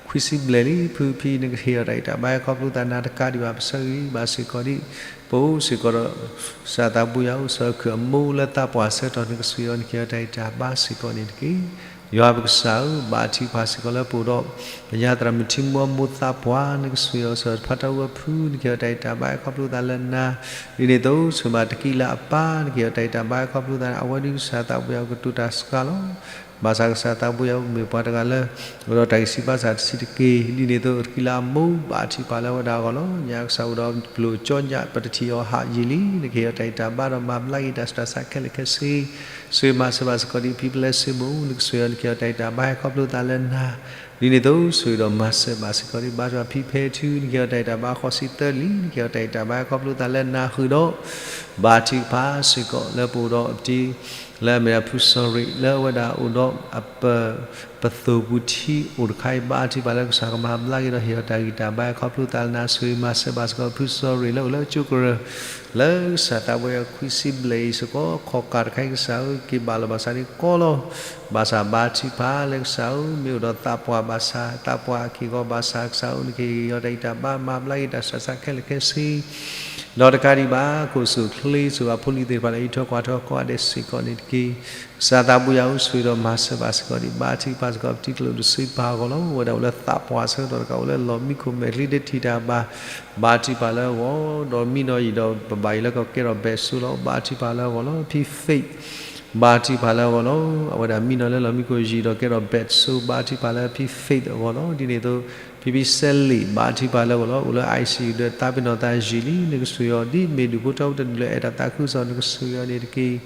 ခွံဆံဘျဲၣ်လံ ဖုဖံ နကဟ့ၣ်အီၤတၢ်ဂံၢ်တၢ်ဘါဟဲခီဖျိသးနၤတကးဒံးဘၣ် ပဆၢဂ့ၤဘၣ်စ့ၢ်ကီးဒံး ပအိၣ်စ့ၢ်ကီးဒီး ကစၢ်သးပူၤယၤအိၣ် ကစၢ်ခုၣ်အမိၢ်လၢသးပှၢ်ဆၢကတီၢ် နကဆိၣ်ဂ့ၤအီၤ နကဟ့ၣ်အီၤတၢ်ဂံၢ်တၢ်ဘါစ့ၢ်ကီးန့ၣ်တက့ၢ်. ယွၤပကစၢ်ဧၢ, ဘါထုကဖၣ်စ့ၢ်ကီးလၢပအိၣ်ဒီး ပညါသရၣ်မုၣ်ထံမူအမိၢ်သးပှၢ် နကဆိၣ်ဂ့ၤအီၤ ကစၢ်ဖးတၢ်အူအဖု နကဟ့ၣ်အီၤတၢ်ဂံၢ်တၢ်ဘါဟဲခီဖျိသးလၢနၤ, ဒ်န့ၣ်အသိး ဆိၣ်ဂ့ၤဘၣ်တကံလၤအပၢ် နကဟ့ၣ်အီၤတၢ်ဂံၢ်တၢ်ဘါဟဲခီဖျိသး အဝဲဒၣ်ကစၢ်သးပူၤယၤအိၣ်ကတိၤတၢ်စှၤလီၤ. ဘၣ်ဆၣ်ကစၢ်သးပူၤယၤအိၣ်မ့ၢ်ပှၤတဂၤလၢ အိၣ်ဒီးတၢ်ဂံၢ်ဆံးဘါစၢ်တဆံးတက့ၢ်, ဒ်န့ၣ်အသိးတကံလၤအမိၢ် ဘါထုကဖၣ်လၢအဝဲဒၣ်အဂီၢ်လီၤ. ညါကစၢ်အိၣ်ဒီးပျိၢ်ကၠီညါ ပတထံၣ်အီၤဟးယံာ်လံ, နကဟ့ၣ်အီၤတၢ်ဂံၢ်တၢ်ဘါဒီးမၤဘျါက့ၤတၢ်ဆူးတၢ်ဆါခဲလၢာ်ခဲဆ့, ဆိၣ်ဂ့ၤမၤစၢၤဘၣ်စ့ၢ်ကီးဒံး ဖံပလဲစ့မိၢ် နကဆိၣ်ဂ့ၤအီၤ နကဟ့ၣ်အီၤတၢ်ဂံၢ်တၢ်ဘါဟဲခီဖျိသးလၢနၤ, ဒ်န့ၣ်အသိး ဆိၣ်ဂ့ၤဒီးမၤစၢၤဘၣ်စ့ၢ်ကီးဒံး ဘါထုကဖၣ်ဖံဖဲထူ နကဟ့ၣ်အီၤတၢ်ဂံၢ်တၢ်ဘါဃိးဆံသၢလံ, နကဟ့ၣ်အီၤတၢ်ဂံၢ်တၢ်ဘါဟဲခီဖျိသးလၢနၤဃုာ်ဒီး ဘါထုကဖၣ်စ့ၢ်ကီးလၢပအိၣ်ဒီးပတံၤ လၢအမ့ၢ်ဒၣ်ဖုစီၤရ့ၣ် လၢအဝဲဒၣ်အိၣ်ဒီးအပ ပသိၣ်ပူၤထံအိၣ်တခါအံၤ ဘါထုကဖၣ်လၢကစၢ်ကမၤဘျါက့ၤဒီးဟ့ၣ်အီၤတၢ်ဂံၢ်တၢ်ဘါဟဲခီဖျိသးလၢနၤ, ဆိၣ်ဂ့ၤမၤစၢၤဘၣ်စ့ၢ်ကီးဖုစီၤရ့ၣ်လၢအိၣ်လၢကၠိကရၢၢ် လၢကစၢ်သးပူၤယၤခွံဆံဘျဲၣ်အံၤစ့ၢ်ကီး ခီၣ်ကၢ်တခါအံၤကစၢ်ဧၢ က့ၤဘၣ်လီၤဘၣ်ဆၣ်ဒ်ကီလီၤ, ဘၣ်ဆၣ်ဘါထုကဖၣ်လၢကစၢ်ဧၢ မ့ၢ်အိၣ်ဒီးသးပှၢ်ဘၣ်ဆၣ် သးပှၢ်အက့ၢ်အဂီၤဘၣ်ဆၣ်ကစၢ်ဧၢ နကဟ့ၣ်အီၤတၢ်ဂံၢ်တၢ်ဘါမၤဘျါက့ၤတၢ်ဆူးတၢ်ဆါခဲလၢာ်ခဲဆ့ ဒီးတကးဒံးဘၣ် ကအိၣ်ဆူၣ်အိၣ်ချ့ ဆိၣ်ဂ့ၤဘၣ်ဖိလံၤသ့ၣ်တဖၣ်လၢအံးထွဲကွၢ်ထွဲကိးဂၤဒဲးစ့ၢ်ကီးန့ၣ်တက့ၢ်. ကစၢ်သးပူၤယၤဧၢ ဆိၣ်ဂ့ၤဒီးမၤစၢၤဘၣ်စ့ၢ်ကီးဒံး ဘါထုကဖၣ်စ့ၢ်ကီးပတံၤကျိၣ်တစ့ပၢ်အဂီၢ်လီၤ. အဝဲဒၣ်အိၣ်လၢသးပှၢ်ဆၢကတီၢ်တကး အိၣ်လၢလီၢ်မံခိၣ်မဲာ်ချံတထံၣ်တၢ်ဘၣ်, ဘါထုကဖၣ်လၢအဂီၢ် ဒီးမံနီၤအံၤဒီးပဘၣ်ယိၣ်လၢကကဲထီၣ် ဘဲးစိ လီၤ. ဘါထုကဖၣ်လၢအဂီၢ်လီၤ. ဖံ faith ဘါထုကဖၣ်လၢအဂီၢ်လီၤ. အဝဲဒၣ်မံနီၤလၢလီၢ်မံခိၣ်ယံာ်ဒီးကဲထီၣ် ဘဲးစိ ဘါထုကဖၣ်လၢဖံ faith အဂီၢ်လီၤ. ဒ်န့ၣ်အသိး ဖံဖံစဲလံး ဘါထုကဖၣ်လၢအဂီၢ်လီၤ. အိၣ်လၢ ICU ဒီးသးပ့ၤနီၣ်သးယံာ်လံ နကဆိၣ်ဂ့ၤအီၤ ဒ်မ့ၢ်ဒူၣ်ဖိထၢဖိတဒူၣ်လၢအဲၣ်တၢ်သးခုကစီၣ် နကဆိၣ်ဂ့ၤအီၤန့ၣ်တက့ၢ်.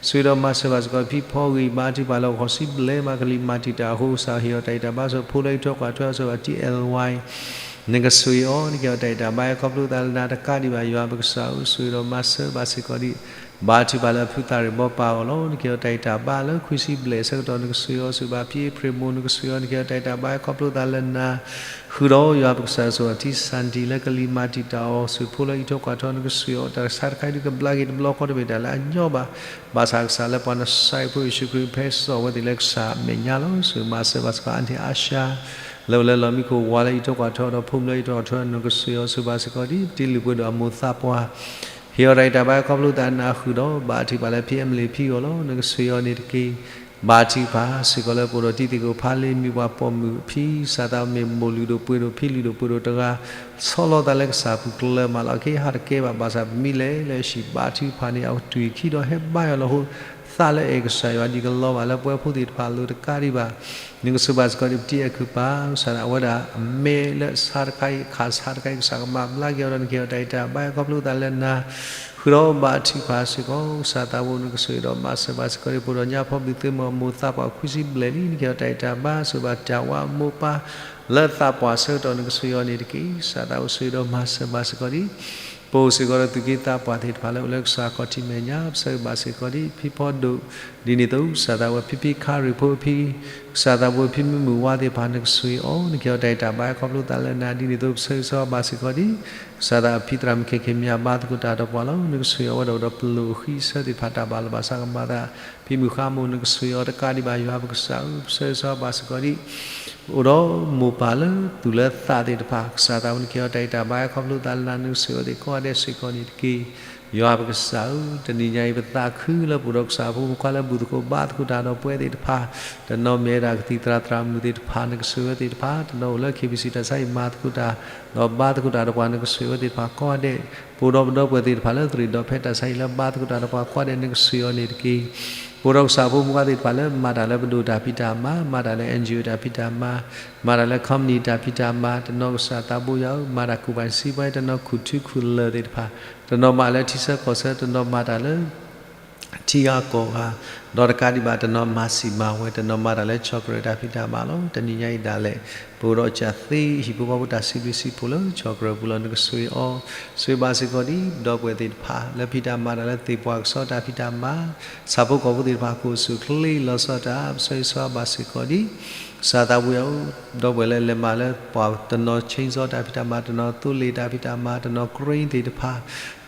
ဆိၣ်ဂ့ၤဒီးမၤစၢၤဘၣ်စ့ၢ်ကီးဖံဖီဂ့ၤ ဘါထုကဖၣ်လၢအဂီၢ် ဃိးဆံဘျဲၣ်မး ကလံၤမၤတံာ်တာ်အဃိ ကစၢ်ဟ့ၣ်အီၤတၢ်ဂံၢ်တၢ်ဘါ ဆိၣ်ဖိလၢအံးထွဲကွၢ်ထွဲအီၤ ဆိၣ်ဂ့ၤဘၣ် TLY နကဆိၣ်ဂ့ၤအီၤ နကဟ့ၣ်အီၤတၢ်ဂံၢ်တၢ်ဘါ ဟဲခီဖျိသးလၢနၤတကးဒံးဘၣ် ယွၤပကစၢ်ဧၢ ဆိၣ်ဂ့ၤဒီးမၤစၢၤဘၣ်စ့ၢ်ကီးဒံး ဘါထုကဖၣ်လၢအဖုသးရ့ၣ်ဘီပၢ်အဂီၢ်လီၤ. နကဟ့ၣ်အီၤတၢ်ဂံၢ်တၢ်ဘါလၢခွံဆံဘျဲၣ်ဆၢကတီၢ် နကဆိၣ်ဂ့ၤအီၤ ဆိၣ်ဂ့ၤဘၣ်ဖံအ့ဖြ့ၣ်မိၢ် နကဆိၣ်ဂ့ၤအီၤ နကဟ့ၣ်အီၤတၢ်ဂံၢ်တၢ်ဘါ ဟဲခီဖျိသးလၢနၤ ဃုာ်ဒီးယွၤပကစၢ် ဆိၣ်ဂ့ၤဘၣ်ထံစၣ်တံၤ လၢကလံၤမၤတံာ်တာ်အီၤ ဆိၣ်ဂ့ၤဖိလၢအံးထွဲကွၢ်ထွဲအီၤ နကဆိၣ်ဂ့ၤအီၤ တၢ်ဆါတခါအံၤဒုးကဘျါက့ၤတဘျီဃီတမ့ၢ်တၢ်လၢအညီဘၣ် ဘၣ်ဆၣ်ကစၢ်လၢပှၤနစၢ်ဖိယ့ၣ်ၡူးခရံာ်ဖဲစီၤဝဲသ့ၣ်လၢကစၢ်အမဲာ်ညါလီၤ. ဆိၣ်ဂ့ၤမၤစၢၤဘၣ်စ့ၢ်ကီး အါန့ၢ်အါရှါ လၢအိၣ်လၢလီၢ်မံခိၣ်ဝါလၢအံးထွဲကွၢ်ထွဲအီၤဒီး ဖိမုၣ်လၢအံးထွဲကွၢ်ထွဲအီၤ နကဆိၣ်ဂ့ၤအီၤ ဆိၣ်ဂ့ၤဘၣ်စ့ၢ်ကီးဒ်ပတံၤလုၢ်ပှ့ၤဒိၣ်အမိၢ်သးပှၢ် ဟ့ၣ်အီၤတၢ်ဂံၢ်တၢ်ဘါ ဟဲခီဖျိသးနၤဃုာ်ဒီး ဘါထုကဖၣ်လၢဖံအဲမလ့းဖံအဂီၢ်လီၤ. နကဆိၣ်ဂ့ၤအီၤန့ၣ်တက့ၢ်. ဘါထုကဖၣ်စ့ၢ်ကီးလၢပအိၣ်ဒီးတံၤသကိးဖးလ့ မံၤပှၢ်ပိာ်မုၣ်ဖံ ကစၢ်သးမ့ၢ်မိၢ်လုၢ်ဒိၣ်ပှ့ၤဒိၣ် ဖံလုၢ်ဒိၣ်ပှ့ၤဒိၣ်တဂၤ ဆီလီၤသးလၢကစၢ်ပူၤကျၢၤမးလီၤ ကဟဲဟးတကဲဘၣ် ဘၣ်ဆၣ်ပမံလဲၣ်လၢအဟံၣ် ဘါထုကဖၣ်န့ၣ် အကတုၤခံဒီးဟဲဘါယွၤလီၤ ဃိသးလၢအဲၣ်ကစၢ်ယွၤဒ်ကလီၤဘၣ် လၢပဝဲဖိသ့ၣ်တဖၣ်အလိၤတကးဒံးဘၣ် နကဆိၣ်ဂ့ၤဘၣ်စ့ၢ်ကီးဒ်ပတံၤအဲၤခုးပၢ် ကစၢ်ဒၣ်ဝဲဒၣ်အမဲာ်လၢဆါတခါအံၤ အခၣ်ဆါတခါအံၤ ကစၢ်ကမၤဘျါက့ၤအီၤဒီး နကဟ့ၣ်အီၤတၢ်ဂံၢ်တၢ်ဘါ ဟဲခီဖျိသးလၢနၤ ဃုာ်ဒီးဘါထုကဖၣ်စ့ၢ်ကီး ကစၢ်သးဘိ နကဆိၣ်ဂ့ၤဒီးမၤစၢၤဘၣ်စ့ၢ်ကီး ပအိၣ်ဒီးညါဖီဘုးသ့ၣ်မီၤအမိၢ်သးပှၢ်ခွံဆံဘျဲၣ်လံ နကဟ့ၣ်အီၤတၢ်ဂံၢ်တၢ်ဘါ ဆိၣ်ဂ့ၤဘၣ်တၢ်ဝါအမိၢ်ပၢ် လၢသးပှၢ်ဆၢကတီၢ် နကဆိၣ်ဂ့ၤအီၤန့ၣ်တက့ၢ်. ကစၢ်သးဘိဆိၣ်ဂ့ၤဒီးမၤစၢၤဘၣ်စ့ၢ်ကီးဒ် ပအိၣ်စ့ၢ်ကီးဒီးသူၣ်က့သးပှၢ်သ့ၣ်တဖၣ်လၢအိၣ်လၢကစၢ်ခီၣ်ထံးမဲာ်ညါ ပဆၢဂ့ၤဘၣ်စ့ၢ်ကီးဒံး ဖံဖီဒိၣ် ဒ်န့ၣ်အသိး ကစၢ်သးဝဲဖံဖံခါရံၣ်ဖိဖံ ကစၢ်သးဘိဖံမုၢ်မုၢ်ဝါသ့ၣ်တဖၣ် နကဆိၣ်ဂ့ၤအီၤ နကဟ့ၣ်အီၤတၢ်အဲၣ်တၢ်ဘါဟဲခီဖျိသးလၢနၤ ဒ်န့ၣ်အသိး ပဆၢဂ့ၤဆၢဝါဘၣ်စ့ၢ်ကီးဒံး ကစၢ်သးဖံသရၣ်မုၣ်ခဲခဲမၠးဘါသကိးတၢ်ဒီးပှၤလီၤ နကဆိၣ်ဂ့ၤအီၤဝဲဒီး ပလိၣ်ဃံဆၢသ့ၣ်တဖၣ်တၢ်ဘၣ်လိာ်ဘၣ်စးကမၤသး ဖံမုၢ်ဃါမိၢ် နကဆိၣ်ဂ့ၤအီၤတကးဒံးဘၣ် ယွၤပကစၢ်ဧၢ ပဆၢဂ့ၤဆၢဝါဘၣ်စ့ၢ်ကီးဒံး အိၣ်ဒီးမိၢ်ပၢ်လၢသူၣ်လၢသးသ့ၣ်တဖၣ် ကစၢ်သးဝဲ နကဟ့ၣ်အီၤတၢ်အဲၣ်တၢ်ဘါဟဲခီဖျိသးလၢနၤ နကဆိၣ်ဂ့ၤအီၤသ့ၣ်ကိးဂၤဒဲးစ့ၢ်ကီးန့ၣ်တက့ၢ်. ယွၤပကစၢ်ဧၢ, တနံၤညါအံၤ ပသးခုလၢပအိၣ်ဒီးကစၢ်ဖိမုၣ်ဖိခွါလၢဘူၣ်သကိးဘါသကိးတၢ်ဒီးပှၤသ့ၣ်တဖၣ်, တနီၤမ့ၢ်ဝဲဒၣ်ကသံၣ်သရၣ်သရၣ်မုၣ်သ့ၣ်တဖၣ် နကဆိၣ်ဂ့ၤအဝဲသ့ၣ်တဖၣ်, တနီၤအိၣ်လၢ ခ့ဘံၣ်စံၣ် တၢ်ဆါဟံၣ်မၤသကိးတၢ် ဒီးဘါသကိးတၢ်ဒီးပှၤ နကဆိၣ်ဂ့ၤအဝဲသ့ၣ်တဖၣ်ကိးဂၤဒဲး, ပအိၣ်ဒီးပဒီပုၢ်ဝဲၢ်သ့ၣ်တဖၣ်လၢသရံၣ်ဒီးဖဲတၢ်ဆါဟံၣ်လၢဘါသကိးတၢ်ဒီးပှၤကိးဂၤဒဲး နကဆိၣ်ဂ့ၤအီၤန့ၣ်တက့ၢ်. ပအိၣ်ဒီးကစၢ်ဖိမုၣ်ဖိခွါသ့ၣ်တဖၣ်လၢ မၤတၢ်လၢပဒိၣ်တၢ်ဖံးတၢ်မၤ, မၤတၢ်လၢ NGO တၢ်ဖံးတၢ်မၤ, မၤတၢ်လၢ company တၢ်ဖံးတၢ်မၤ, တနီၤကစၢ်သးဘိယွၤဧၢ, မၤတၢ်ကူၣ်ဘၣ်စံးဘၣ် တနီၤခူၣ်ထူခူၣ်လၢၢ်သ့ၣ်တဖၣ်, တနီၤမၤလၢထံဆၢကီၢ်ဆၢ, တနီၤမၤတၢ်လၢ ထံဂၤကီၢ်ဂၤ, ဒီးတကးဒံးဘၣ် တနီၤမၤစံးမၤဝဲ, တနီၤမၤတၢ်လၢ chocolate တၢ်ဖံးတၢ်မၤလီၤ. တနံၤညါအံၤဒၣ်လဲာ် ပအိၣ်ဒီးကၢ်သ့ဟံၣ်ဖိဃီဖိတၢ်စံးဘျုးစံးဖှိၣ်လၢ chocolate ပူၤလီၤ. နကဆိၣ်ဂ့ၤအီၤ, ဆိၣ်ဂ့ၤဘၣ်စ့ၢ်ကီးဒံး ပဒီပုၢ်ဝဲၢ်သ့ၣ်တဖၣ် လၢဖံးတၢ်မၤတၢ်လၢသ့ၣ်ပှၢ်ကစီတၢ်ဖံးတၢ်မၤ, ဆၣ်ဖိကီၢ်ဖိသ့ၣ်တဖၣ် ကအိၣ်ဆူၣ်ချ့လီၤဆီဒၣ်တၢ် ပဆၢဂ့ၤဆၢဝါဘၣ်စ့ၢ်ကီးဒံး ကစၢ်သးဘိယွၤဧၢ, ပဒီပုၢ်ဝဲၢ်လၢလဲၤမၤလၢပှၤတနီၤ chainsaw တၢ်ဖံးတၢ်မၤ, တနီၤသိလ့ၣ်တၢ်ဖံးတၢ်မၤ, တနီၤ crane သ့ၣ်တဖၣ်,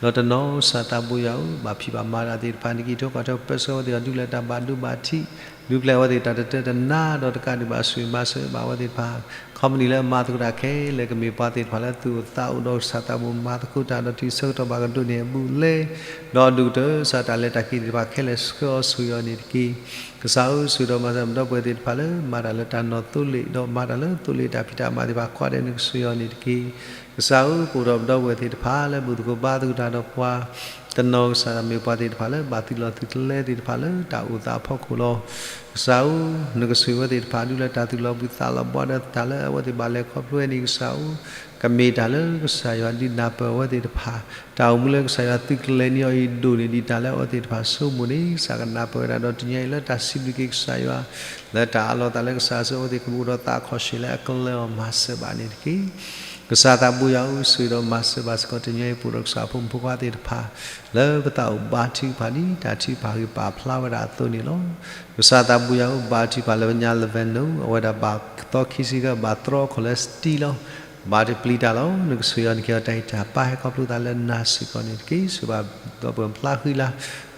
ဒီးတနီၤကစၢ်သးဘိယွၤဧၢ, ဘၣ်ဖံးဘၣ်မၤတၢ်သ့ၣ်တဖၣ် နကဟ့ၣ်ထီၣ်ကွၢ်ထီၣ်ပၢဆှၢအဝဲသ့ၣ်အီၤ ဒုးလၢတၢ်ဘၣ်ဒိဘၣ်ထံး, ဒုးပျဲအဝဲသ့ၣ်တၢ်တတၢတနါ, ဒီးတကးဒံးဘၣ် ဆိၣ်ဂ့ၤမၤစၢၤဘၣ်အဝဲသ့ၣ်တဖၣ်, company လၢအမၤသကိးတၢ်ခဲလၢာ် ကမ့ၢ်ပှၤသ့ၣ်တဖၣ်လၢသူၣ်အိၣ်သးအိၣ်ဒီးကစၢ်သးဘိမၤသကိးတၢ် ဒီးတုၤဆၢကတီၢ်ဘၣ်ကဒိးန့ၢ်အဘူးအလဲ, ဒီးအဒိၣ်ကတၢၢ် ကစၢ်တၢ်လဲၤတၢ်က့ၤသ့ၣ်တဖၣ်ခဲလၢာ် ဆှၢအီၤဆိၣ်ဂ့ၤအီၤန့ၣ်တက့ၢ်. ကစၢ်ဧၢ, ဆိၣ်ဂ့ၤဒီးမၤစၢၤပဒီပုၢ်ဝဲၢ်သ့ၣ်တဖၣ်လၢ မၤတၢ်လၢတၢ်နီၤသိလ့ၣ် ဒီးမၤတၢ်လၢသိလ့ၣ်တၢ်ဖံးတၢ်မၤသ့ၣ်တဖၣ်ကိးဂၤဒဲး နကဆိၣ်ဂ့ၤအီၤန့ၣ်တက့ၢ်. ကစၢ်ဧၢ, ပအိၣ်ဒီးပဒီပုၢ်ဝဲၢ်သ့ၣ်တဖၣ်လၢဘူၣ်သကိးဘါသကိးတၢ်ဒီးပှၤ, တနီၤကစၢ်မ့ၢ်ပှၤသ့ၣ်တဖၣ်လၢ ဘၣ်သုးလီၢ်သုးကျဲသ့ၣ်တဖၣ်လၢတၢ်အိၣ်သးအဖီခိၣ်လီၤ. ကစၢ်ဧၢ, နကဆိၣ်ဂ့ၤဝဲသ့ၣ်တဖၣ် ဒုးလၢတၢ်သုးလီၢ်ဘှံးသးလီၢ်ဘှါဒီးတၢ်လၢအဝဲသ့ၣ်ဘၣ်လဲၤခီဖျိဝဲန့ၣ် ကစၢ်ဧၢ, ကမ့ၢ်တၢ်လၢကစၢ်ယွၤဒုးနၢ်ပၢၢ်အဝဲသ့ၣ်တဖၣ်, တၢ်အိၣ်မူလၢကစၢ်ယွၤသုးကျဲၤန့ၢ်အီၤအံၤ ဒိၣ်န့ၢ်ဒံးတၢ်လၢအဝဲသ့ၣ်တဖၣ်ဆိကမိၣ်န့ၣ် ကစၢ်ကနၢ်ပၢၢ်ဝဲဒၣ်ဒီး တနံၤညါအံၤလၢတၢ်စံးဘျုးက့ၤကစၢ်ယွၤ လၢတၢ်အးလီၤသးလၢကစၢ်အစုအဝဲသ့ၣ်ကဘူးဒီးသးအခီၣ်ဆ့ၣ်လၢအကလၢၤအီၤမၤစၢၤဘၣ်န့ၣ်တက့ၢ်. ကစၢ်သးဘိယွၤဧၢ, ဆိၣ်ဂ့ၤဒီးမၤစၢၤဘၣ်စ့ၢ်ကီးတနံၤညါအံၤ ပအိၣ်ဒီးကစၢ်ဖိမုၣ်ဖိခွါသ့ၣ်တဖၣ် လၢပသးအိၣ်ဘါထုကဖၣ်ဒ်တၢ်ထုကဖၣ်ဂ့ၤပာ်ဖျါဝဲဒၣ်အသိးန့ၣ်လီၤ. ကစၢ်သးဘိယွၤဧၢ, ဘါထုကဖၣ်လၢပညါလၢ Lebanon အဝဲဒၣ်ဘၣ်သီခံဆံဃၣ် ဘၣ်တြီအခိၣ်လၢ steel လီၤ. ဘါထုကဖၣ်တၢ်လီၤ. နကဆိၣ်ဂ့ၤအီၤ နကဟ့ၣ်အီၤတၢ်ဂံၢ်တၢ်ဘါဟဲခီဖျိသးလၢနၤစ့ၢ်ကီးန့ၣ်တက့ၢ်. ဆိၣ်ဂ့ၤဘၣ်ဒီပုၢ်ဝဲၢ်ဖျါဃံလၤ,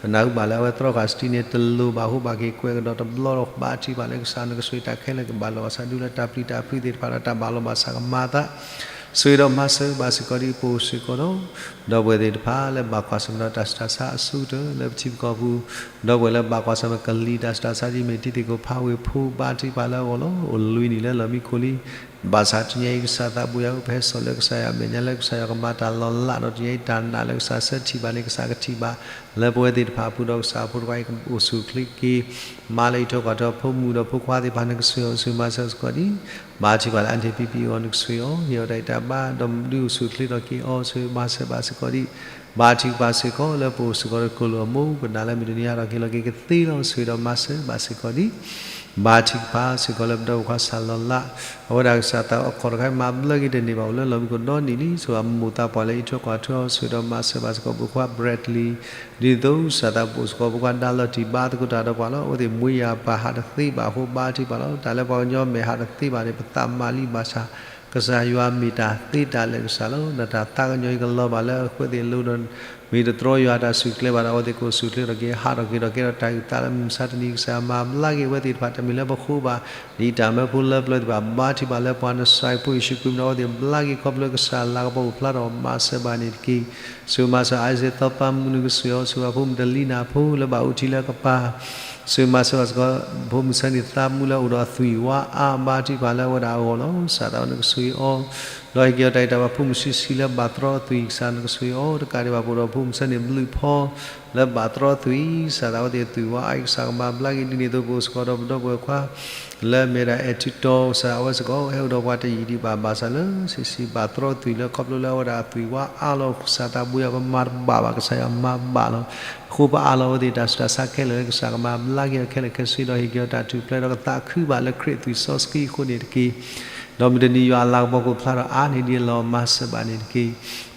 ပနၢ်ဟူဘၣ်လၢအဝဲတြီဃာ် steel န့ၣ် တလိၤဘၣ်အဃိ ဘၣ်က့ၤကွဲးကဒီးတဘျီလီၤ. ဘါထုကဖၣ်လၢကစၢ် နကဆိၣ်ဂ့ၤတၢ်ခဲလၢာ် ကဘၣ်လိာ်ဘၣ်စး ဒုးလၢတၢ်ပျံၤတၢ်ဖုးသ့ၣ်တဖၣ်ဒီး တၢ်ဘၣ်လိာ်ဘၣ်စးကမၤသး ဆိၣ်ဂ့ၤဒီးမၤစၢၤဘၣ်စ့ၢ်ကီးဒ်ပအိၣ်စ့ၢ်ကီးဒီး ဒီပုၢ်ဝဲၢ်သ့ၣ်တဖၣ်လၢဘၣ်ကွၢ်ဆၢၣ်မဲာ်ဒီးတၢ်ဆူးတၢ်ဆါအဆိကတၢၢ်လၢပထံပကီၢ်ပူၤ, ဒီပုၢ်ဝဲၢ်လၢဘၣ်ကွၢ်ဆၢၣ်မဲာ်ကလံၤတၢ်ဆူးတၢ်ဆါဒ်မ့ၢ်တံၤသကိးဖးဝ့ၢ်ဖိ ဘါထုကဖၣ်လၢအဂီၢ်လီၤ. အိၣ်လွံၢ်နံၣ်လၢလီၢ်မံခိၣ်လံ. ဘၣ်ဆၣ်တနံၤညါအံၤ ကစၢ်သးဘိယွၤဧၢ, ပဟဲစိာ်လၢကစၢ်ယွၤမဲာ်ညါလၢကစၢ်ယွၤကမၤတၢ်လီၤလးဒီး တနံၤညါအံၤ တၢ်နာ်လၢကစၢ်ဆၢထံၣ်ဘၣ်န့ၣ် ကစၢ်ကထံၣ်ဘၣ် လၢပဝဲသ့ၣ်တဖၣ်အပူၤဒီး ကစၢ်ဖိတဖၣ်အံၤ ကအိၣ်ဆူၣ်ချ့က့ၤ မၤလၢဟ့ၣ်ထီၣ်ကွၢ်ထီၣ်ဖိမုၣ်ဒီးဖိခွါသ့ၣ်တဖၣ် နကဆိၣ်ဂ့ၤအီၤ ဆိၣ်ဂ့ၤမၤစၢၤစ့ၢ်ကီးဒ် ဘါထုကဖၣ်လၢ အါတ့ၢ်ပံပံအဂီၢ် နကဆိၣ်ဂ့ၤအီၤ ဟ့ၣ်အီၤတၢ်ဂံၢ်တၢ်ဘါ ဒီးဒုးအိၣ်ဆူၣ်ချ့ထီၣ်က့ၤအီၤ ဆိၣ်ဂ့ၤမၤစၢၤဘၣ်စ့ၢ်ကီးဒ် ဘါထုကဖၣ်စ့ၢ်ကီးလၢပအိၣ်စ့ၢ်ကီးဒီးကိၣ်လိာ်အမိၢ် ပနာ်လၢမုၢ်တနံၤဟးထီၣ်က့ၤလီၤက့ၤကသ့လီၤ ဆိၣ်ဂ့ၤဒီးမၤစၢၤဘၣ်စ့ၢ်ကီးဒ် ဘါထုကဖၣ်စ့ၢ်ကီးလၢပဒီပုၢ်ဝဲၢ်ခွါစၢ်လီၤလး အဝဲဒၣ်ကစၢ်သးအခီၣ်တခါမၤဘျါက့ၤတန့ၢ်ဘၣ် အိၣ်လၢလီၢ်မံခိၣ်ဒီနံၣ်လံ ဆိၣ်ဂ့ၤမိၢ်သးပှၢ်လၢဟ့ၣ်ထီၣ်ကွၢ်ထီၣ် ဆိၣ်ဂ့ၤဒီးမၤစၢၤဘၣ်စ့ၢ်ကီး ပဖိခွါ Bradley ဒ်သိးကစၢ်သးပအိၣ်စ့ၢ်ကီး ပဖိခွါဒါလီၤတံၢ်ဘါသကိးတၢ်ဒီးပှၤလီၤ အဝဲသ့ၣ်မွေးရာပါ ဟးတသ့ဘၣ်အဃိ ဘါထုကဖၣ်လီၤ တၢ်လၢပှၤကညီမဲာ်ဟးတသ့ဘၣ်န့ၣ် ပသးမၤလံဘၣ်ဆၣ် ကစၢ်ယွၤမ့ၢ်တၢ်သ့တၢ်လၢာ်ကစၢ်လီၤ ဒီးတၢ်သးကညီၤအံၤကလီၤဘၣ်လၢအဃိသ့ၣ်အလိၤဒီး မ့ၢ်တတြီယွၤတၢ်ဆူၣ်ကျဲဘၣ်ဒီး အဝဲသ့ၣ်ကအိၣ်ဆူၣ်ချ့ထီၣ်က့ၤ ဟးထီၣ်က့ၤထီၣ်ကဲထီၣ်တၢ်ဂံၢ်သးလၢမုၢ်မဆါတနံၤ ကစၢ်ယွၤမၤဘျါက့ၤအဝဲသ့ၣ်တဖၣ် တမ့ၢ်လၢပဃိဘၣ် ဒ်တၢ်မၢဖိလၢပျၢၤသ့ၣ်တဖၣ် ဘါထုကဖၣ်လၢပှၤနစၢ်ဖိယ့ၣ်ၡူးခရံာ်မံၤဒီး အဝဲသ့ၣ်ဘျါက့ၤခီဖျိကစၢ်လၤကပီၤအိၣ်ဖျါထီၣ်မၤစၢၤဘၣ်န့ၣ်တက့ၢ်. ဆိၣ်ဂ့ၤမၤစၢၤ Isaac သီပၢ်မုၣ် နကဆိၣ်ဂ့ၤအီၤ ဆိၣ်ဂ့ၤဖိမုၣ်တလံၤနၢ်ဖိလၢဘၣ်အူထံလၢကပၤ ဆိၣ်ဂ့ၤမၤစၢၤဘၣ်စ့ၢ်ကီး ဖိမုၣ်ဆၢန့ၣ်သးမူလၢအိၣ်ဒီးအသွံၣ်ဝါအါ ဘါထုကဖၣ်လၢအဝဲဒၣ်အဂီၢ်လီၤ. ကစၢ်သးဝဲနကဆိၣ်ဂ့ၤအီၤ ဒီးဟ့ၣ်က့ၤအီၤတၢ်ဂံၢ်တၢ်ဘါ ဖိမုၣ်ဆံးဆံးလၢဘၣ်တြီအသွံၣ် ကစၢ်နကဆိၣ်ဂ့ၤအီၤ တကးဒံးဘၣ်ပအိၣ်ဒီးဖိမုၣ်ဆၢန့ၣ်ဘျုးဖီ လၢဘၣ်တြီအသွံၣ် ကစၢ်သးဝဲသ့ၣ်သွံၣ်ဝါအါ ကစၢ်ကမၤဘျါက့ၤဒ်န့ၣ်အသိး ပအိၣ်စ့ၢ်ကီးဒီးပဒီပုၢ်ဝဲၢ်ခွါ လၢမဲဒၣ်အဲၣ်ထံတီ ကစၢ်အဝဲစ့ၢ်ကီး ဟဲအိၣ်ဒီးပှၤတယံာ်ဒံးဘၣ် ဘၣ်ဆၣ်လၢဆံးဆံးဘၣ်တြီအသွံၣ်လၢခီဖျိလၢအဝဲဒၣ်အသွံၣ်ဝါအါလီၤ ကစၢ်သးဘိယွၤပမၤတဘၣ်ဘၣ် ကစၢ်ယွၤမၤဘၣ်လီၤ. အဃိပအၢၣ်လီၤအဝဲသ့ၣ်တၢ်ဆူးတၢ်ဆါခဲလၢာ်လၢ ကစၢ်ကမၤဘျါက့ၤအီၤခဲလၢာ်ခဲဆ့ဒီး ဟ့ၣ်က့ၤအီၤတၢ်ထူၣ်ဖျဲးဒီးကသးခုဘၣ်လၢခရံာ်အသွံၣ်စီဆှံအဃိန့ၣ်တက့ၢ်. ဒီးမုၢ်တနံၤယွၤအလၤကပီၤကအိၣ်ဖျါထီၣ်အါန့ၢ်ဒံးအလီၢ် မၤစၢၤဘၣ်န့ၣ်တက့ၢ်.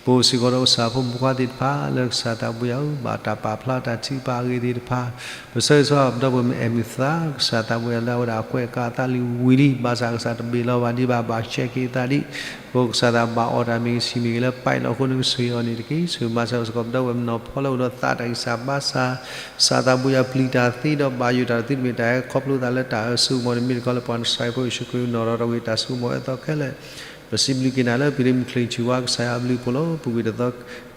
ပအိၣ်စ့ၢ်ကီးဒီးကစၢ်ဖိမုၣ်ဖိခွါသ့ၣ်တဖၣ် လၢကစၢ်သးဘိယွၤဧၢ, ဘၣ်တၢ်ပာ်ဖျါတၢ်ထုကဖၣ်အဂ့ၢ်သ့ၣ်တဖၣ်, ပဆၢဂ့ၤဆၢဝါပဒီပုၢ်ဝဲၢ်မ့ၢ်အဲၣ်မုၢ်သါ, ကစၢ်သးဘိယွၤလၢအဝဲဒၣ်အကွဲးကးအသးလံဝံၤလံ, ဘၣ်ဆၣ်ကစၢ်တဘ့ၣ်လီၤဘၣ်ဒံးဘၣ်, ဘၣ်ဆဲးက့ၤအသးဒံး, ပအိၣ်ကစၢ်သးဘၣ်အီၣ်တၢ်မ့ၢ်ဂ့ၤ ဆံးမ့ၢ်ဂ့ၤလၢ ပၢ်လီၤအဃိ နကဆိၣ်ဂ့ၤအီၤန့ၣ်တက့ၢ်. ဆိၣ်ဂ့ၤမၤစၢၤစ့ၢ်ကီးပဒီပုၢ်ဝဲၢ်နီၢ်ဖီလၢအိၣ်ဒီးသးတၢ်ဂံၢ်စၢ်ဘါစၢ်, ကစၢ်သးဘိယွၤပျံၤတၢ်သ့ဒီးဘၣ်ယိၣ်တၢ်ဒီးသုတမ့ၢ်တၢ်ဟဲခီဖျိသးလၢတၢ်အၢစိကမီၤန့ၣ် မ့ၢ်တခီလၢပှၤနစၤရ့းဖိယ့ၣ်ၡူးခရံာ်နီၢ်ဒီးတၢ်ဂ့ၢ်တၢ်စိကမီၤအၢသီခဲလၢာ် ပစံးဘျုးက့ၤနၤလၢ ပှၤမုၢ်ချ့ဆူၣ်ဝါ ကစၢ်ယွၤအဘျုးအဖှိၣ်လီၤ. ပူၤကွံာ်တသ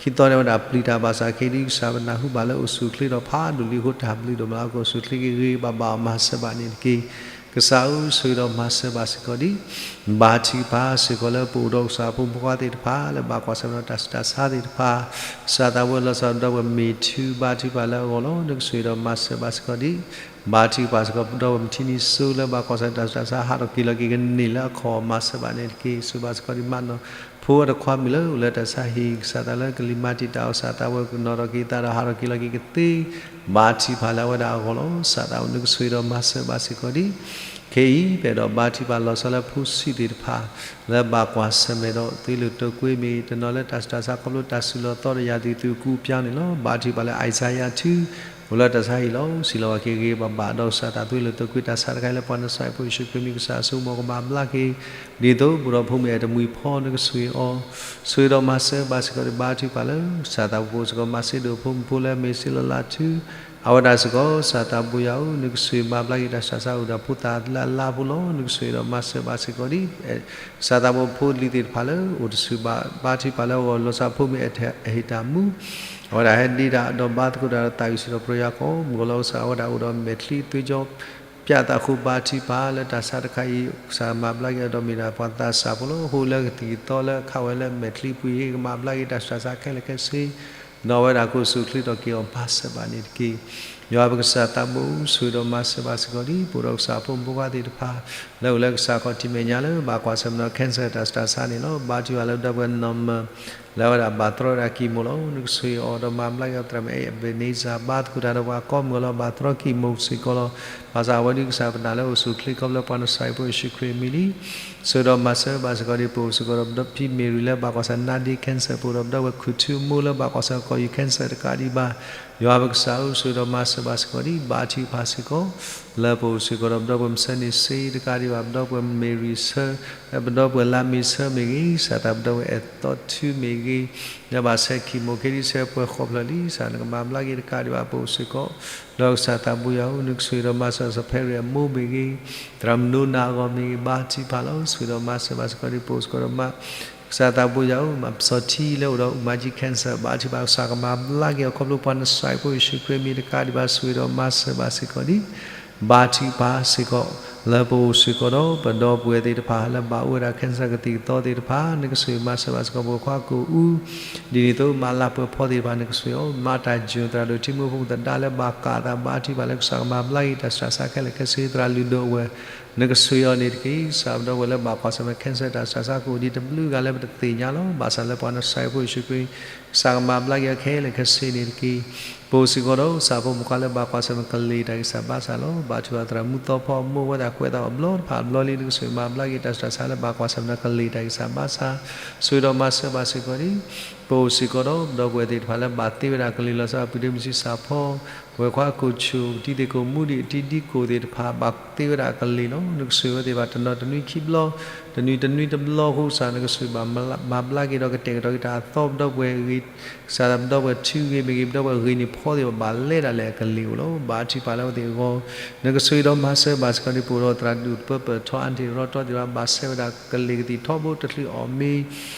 ီခံသီန့ၣ်ဝဲဒၣ်ပျံၤတၢ်ဘၣ်ဆၣ်ခဲအံၤဒ်ကစၢ်ပနၢ်ဟူဘၣ်လၢအိၣ်ဆူၣ်အိၣ်ချ့ဒီးဖးဒိၣ်လံအဃိ တၢ်ဘျုးဒိၣ်မးလၢကအိၣ်ဆူၣ်အိၣ်ချ့က့ၤဂ့ၤဂ့ၤဘၣ်ဘၣ်အီၤမၤစၢၤဘၣ်န့ၣ်တက့ၢ်. ကစၢ်ဧၢ ဆိၣ်ဂ့ၤဒီးမၤစၢၤဘၣ်စ့ၢ်ကီးဒံး ဘါထုကဖၣ်စ့ၢ်ကီးလၢပအိၣ်ဒီးကစၢ်ဖိမုၣ်ဖိခွါသ့ၣ်တဖၣ် လၢဘၣ်ကွၢ်ဆၢၣ်မဲာ်ဒီးတၢ်ဆူးတၢ်ဆါသ့ၣ်တဖၣ်, ကစၢ်သးဘိယွၤလီၤဆီဒီပုၢ်ဝဲၢ်မ့ၢ်ထု ဘါထုကဖၣ်လၢအဂီၢ်လီၤ. နကဆိၣ်ဂ့ၤဒီးမၤစၢၤဘၣ်စ့ၢ်ကီးဒံး ဘါထုကဖၣ်စ့ၢ်ကီးဒီပုၢ်ဝဲၢ်မထံနံၤစိလၢဘၣ်ကွၢ်ဆၢၣ်မဲာ်တၢ်ဆူးတၢ်ဆါ ဟးထီၣ်က့ၤလီၤက့ၤကန့ၢ်လၢအခီၣ် မၤစၢၤဘၣ်န့ၣ်တက့ၢ်. ဆိၣ်ဂ့ၤဘၣ်စ့ၢ်ကီးဒံးမးနီၢ် ဖိအတခွါမုၣ်လၢအိၣ်လၢတၢ်ဆါဟံၣ် ကစၢ်သးလၢကလံၤမၤတံာ်တာ်အီၤ ကစၢ်သးဘိယွၤကနီၣ်ထီၣ်က့ၤအသးဒီးဟးထီၣ်က့ၤလီၤက့ၤကသ့ ဘါထုကဖၣ်လၢအဝဲဒၣ်အဂီၢ်လီၤ. ကစၢ်သးဘိယွၤနကဆိၣ်ဂ့ၤဒီးမၤစၢၤဘၣ်စ့ၢ်ကီးဒံး ခဲအံၤ ပအဲၣ်ဒိးဘါထုကဖၣ်လီၤဆီလၢဖိဆံးသ့ၣ်တဖၣ် လၢဘၣ်ကွၢ်ဆၢၣ်မဲာ်ဒီးသွံၣ်လိာ်တိာ်ကွံာ်မ့ၢ်ဂ့ၤ တနီၤလၢတၢ်ဆူးတၢ်ဆါခီဖျိတၢ်ဆူးလီၤသီဒီးယၤသံၣ်သူၣ်ကူပျါန့ၣ်လီၤ. ဘါထုကဖၣ်လၢ Isaiah two အိၣ်လၢတၢ်ဆါဟံၣ်လီၤ. စံးလီၤဘၣ်က့ၤဂ့ၤဂ့ၤဘၣ်ဘၣ်ဒီးကစၢ်သးသွံၣ်လိာ်တိာ်ကွံာ်တၢ်ဆါတခါအံၤလၢပှၤနစၤရ့းဖိယ့ၣ်ၡူးခရံာ်မံၤ ကစၢ်အစိကမီၤကမၤဘျါက့ၤ ဒ်သိးပအိၣ်ဒီးဖိမုၣ်အဲၣ်တမှံၤဖီ နကဆိၣ်ဂ့ၤအီၤ ဆိၣ်ဂ့ၤဒီးမၤစၢၤဘၣ်စ့ၢ်ကီးဒံး ဘါထုကဖၣ်လၢ ကစၢ်သးဘိယွၤစ့ၢ်ကီးမၤစၢၤဒိၣ်ဖိမုၣ်ဖိလၢအမ့ၢ်စ့လလးထူ အဝဲဒၣ်စ့ၢ်ကီး ကစၢ်သးဘိယွၤဧၢ နကဆိၣ်ဂ့ၤမၤဘျါက့ၤတၢ်ဆူးတၢ်ဆါအိၣ်ဒီးဖိသၣ်လၢအလါဖိလီၤ. နကဆိၣ်ဂ့ၤဒီးမၤစၢၤဘၣ်စ့ၢ်ကီးဒံး ကစၢ်သးဘိဖိလံၤသ့ၣ်တဖၣ်လၢ အိၣ်တဆူၣ်ဘၣ် ဘါထုကဖၣ်လၢအဂီၢ် လီၤဆီဖိမုၣ်အဲၣ်တၢ်ဟ့ၣ်တၢ်မူ အဝဲဒၣ်ဟဲဒ့တၢ်ဒီးဘါသကိးတၢ်ဒီးသးဝံၣ်စံးထီၣ်ပတြၢၤယွၤကီး မုၢ်ကီၤလီၤကစၢ် အဝဲဒၣ်အိၣ်ဒီးမဲာ်ချံသွ့ကၠီ ပၠးသးဃိ ဘါထုကဖၣ်လၢတၢ်ဆါတခါအံၤ ကစၢ်မၤဘျါက့ၤအီၤဒီးမ့ၢ်ဒၣ်ပှၤသးစၢ်ဖိလီၤ. အဃိလၢကသံၣ်ကသီလၢအခးဝဲလၢမဲာ်ချံပူၤအံၤ ကမၤဘျါက့ၤတၢ်ဆူးတၢ်ဆါခဲလၢာ်ခဲဆ့ ဒီးအဝဲဒၣ်ကအိၣ်ဆူၣ်အိၣ်ချ့ထီၣ်က့ၤအီၤမၤစၢၤဘၣ်န့ၣ်တက့ၢ်. ယွၤပကစၢ်သးဘိ ဆိၣ်ဂ့ၤဒီးမၤစၢၤဘၣ်စ့ၢ်ကီးဒံး ပအိၣ်ဒီးကစၢ်ဖိမုၣ်ဖိခွါသ့ၣ်တဖၣ် လၢအိၣ်လၢကစၢ်ခီၣ်ထံးမဲာ်ညါလၢ ဘၣ်ကွၢ်ဆၢၣ်မဲာ်ဒီး cancer တၢ်ဆူးတၢ်ဆါန့ၣ်လီၤ. ဘါထုကဖၣ်လၢပဒီပုၢ်ဝဲၢ်နီၢ်မၢၢ် လၢအဝဲဒၣ်ဘၣ်တြီဝဲဒၣ်ကံၢ်မိၣ်လီၤ. နကဆိၣ်ဂ့ၤအီၤဒီးမၤဘျါက့ၤအီၤ သရၣ်မုၣ်အဲၣ်အဘ့းန့စၢ် ဘါသကိးတၢ်ဒီးပှၤကိးမုၢ်လီၤ ဘၣ်တြီကံၢ်မိၣ်စ့ၢ်ကီးလီၤ. ဘၣ်ဆၣ်အဝဲဒၣ်ကစၢ်ပနာ်လၢအိၣ်ဆူၣ်အိၣ်ချ့ခီဖျိပှၤနစၤရ့းဖိယ့ၣ်ၡူးခရံာ်အမံၤလံ ဆိၣ်ဂ့ၤဒီးမၤစၢၤဘၣ်စ့ၢ်ကီးဒံး ပအိၣ်စ့ၢ်ကီးဒီးဖံမ့ၢ်ရံလၢဘၣ်ကွၢ်ဆၢၣ် နာဒ့ cancer ပအိၣ်ဒီးပဒီပုၢ်ဝဲၢ်ခူၣ်ထူမိၢ်လၢဘၣ်ကွၢ်ဆၢၣ်ကီၢ်ယူၤ cancer တကးဒံးဘၣ် ယွၤပကစၢ်ဧၢ ဆိၣ်ဂ့ၤဒီးမၤစၢၤဘၣ်စ့ၢ်ကီးဒံး ဘါထုကဖၣ်စ့ၢ်ကီး လၢပအိၣ်စ့ၢ်ကီးဒီးပဒီပုၢ်ဝဲၢ်မုၢ်ဆ့ၣ်န့ၣ်စ့တကးဒံးဘၣ် ပဒီပုၢ်ဝဲၢ်မ့ၢ်ရံဆၢ ပဒီပုၢ်ဝဲၢ်လါမ့ၤဆၢမ့ၢ်ဂ့ၤ ကစၢ်သးပဒီပုၢ်ဝဲၢ်အဲၣ်သီထူမ့ၢ်ဂ့ၤ လၢဘၣ်ဆဲးကံၢ်မိၣ်ခဲဒံးဆဲးပှဲၤဃီဖျၢၣ်လံ ကစၢ်နကမၤဘျါက့ၤတကးဒံးဘၣ် ပအိၣ်စ့ၢ်ကီး ဒီးကစၢ်သးဘိယွၤဧၢ နကဆိၣ်ဂ့ၤဒီးမၤစၢၤစီၤဖဲရ့ၣ်အမိၢ်မ့ၢ်ဂ့ၤ သရၣ်မုၣ်နိနၤအဂီၢ်မ့ၢ်ဂ့ၤ ဘါထုကဖၣ်လီၤ. ဆိၣ်ဂ့ၤဒီးမၤစၢၤဘၣ်စ့ၢ်ကီးဒံး ပအိၣ်စ့ၢ်ကီးဒီးမး ကစၢ်သးဘိယွၤဧၢ မၤပစီၤထံလၢအိၣ်ဒီးအူၣ်မၤကံ cancer ဘါထုကဖၣ် ကစၢ်ကမၤဘျါက့ၤအီၤခီဖျိပှၤနစၤရ့းဖိယ့ၣ်ၡူးခရံာ်အမံၤတကးဒံးဘၣ် ဆိၣ်ဂ့ၤဒီးမၤစၢၤဘၣ်စ့ၢ်ကီးဒံး ဘါထုကဖၣ်စ့ၢ်ကီး လၢပအိၣ်စ့ၢ်ကီးဒီးပဒီပုၢ်ဝဲၢ်သ့ၣ်တဖၣ် လၢဘၣ်အိၣ်ဝဲဒၣ် cancer ကသံၣ်ကသီသ့ၣ်တဖၣ် နကဆိၣ်ဂ့ၤမၤစၢၤဘၣ်စ့ၢ်ကီး ပှၤခွါကိၣ်အူ ဒ်န့ၣ်အသိး မၤလၤပှဲၤဖီသ့ၣ်တဖၣ် နကဆိၣ်ဂ့ၤအီၤ မၤတၢ်ယိၣ် သရၣ်ဒိၣ်ထံမိၢ်ဖိသဒါလၢဘၣ်ကးသး ဘါထုကဖၣ်လၢကစၢ်ကမၤဘျါက့ၤတၢ်ဆူးတၢ်ဆါခဲလၢာ်ခဲဆ့ သရၣ်လုၢ်ဒိၣ်အဝဲၢ် နကဆိၣ်ဂ့ၤအီၤန့ၣ်တက့ၢ်. ကစၢ်ပဒီပုၢ်ဝဲၢ်လၢဘၣ်ကွၢ်ဆၢၣ်မဲာ် cancer တၢ်ဆူးတၢ်ဆါကအိၣ်ဒံးတဘျုးဂၤလၢပတသ့ၣ်ညါလီၤ. ဘၣ်ဆၣ်လၢပှၤနစၤရ့းဖိယ့ၣ်ၡူးခရံာ် ကစၢ်ကမၤဘျါက့ၤအီၤခဲလၢာ်ခဲဆ့န့ၣ်တက့ၢ်. ပအိၣ်စ့ၢ်ကီးဒီး ကစၢ်ဖိမုၣ်ခွါလၢဘၣ်ကွၢ်ဆၢၣ်မဲာ်ကလံၤတၢ်ဂံၢ်စၢ်ဘါစၢ်လီၤ. ဘါထုကဖၣ်သရၣ်မုၣ်သီဖီအမိၢ်ဝဲဒၣ်ကွဲးသးအဘျီတဖၣ်အဘျီလံ နကဆိၣ်ဂ့ၤမၤဘျါက့ၤတၢ်ဆူးတၢ်ဆါလၢဘၣ်ကွၢ်ဆၢၣ်မဲာ်ဒီးကလံၤတၢ်ဂံၢ်စၢ်ဘါစၢ် ဆိၣ်ဂ့ၤဒီးမၤစၢၤဘၣ်စ့ၢ်ကီးဒံး ပအိၣ်စ့ၢ်ကီးဒီး ပဒီပုၢ်ဝဲၢ်သ့ၣ်တဖၣ်လၢဘၣ်သ့ဝဲဒၣ်ကလံၤလီၤဆီ ပုၢ်ဒ့မုၣ်ဆံးစၢ်ဖီ ဝဲၢ်ခွါကိၣ်ဆူၣ် တံၤသကိးမူဒံး အတံၤဒံကိၣ်သ့ၣ်တဖၣ် ဘၣ်သ့ဝဲဒၣ်ကလံၤလီၤ. နကဆိၣ်ဂ့ၤဝဲသ့ၣ်တဖၣ် တနီၤတနွံခံဘျီ တနွံတနွံတဘျီအဃိ ကစၢ်နကဆိၣ်ဂ့ၤဘၣ်မၤဘျါက့ၤဒီး ကတဲာ်ကတီၤက့ၤတၢ်အသီ ပဒီပုၢ်ဝဲၢ်ဂ့ၤ ကစၢ်ပဒီပုၢ်ဝဲၢ်ထူဂ့ၤမ့ၢ်ဂ့ၤ ပဒီပုၢ်ဝဲၢ်ဂ့ၤန့ၣ်ဖီသ့ၣ်တဖၣ် ဘၣ်လဲၤဒၣ်လဲာ်အကလံၤအိၣ်လီၤ. ဘါထုကဖၣ်လၢအဝဲသ့ၣ်အဂီၢ် နကဆိၣ်ဂ့ၤဒီးမၤစၢၤဘၣ်စ့ၢ်ကီးဒံး ပအိၣ်ဒီးသရၣ်ဒိၣ်တပၢပၢၢ်ထီ အၣ်ထံၣ်ရီတီသ့ၣ်တဖၣ် ဘၣ်ဆဲးဝဲဒၣ်ကလံၤကသံၣ်ထီဘိတချုးအီၣ်မ့ၤ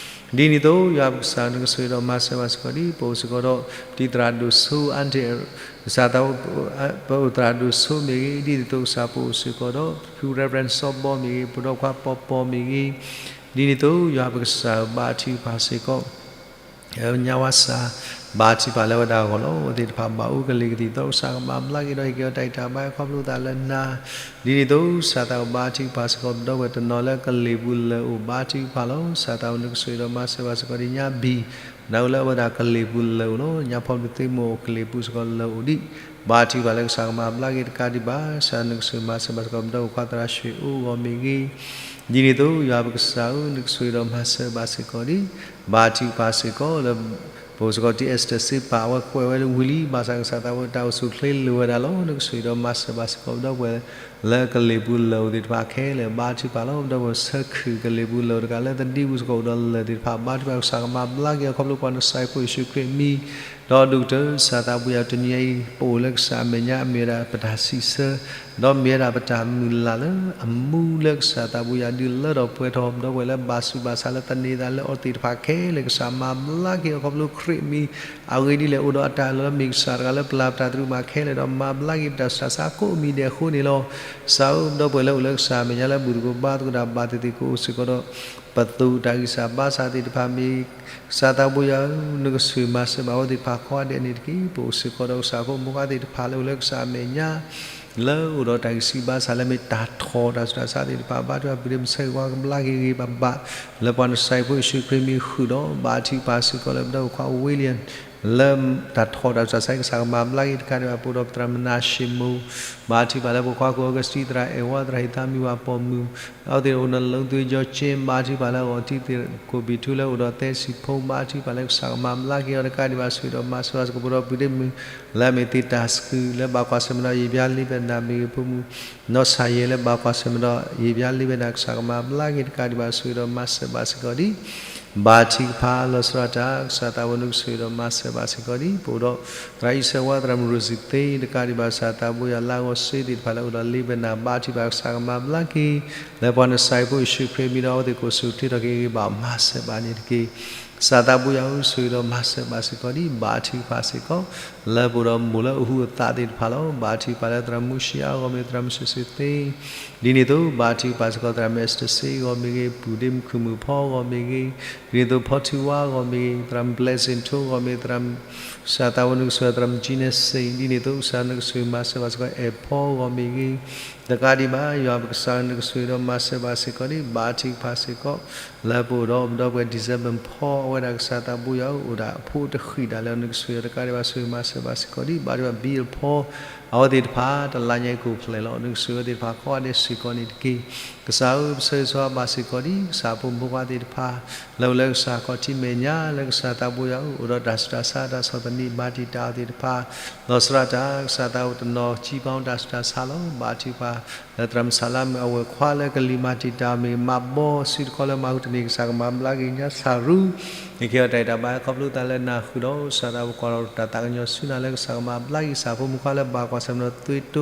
ဒ်န့ၣ်အသိး ယွၤပကစၢ်နကဆိၣ်ဂ့ၤဒီးမၤစၢၤဘၣ်စ့ၢ်ကီးဒံး ပအိၣ်စ့ၢ်ကီးဒီး တံၤသရၣ်ဒိၣ်စိ အၣ်ထံၣ် ကစၢ်သး ပအိၣ်သရၣ်ဒိၣ်စိမ့ၢ်ဂ့ၤ ဒ်န့ၣ်အသိးကစၢ်ပအိၣ်စ့ၢ်ကီးဒီး ဖု Reverend စီၤဘီမ့ၢ်ဂ့ၤ ပဒီပုၢ်ဝဲၢ်ခွါပီပီမ့ၢ်ဂ့ၤ ဒ်န့ၣ်အသိး ယွၤပကစၢ်ဘါထုကဖၣ်စ့ၢ်ကီး ညါဝါစၢ် ဘါထုကဖၣ်လၢအဝဲဒၣ်အဂီၢ်လီၤ. အဝဲသ့ၣ်တဖၣ်ဘၣ်အိၣ်ကလံၤကသံၣ်သီ ကစၢ်ကမၤဘျါက့ၤဒီးဟ့ၣ်က့ၤအီၤတၢ်ဂံၢ်တၢ်ဘါခီဖျိသးလၢနၤ ဒ်န့ၣ်အသိး ကစၢ်သးဘါထုကဖၣ်စ့ၢ်ကီး ပဒီပုၢ်ဝဲၢ်တနီၤလၢကလံၤပူၤလၢအိၣ် ဘါထုကဖၣ်လီၤ. ကစၢ်သးနကဆိၣ်ဂ့ၤဒီးမၤစၢၤဘၣ်စ့ၢ်ကီးဒံးညါဘံၣ် နၤလၢအဝဲဒၣ်ကလံၤပူၤလၢအိၣ်လီၤ. ညါဖီမုၢ်သ့မိၢ်အိၣ်ကလံၤပူၤစ့ၢ်ကီးလၢအိၣ်ဒံး ဘါထုကဖၣ်လၢကစၢ်ကမၤဘျါက့ၤတကးဒံးဘၣ်, ကစၢ်နကစၢ်မၤစၢၤဘၣ်စ့ၢ်ကီး ပဒီပုၢ်ဝဲၢ်ခွါသရၣ်ၡွ့ၣ်အိၣ်ဂီၢ်မ့ၢ်ဂ့ၤ, ဒ်န့ၣ်အသိး ယွၤပကစၢ်ဧၢ နကဆိၣ်ဂ့ၤဒီးမၤစၢၤဘၣ်စ့ၢ်ကီးဒံး, ဘါထုကဖၣ်စ့ၢ်ကီးလၢ ပအိၣ်စ့ၢ်ကီး တံၢ်အဲစတၢ်စ့ပာ် အဝဲကွဲးဝဲလၢဝံၤလံ, ဘၣ်ဆၣ်ကစၢ်သးဝဲတၢ်အိၣ်ဆူၣ်အိၣ်ချ့လိၣ်ဝဲဒၣ်လီၤ. နကဆိၣ်ဂ့ၤဒီးမၤစၢၤဘၣ်စ့ၢ်ကီး ပဒီပုၢ်ဝဲၢ် လၢကလံၤပူၤလၢာ်အိၣ်သ့ၣ်တဖၣ်ခဲလၢာ်, ဘါထုကဖၣ်လီၤ. ပဒီပုၢ်ဝဲၢ်ဆၢခုၣ်ကလံၤပူၤလၢာ်အိၣ်တကးလၢ သဒံပူၤစ့ၢ်ကီးအိၣ်ဒီးလၢာ်သ့ၣ်တဖၣ်, ဘါထုကဖၣ်ကစၢ်ကမၤဘျါက့ၤအီၤ ခီဖျိပှၤနကစၢ်ဖိယ့ၣ်ၡူးခရံာ်အမံၤ, ဒီးဒိၣ်ကတၢၢ် ကစၢ်သးဘိယွၤ တနံၤအံၤ ပအိၣ်လၢကစၢ်အမဲာ်ညါ မ့ၢ်ဝဲဒၣ်ပတၢ်စံးဆၢ ဒီးမ့ၢ်ဝဲဒၣ်ပတၢ်မုၢ်လၢ်လၢအမူလၢကစၢ်သးဘိယွၤဒုးလၢထီၣ်ပှဲၤထီၣ် ပဒီပုၢ်ဝဲၢ်လၢဘၣ်ဆူးဘၣ်ဆါလၢသန့ၤသးလၢအီၤသ့ၣ်တဖၣ်ခဲလၢာ်, ကစၢ်မၤဘျါက့ၤအီၤခီဖျိခရံာ်အမံၤ, အဂ့ၢ်ဒ်လဲၣ် အိၣ်ဒီးအတၢ်လီၤမ့ၢ်ကစၢ်တဂၤလၢပျၢ်ပတၢ်သရူးမးခဲလၢာ် ဒီးမၤဘျါက့ၤပတၢ်ဆူးတၢ်ဆါကိးမံၤဒဲးအဃိန့ၣ်လီၤ. ကစၢ်ဧၢ ပဒီပုၢ်ဝဲၢ်လၢအိၣ်လၢကစၢ်အမဲာ်ညါလၢဘူၣ်တကိးဘါသကိးတၢ်ဘၣ်သ့ၣ်သ့ၣ် ကအိၣ်စ့ၢ်ကီးဒီး ပသူၣ်တၢ်ဂံၢ်စၢ်ဘါစၢ်သ့ၣ်တဖၣ်မ့ၢ် ကစၢ်သးဘိယွၤဧၢ, နကဆိၣ်ဂ့ၤမၤစၢၤဘၣ်အဝဲသ့ၣ်တဖၣ်ကိးဂၤဒဲးန့ၣ်တက့ၢ်. ပအိၣ်စ့ၢ်ကီးဒီးကစၢ်ဖိမုၣ်ဖိခွါသ့ၣ်တဖၣ်လၢအိၣ်လၢကစၢ်အမဲာ်ညါ လၢအိၣ်ဒီးတၢ်ဂံၢ်ဆူၣ်ဘါစၢ်လၢမ့ၢ်တၢ်ထီၣ်တၢ်ဆူးတၢ်ဆါသ့ၣ်တဖၣ်, ဘါထုကဖၣ် ပူၤဒ့မုၣ်ဆၢဂ့ၤဝါကဘျါက့ၤဂ့ၤဂ့ၤဘၣ်ဘၣ် လၢပှၤနကစၢ်ဖိယ့ၣ်ၡူးခရံာ်မံၤဃုာ်ဒီး ဘါထုကဖၣ်စ့ၢ်ကီးလၢပဒီပုၢ်ဝဲၢ်ခွါ William လၢတၢ်ထီၣ်တၢ်ဆူးတၢ်ဆါ ကစၢ်ကမၤဘျါက့ၤတကးဒံးဘၣ်, ပအိၣ်ဒီးပသရၣ်မနၤၡ့ၣ်မိၤ, ဘါထုကဖၣ်လၢပှၤခွါကိးဂၤ စတံသရၣ်အဲၣ်ဝါ သရၣ်ဟ့ၣ်သးမံဝၤပိာ်မုၣ်, အဝဲသ့ၣ်အိၣ်နီၤလၢ လီသူကၠီကၠ့, ဘါထုကဖၣ်လၢအဂီၢ်တံၢ်သ့ၣ် ကိၣ်ဘံၣ်ထူ လၢအိၣ်ဒီးသဲစံၣ်ဖိ, ဘါထုကဖၣ်လၢကစၢ်ကမၤဘျါက့ၤအီၤတကးဒံးဘၣ်, ဆိၣ်ဂ့ၤဒီးမၤစၢၤဘၣ်စ့ၢ်ကီး ပဒီပုၢ်ဝဲၢ် ပူၤဒ့မုၣ် လၢအမ့ၢ်သ့ၣ်တၢ်စကုၤ လၢဘၣ်ကွၢ်ဆၢၣ်မဲာ်ဒီးယ့ၣ်ဘျါလ့ဘဲနၤမ့ၢ်ဂ့ၤ, ဖိမုၣ် နီၢ်ဆၣ်ယဲၢ် လၢဘၣ်ကွၢ်ဆၢၣ်မဲာ်ဒီးယ့ၣ်ဘျါလ့ဘဲနၤ, ကစၢ်ကမၤဘျါက့ၤတကးဒံးဘၣ်, ဆိၣ်ဂ့ၤဒီးမၤစၢၤဘၣ်စ့ၢ်ကီးဒံး ဘါထုကဖၣ်လီၤစရီတၢ်, ကစၢ်သးဘိယွၤ နကဆိၣ်ဂ့ၤဒီးမၤစၢၤဘၣ်စ့ၢ်ကီးဒံး, ပအိၣ်ဒီး သရၣ်အံၣ်စၢၤဝါ သရၣ်မုၣ်ရိစံသ့ တကးဒံးဘၣ်, ကစၢ်သးဘိယွၤ လၢအဂီၢ်စ့သ့ၣ်တဖၣ်လၢအိၣ်ဒီးလ့ဘဲနၤ, ဘါထုကဖၣ် ကစၢ်ကမၤဘျါက့ၤ လၢပှၤနကစၢ်ဖိယ့ၣ်ၡူးခရံာ်မံၤဒီး အဝဲသ့ၣ်ကအိၣ်ဆူၣ်အိၣ်ချ့ထီၣ်က့ၤဂ့ၤဂ့ၤဘၣ်, မၤစၢၤဘၣ်န့ၣ်တက့ၢ်. ကစၢ်သးဘိယွၤဧၢ, ဆိၣ်ဂ့ၤဒီးမၤစၢၤဘၣ်စ့ၢ်ကီးဒံး, ဘါထုကဖၣ်စ့ၢ်ကီး လၢပအိၣ်ဒီးမိၢ်လၢအဟူးအသးသ့ၣ်တဖၣ်လီၤ. ဘါထုကဖၣ်လၢသရၣ်မုၢ်ၡံအါအဂီၢ်မ့ၢ်ဂ့ၤ, သရၣ်မုၢ်စံးစ့သ့ ဒ်န့ၣ်အသိး ဘါထုကဖၣ်စ့ၢ်ကီး သရၣ်မုၢ်အဲစတၢ်စ့အဂီၢ်မ့ၢ်ဂ့ၤ, ပူၤဒ့မုၣ်ခုၣ်မုၣ်ဖီအဂီၢ်မ့ၢ်ဂ့ၤ, ဒ်န့ၣ်အသိး ဖီထူဝါအဂီၢ်မ့ၢ်ဂ့ၤ, သရၣ်မုၣ်ဘျဲးစ့ၣ်ထိအဂီၢ်မ့ၢ်ဂ့ၤ, သရၣ်မုၣ် ကစၢ်သးဘိယွၤ နကဆိၣ်ဂ့ၤ သရၣ်မုၣ်ကၠံနဲစ့, ဒ်န့ၣ်အသိး ကစၢ်နကဆိၣ်ဂ့ၤမၤစၢၤဘၣ်စ့ၢ်ကီး အဲၣ်ဖီအဂီၢ်မ့ၢ်ဂ့ၤ, တကးဒံးဘၣ် ယွၤပကစၢ် နကဆိၣ်ဂ့ၤဒီးမၤစၢၤဘၣ်စ့ၢ်ကီးဒံး, ဘါထုကဖၣ်စ့ၢ်ကီး လၢပအိၣ်ဒီးပဒီပုၢ်ဝဲၢ် December ဖီ အဝဲဒၣ်ကစၢ်သးဘိယွၤဧၢ, အိၣ်ဒၣ်အဖိတဃံးဒၣ်လဲာ် နကဆိၣ်ဂ့ၤတကးဒံးဘၣ်, ဆိၣ်ဂ့ၤမၤစၢၤဘၣ်စ့ၢ်ကီးဒံး, ဘါထုကဖၣ် ဘံၣ်အဖီ အဝဲသ့ၣ်တဖၣ် တလါညါအံၤကိးဖျၢၣ်လီၤ, နကဆိၣ်ဂ့ၤအဝဲသ့ၣ်တဖၣ်ကိးဂၤဒဲးစ့ၢ်ကီးန့ၣ်တက့ၢ်. ကစၢ်ဧၢ, ပဆၢဂ့ၤဆၢဝါဘၣ်စ့ၢ်ကီးဒံး ကစၢ်ဖိမုၣ်ဖိခွါသ့ၣ်တဖၣ် လၢအိၣ်လၢကစၢ်ခီၣ်ထံးမဲာ်ညါ လၢကစၢ်သးဘိယွၤဧၢ, အိၣ်ဒီးတၢ်ဆူးတၢ်ဆါ တၢ်ဆီၣ်သနံး မၤတံာ်တာ်အီၤသ့ၣ်တဖၣ် လီၤစရီတၢ်, ကစၢ်သးဘိတနီၤစံးပာ်တၢ်ဆူးတၢ်ဆါလီၤ. ဘါထုကဖၣ် လၢသရၣ်မုၣ်ဆၣ်လါမုၣ်အဝဲၢ်ခွါလၢကလံၤမၤတံာ်တာ်မ့ၢ်ဂ့ၤ, မၤဘီစုတခီလၢမၤဟူးတန့ၢ် ကစၢ်ကမၤဘျါက့ၤညါဆၣ်ရူ, နကဲအီၤတၢ်အံၤတၢ်ဘါခီဖျိသးလၢနၢ်ဟူဒီး ကစၢ်သးဘိကွၢ်လီၤတၢ်သးကညီၤဆူနၤ လၢကစၢ်ကမၤဘျါက့ၤကစၢ်ဖိမုၣ်ခွါလၢဘၣ်ကွၢ်ဆၢၣ်မဲာ်ဒီးသွံၣ်တ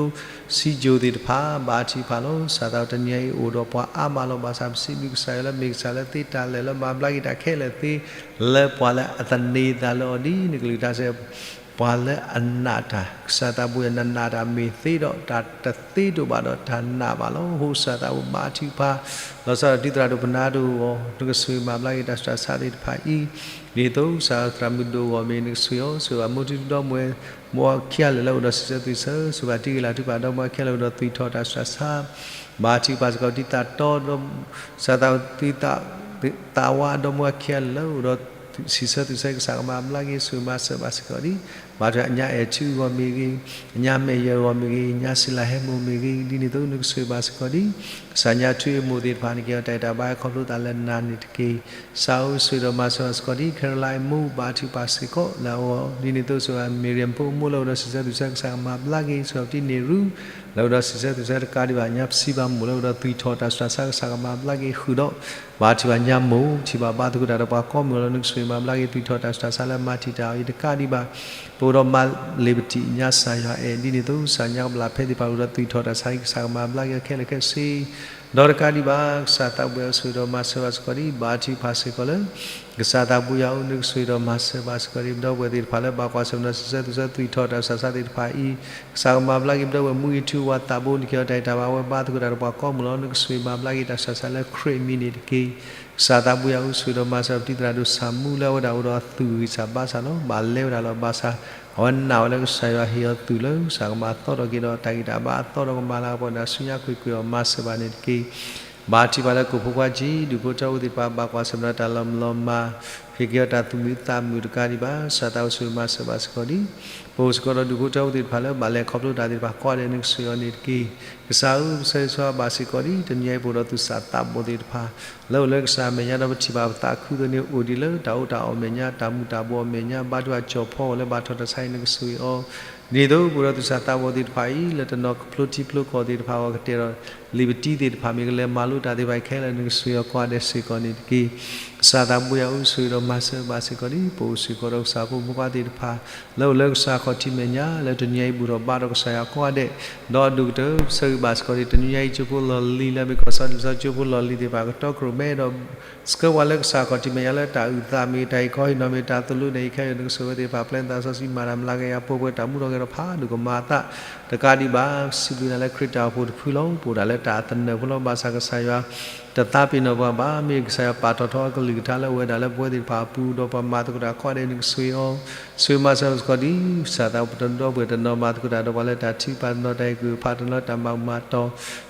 ိစံးကိၤသ့ၣ်တဖၣ်, ဘါထုကဖၣ်လီၤ. ကစၢ်သးဘိတနံၤအံၤအိၣ်ဒီးပှၤအါမးလီၤ, ဘၣ်ဆၣ်ပစံးဘျုးကစၢ်ယွၤလၢမ့ၢ်ကစၢ်လၢသ့တၢ်လၢာ်လၢမၤဘျါက့ၤတၢ်ခဲလၢာ်သ့ လၢပှၤလၢအသန့ၤသးလၢအီၤဒ်နကလုၢ်ကထါစဲ ပှၤလၢအနာ်တၢ်, ကစၢ်သးဘိယွၤ နနာ်တၢ်မ့ၢ်သ့ဒီး တၢ်တသ့ဒိၣ်ဘၣ်ဒီးတၢ်နာ်ဘၣ်လီၤ. အဃိကစၢ်သးဘိဘါထုကဖၣ် လီၤဆီဒၣ်တၢ် တံၤသရၣ်ဒိၣ်ပနၢ်ဒိၣ်အဂီၢ် နကဆိၣ်ဂ့ၤမၤဘျါက့ၤတၢ်ဆူးတၢ်ဆါသ့ၣ်တဖၣ်အံၤ, ဒ်သိးကစၢ်သရၣ်မုၣ်ဒိၣ်အဂီၢ်မ့ၢ် နကဆိၣ်ဂ့ၤအီၤ, ဆိၣ်ဂ့ၤဘၣ်မိၢ်ထံဒူဒီမိၢ်ဝဲၢ် မိၢ်အခံဂၤလၢာ်လၢအိၣ်ဒီးစံးဆၢသွံၣ်ဆၢ, ဆိၣ်ဂ့ၤဘၣ်တံၤဂ့ၤလၤထူပာ်ဒီမိၢ်အခံဂၤလၢာ်အိၣ်ဒီးသွံၣ်ထီၣ်တၢ်ဆူးတၢ်ဆါ, ဘါထုကဖၣ်စ့ၢ်ကီးတံၤသရၣ်တီဒီး ကစၢ်သးဘိ သရၣ်သးဝါဒီမိၢ်အခံဂၤလၢာ်လၢအိၣ်ဒီးစံးဆၢသွံၣ်ဆၢ ကစၢ်ကမၤဘျါက့ၤ ဆိၣ်ဂ့ၤမၤစၢၤဘၣ်စ့ၢ်ကီးဒံး, ဘါထုကဖၣ်ညါအဲၣ်ထူအဂီၢ်မ့ၢ်ဂ့ၤ, ညါမဲာ်ယၢၤအဂီၢ်မ့ၢ်ဂ့ၤ, ညါစံလၤဟဲမိၢ်မ့ၢ်ဂ့ၤ, ဒ်န့ၣ်အသိးနကဆိၣ်ဂ့ၤဘၣ်စ့ၢ်ကီးဒံး, ကစၢ်ညါထွံအမိၢ်သ့ၣ်တဖၣ် နကဲအီၤတၢ်အံၤတၢ်ဘါခီဖျိသးလၢနၤန့ၣ်တက့ၢ်. ကစၢ်ဧၢ, ဆိၣ်ဂ့ၤဒီးမၤစၢၤဘၣ်စ့ၢ်ကီးဒံး Caroline အမိၢ် ဘါထုကဖၣ်စ့ၢ်ကီးလၢအဂီၢ်, ဒ်န့ၣ်အသိးဆိၣ်ဂ့ၤ Miriam ဖိအမိၢ်လၢအိၣ်ဒီးစံးဆၢသွံၣ်ဆၢ ကစၢ်ကမၤဘျါက့ၤ, ဆိၣ်ဂ့ၤဘၣ်တံၤန့ၢ်ရူ လၢအိၣ်ဒီးစံးဆၢသွံၣ်ဆၢတကးဒံးဘၣ် ညါပစံးဘၣ်မိၢ်လၢအိၣ်ဒီးသွံၣ်ထီၣ်တၢ်ဆူးတၢ်ဆါ ကစၢ်ကမၤဘျါက့ၤဃုာ်ဒီး ဘါထုကဖၣ်ညါမိၢ် ထံၣ်ဘၣ်ဘါသကိးတၢ်ဒီးပှၤကိးမုၢ်လီၤ နကဆိၣ်ဂ့ၤမၤဘျါက့ၤသွံၣ်ထီၣ်တၢ်ဆူးတၢ်ဆါလၢမၤတံာ်တာ်အီၤအံၤတကးဒံးဘၣ်, ပအိၣ်ဒီးမါလ့ၤပတံၢ် ညါစၢ်ယွၤအဲၣ်, ဒ်န့ၣ်အသိးကစၢ်ညါကဘျၣ်ဖဲသ့ၣ်တဖၣ်အိၣ်ဒီးသွံၣ်ထီၣ်တၢ်ဆါအံၤ ကစၢ်ကမၤဘျါက့ၤအီၤခဲလၢာ်ခဲဆ့ ဒီးတကးဒံးဘၣ် ကစၢ်သးဘိယွၤဧၢ ဆိၣ်ဂ့ၤဒီးမၤစၢၤဘၣ်စ့ၢ်ကီးဒံး ဘါထုကဖၣ်စ့ၢ်ကီးလၢ ကစၢ်သးဘိယွၤဧၢ နကဆိၣ်ဂ့ၤဒီးမၤစၢၤဘၣ်စ့ၢ်ကီးဒံး ပဒီပုၢ်ဝဲၢ်သ့ၣ်တဖၣ်လၢဘၣ်ကွၢ်ဆၢၣ်မဲာ်ဒီးစံးဆၢသွံၣ်ဆၢသွံၣ်ထီၣ်တၢ်ဆူးတၢ်ဆါသ့ၣ်တဖၣ်အံၤ, ကစၢ်ကမၤဘျါက့ၤပဒီပုၢ်ဝဲၢ်မူအံၤထူအဝၤသးဘိ နကဲအီၤတၢ်အံၤတၢ်ဘါဝဲဘါသကိးတၢ်ဒီးပှၤကိးမုၢ်လီၤ နကဆိၣ်ဂ့ၤမၤဘျါက့ၤတၢ်ဆူးတၢ်ဆါလၢခရံာ်အမံၤန့ၣ်တက့ၢ်. ကစၢ်သးဘိယွၤဧၢ ဆိၣ်ဂ့ၤဒီးမၤစၢၤပတံၤသရၣ်ဒိၣ်ဆၣ်မူလၢအဝဲဒၣ်အိၣ်ဒီးအသွံၣ်ဂံၢ်စၢ်ဘါစၢ်လီၤ. ဘၣ်လဲဝဲဒၣ်လီၤ ဘၣ်ဆၣ် အဝဲနာ်ဝဲလၢကစၢ်ယွၤဟ့ၣ်အီၤသွံၣ်လၢ ကစၢ်ကမၤသီထီၣ်က့ၤဒီးတၢ်ဂံၢ်တၢ်ဘါအသီဒီးကမၤလၤကပီၤန့ၣ် အစုညါကွ့ၢ်ကွ့ၢ်အီၤ မၤစၢၤဘၣ်န့ၣ်တက့ၢ်. ဘါထုကဖၣ်လၢကိးဖိခွါကံ ဒူၣ်ဖိထၢဖိသ့ၣ်တဖၣ် ဘၣ်ကွၢ်ဆၢၣ်မဲာ်ဒီးတၢ်လီၤမုၢ်လီၤမၢ်, ဟ့ၣ်က့ၤအီၤတၢ်သူၣ်မုာ်သးမုာ်တကးဒံးဘၣ် ကစၢ်သးအိၣ်ဆိၣ်ဂ့ၤမၤစၢၤဘၣ်စ့ၢ်ကီးလံ. ပအိၣ်စ့ၢ်ကီးဒီးဒူၣ်ဖိထၢဖိသ့ၣ်တဖၣ်လၢဘၣ်လဲၤခီဖျိတၢ်သ့ၣ်တဖၣ်ကိးဂၤဒဲး နကဆိၣ်ဂ့ၤအီၤန့ၣ်တက့ၢ်. ကစၢ်ဧၢ, ပဆၢဂ့ၤဆၢဝါဘၣ်စ့ၢ်ကီးလံ. တနံၤအံၤပအိၣ်ဒီးသူၣ်စၢ်သးဘီၣ်သ့ၣ်တဖၣ် လၢအိၣ်လၢကစၢ်အမဲာ်ညါဒီးပထံၣ်ဘၣ်ပသးခုသ့ၣ်န့ၣ် အိၣ်ဒံးလၢတၢ်အိၣ်တၢ်အီၣ်အမဲာ်ညါ တၢ်မူၤတၢ်ဘှီးအမဲာ်ညါ ဘါထုကဖၣ်ကၠီၣ်ဖီအီၤလၢဘၣ်ထီၣ်တၢ်ဆါအံၤ နကဆိၣ်ဂ့ၤအီၤ ဒ်သိးပအိၣ်ဒီးသူၣ်စၢ်သးဘီၣ်သ့ၣ်တဖၣ်အံၤ လၢတနီၤကဖျိထံဖျိကီၢ်သ့ၣ်တဖၣ်အဂီၢ် ကတဲာ်ဒီးလံာ်ပတံသ့ၣ်တဖၣ် မ့ၢ်ကလဲၤမၤလိတၢ်သ့ၣ်တဖၣ်အံၤခဲလၢာ် နကဆိၣ်ဂ့ၤအီၤကိးဂၤဒဲးစ့ၢ်ကီးန့ၣ်တက့ၢ်. ကစၢ်သးဘိယွၤဧၢ, ဆိၣ်ဂ့ၤဒီးမၤစၢၤဘၣ်စ့ၢ်ကီးလံ. ပအိၣ်စ့ၢ်ကီးဒီးကစၢ်ဖိမုၣ်ဖိခွါသ့ၣ်တဖၣ် လၢအိၣ်လၢကစၢ်ခီၣ်ထံးမဲာ်ညါ လၢတနံၤအံၤဘူၣ်ထီၣ်ဘါထီၣ်ကစၢ်ယွၤကိးဂၤဒဲး ဒီးအဒိၣ်ကတၢၢ် ပဆၢဂ့ၤဘၣ်စ့ၢ်ကီးလံ. တနံၤအံၤကၠိဖိလီၢ်လံၤ လၢအမ့ၢ်ကီၢ်စီဒံၣ်စီကၠိဖိလီၢ်လံၤသ့ၣ်တဖၣ် ကတီခိၣ်ရိၣ်မဲဒီး ဆှၢပှၤလၢကစၢ်ခီၣ်ထံးမဲာ်ညါလၢတၢ်အုၣ်သးမ့ၢ်ဂ့ၤ တၢ်ဟ့ၣ်ခီဟ့ၣ်နီၤမ့ၢ်ဂ့ၤ တၢ်အသိၣ်လိန့ၣ် ခဲအံၤနကဆိၣ်ဂ့ၤသ့ၣ်တဖၣ် ပျဲနသးစီဆှံမၤတၢ်မၤလၤက့ၤယၤ ပှဲၤပှဲၤတၢ်မူထီၣ်ဂဲၤထီၣ်ဖးဒိၣ်ကမၤအသးတကးဒံးဘၣ်. စံးဘျုးနၤလၢခရံာ်တၢ်အိၣ်ဖှိၣ်တဖုလီၤ. ပအိၣ်ဒၣ်လၢတၢ်သနၢၣ်ဖိလီၤ. ဘၣ်ဆၣ်ကစၢ်ယွၤ တသးပ့ၤနီၣ်ပှၤဘၣ်. မ့ၢ်ကစၢ်ယွၤပာ်ထီၣ်ထီအကလုၢ်ကထါလၢအဝဲဒၣ်လၢပဝဲသ့ၣ်တဖၣ်အပူၤ ဒီးပှၤမၤသကိးတၢ်ကိးဂၤဒဲး နကဆိၣ်ဂ့ၤအီၤ ဆိၣ်ဂ့ၤမၤစၢၤစ့ၢ်ကီးလံ. ကစၢ်သးပတဒီပုၢ်ဝဲၢ် တနီၤမၤသကိးတၢ်ဒီးပှၤလၢတၢ်ထုကဖၣ်တနီၤ တၢ်ဟ့ၣ်ကူၣ်ဖးတနီၤ တၢ်မၤမၤတီၤ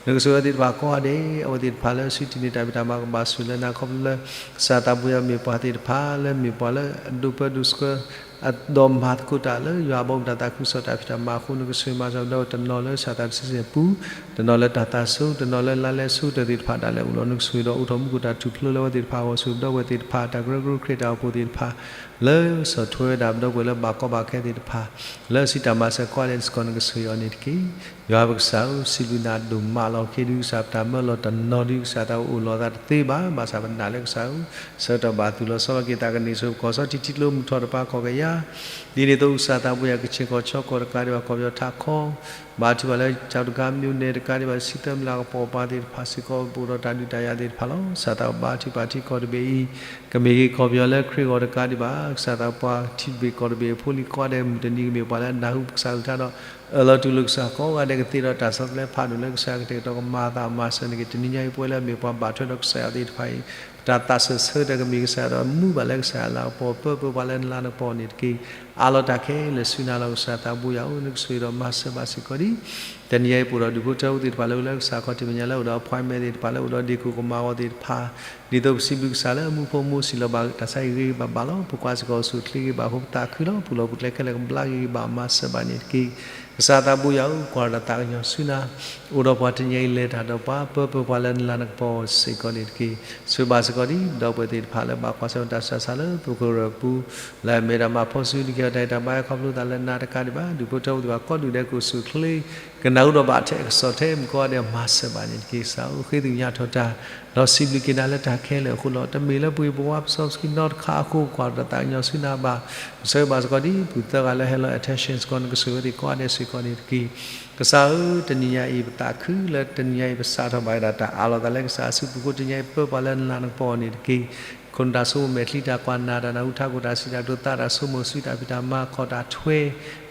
နကဆိၣ်ဂ့ၤသ့ၣ်တဖၣ်ကိးဂၤဒဲး အဝဲသ့ၣ်တဖၣ်လၢစုတံၢ်န့ၢ်တၢ်ဖံးတၢ်မၤကဘၣ်ဆိၣ်လၢနၤ ခီဖျိလၢ ကစၢ်သးဘိယွၤမ့ၢ်ပှၤသ့ၣ်တဖၣ် လၢမ့ၢ်ပှၤလၢအဒိးပၢဒိးဆှၢ ဒီးမၤသကိးတၢ်လၢယွၤအဘီမုၢ်တၢ်သးခုကစီၣ်တၢ်ဖံးတၢ်မၤအဃိ နကဆိၣ်ဂ့ၤမၤစၢၤဒီးတနီၤလၢဆၣ်သးတဆံစဲၣ်ပူၤ တနီၤလၢတၢ်သးစူၤ တနီၤလၢလါလဲဆူတၢၢ်သ့ၣ်တဖၣ်ဒၣ်လဲာ်အိၣ်လီၤ. နကဆိၣ်ဂ့ၤဒီးအိးထီၣ်မူခိၣ်တၢ်ထူၣ်ဖျိလၢအဝဲသ့ၣ်တဖၣ်အဂီၢ် ဆိၣ်ဂ့ၤပဒီပုၢ်ဝဲၢ်သ့ၣ်တဖၣ် တၢ်ကရၢကရိခရံာ်တၢ်အိၣ်ဖှိၣ်သ့ၣ်တဖၣ် လၢဆီၣ်ထွဲဝဲဒၣ်ပဒီပုၢ်ဝဲၢ်လၢဘၣ်ကီဘၣ်ခဲသ့ၣ်တဖၣ် လၢစံးတၢ်မၤစၢၤကိးဂၤဒဲးစ့ၢ်ကီး နကဆိၣ်ဂ့ၤအီၤန့ၣ်တက့ၢ်. ယွၤပကစၢ်ဧၢ, စံးဘျုးနၤဒိၣ်မးလီၤ. ခဲဒုးကစၢ်ပတၢ်မၢလီၤတနီၤဒုးကစၢ်သးအိၣ်လီၤသးတသ့ဘၣ်. ဘၣ်ဆၣ်ပနာ်လၢကစၢ်ဧၢ, ဆၢကတီၢ်ဘၣ်သုးလီၤဆီလီၤက့ၤသး ကန့ၢ်ဆိပကီၢ်ဆီထံထံကျိမုၢ်ထီၣ်တပၤကီၢ်ကယၤ ဒ်န့ၣ်အသိးကစၢ်သးဘိယွၤ ကခ့ၣ်ကီၢ်ဆီကီၢ်တကးဒံးဘၣ် ကီၢ်ပယီၤထးခီ ဘါထုကဖၣ်လၢ ကၠီတဂၤ မၠိနဲၣ်တကးဒံးဘၣ် ဆံသၢမုၢ်လၢ်ကပီၤပှၤသ့ၣ်တဖၣ်စ့ၢ်ကီး ပအိၣ်ဒီးတၢ်ဒုးတၢ်ယၤသ့ၣ်တဖၣ်လီၤ. ကစၢ်သးဘိဘါထုကဖၣ်ထံကီၢ်တဘ့ၣ်အံၤ ကမ့ၢ်ဂ့ၤကီၢ်ပယီၤလၢခရံာ်ဂီၢ်တကးဒံးဘၣ် ကစၢ်သးပှၤထံတဘ့ၣ်ကီၢ်တဘ့ၣ်အဖိလံၤကိးဂၤဒဲး မုၢ်တနံၤကမ့ၢ်ပှၤလၢအနၢ်ဟူကစၢ်အကလုၢ်ကထါဒီး အၢၣ်လီၤတူၢ်လိာ်ကစၢ်ကိးဂၤဒဲး ကသ့ဒီးတၢ်ဆီတလဲဖးဒိၣ်လၢကစၢ်ကတဲာ်ကတီၤကမၤအသးမၤစၢၤန့ၣ်က့ၤ တနံၤညါအံၤ ပဝဲလၢအမ့ၢ်ပှၤဘၣ်ထွဲဒီးကစၢ်ယွၤသ့ၣ်တဖၣ်အံၤ ပတၢ်သးစၢၢ်ဆၢကတီၢ်ကမ့ၢ်ကစၢ်ယွၤဒီးမူဘၣ်လၢကစၢ်ယွၤ လၤကပီၤ ပၢပၢပှၤလၢနလၤနကပီၤန့ၣ်တက့ၢ်. အးလီၤတၢ်ခဲလၢာ်ဆူနၤလီၤ ကစၢ်သးဘိယွၤဧၢ, နကဆိၣ်ဂ့ၤဒီးမၤစၢၤဘၣ်စ့ၢ်ကီးဒံး တနံၤညါအံၤ ပအိၣ်ဒီးဒူၣ်ဖိထၢဖိသ့ၣ်တဖၣ်လၢအိၣ်လၢကစၢ်ခီၣ်ထံးမဲာ်ညါ လၢအိၣ်ဒီး appointment သ့ၣ်တဖၣ်လၢအိၣ်ဒီးဒ့ၣ်ခိၣ်ကမၤဂီၤသ့ၣ်တဖၣ် ဒ်သိးပစံးဘျုးကစၢ်လၢအမူဖိမူစံာ်လီၤဘၣ်တၢ်ဆါအံၤဂ့ၤဂ့ၤဘၣ်ဘၣ်လီၤ. ပကွၢ်စ့ၢ်ကီးအိၣ်ဆူၣ်အိၣ်ချ့ဂ့ၤဘၣ်အဃိ ပသးခုလီၤ. ပူၤလီၤပူၤကျဲခဲလၢာ်ကဘျါဂ့ၤဂ့ၤဘၣ် မၤစၢၤဘၣ်န့ၣ်တက့ၢ်. ကစၢ်သးဘိယွၤဧၢ, ကွၢ်တၢ်သးကညီၤဆူနၤ အိၣ်ဒီးပှၤတနံၤအံၤ လဲၤတၢ်ဒီးပှၤ ပၢပၢပှၤလၢနလၤနကပီၤစ့ၢ်ကီးန့ၣ်တက့ၢ်. ဆိၣ်ဂ့ၤဘၣ်စ့ၢ်ကီးဒံး ပဒီပုၢ်ဝဲၢ်သ့ၣ်တဖၣ်လၢဘၣ်ကွၢ်ဆၢၣ်မဲာ်တၢ်ဆူးတၢ်ဆါလၢ ပကရၢၢ်ပူၤ လၢအမဲာ်တၢ်မၤဖီဆူ နကဟ့ၣ်အီၤတၢ်ဂံၢ်တၢ်ဘါ ခီဖျိသးလၢနၤတကးဒံးဘၣ် ဒူၣ်ဖိထၢဖိသ့ၣ်တဖၣ်ကိးဒူၣ်ဒဲး ကအိၣ်ဆူၣ်အိၣ်ချ့ ကနၢ်ဟူဒီးဘၣ်ထဲအကစီၣ်ထဲ မုၣ်ကီၤဒဲး မၤစၢၤဘၣ်န့ၣ်တက့ၢ်. ကစၢ်ဧၢ, ဃ့သ့ၣ်ညါထီၣ်တၢ် ဒီးစံးဘျုးက့ၤနၤလၢတၢ်ခဲလၢာ်အဃိလီၤ. တမ့ၢ်လၢပဂ့ၢ်ပဝါပစီပဆှံနီတခါအဃိ ကွၢ်တၢ်သးကညီၤဆူနၤဘၣ်. ပဆၢဂ့ၤဘၣ်စ့ၢ်ကီးဒံး ပှၤသၢဂၤလၢဟဲလီၤ attention စ့ၢ်ကီး နကဆိၣ်ဂ့ၤဝဲသ့ၣ်ကိးဂၤဒဲးစ့ၢ်ကီးန့ၣ်တက့ၢ်. ကစၢ်ဧၢ, တနံၤညါအံၤ ပသးခုလၢတနံၤညါအံၤ ပစးထီၣ်ဘၣ်ဝဲဒၣ်တၢ်အးလီၤသးလၢကစၢ်အစုပူၤအဃိ တနံၤညါအံၤ ပၢပှၤလၢနလၤနကပီၤအီၤန့ၣ်တက့ၢ်. ခိၣ်နူာ်တၢ်ဆိကမိၣ်မဲာ်ချံ တၢ်ကွၢ်နၢ် တၢ်နၢ်ဟူထးခိၣ် တၢ်စံးတၢ်ကတိၤ သးတၢ်ဆိကမိၣ် စုတၢ်ဖံးတၢ်မၤ ခီၣ်တၢ်ထွဲ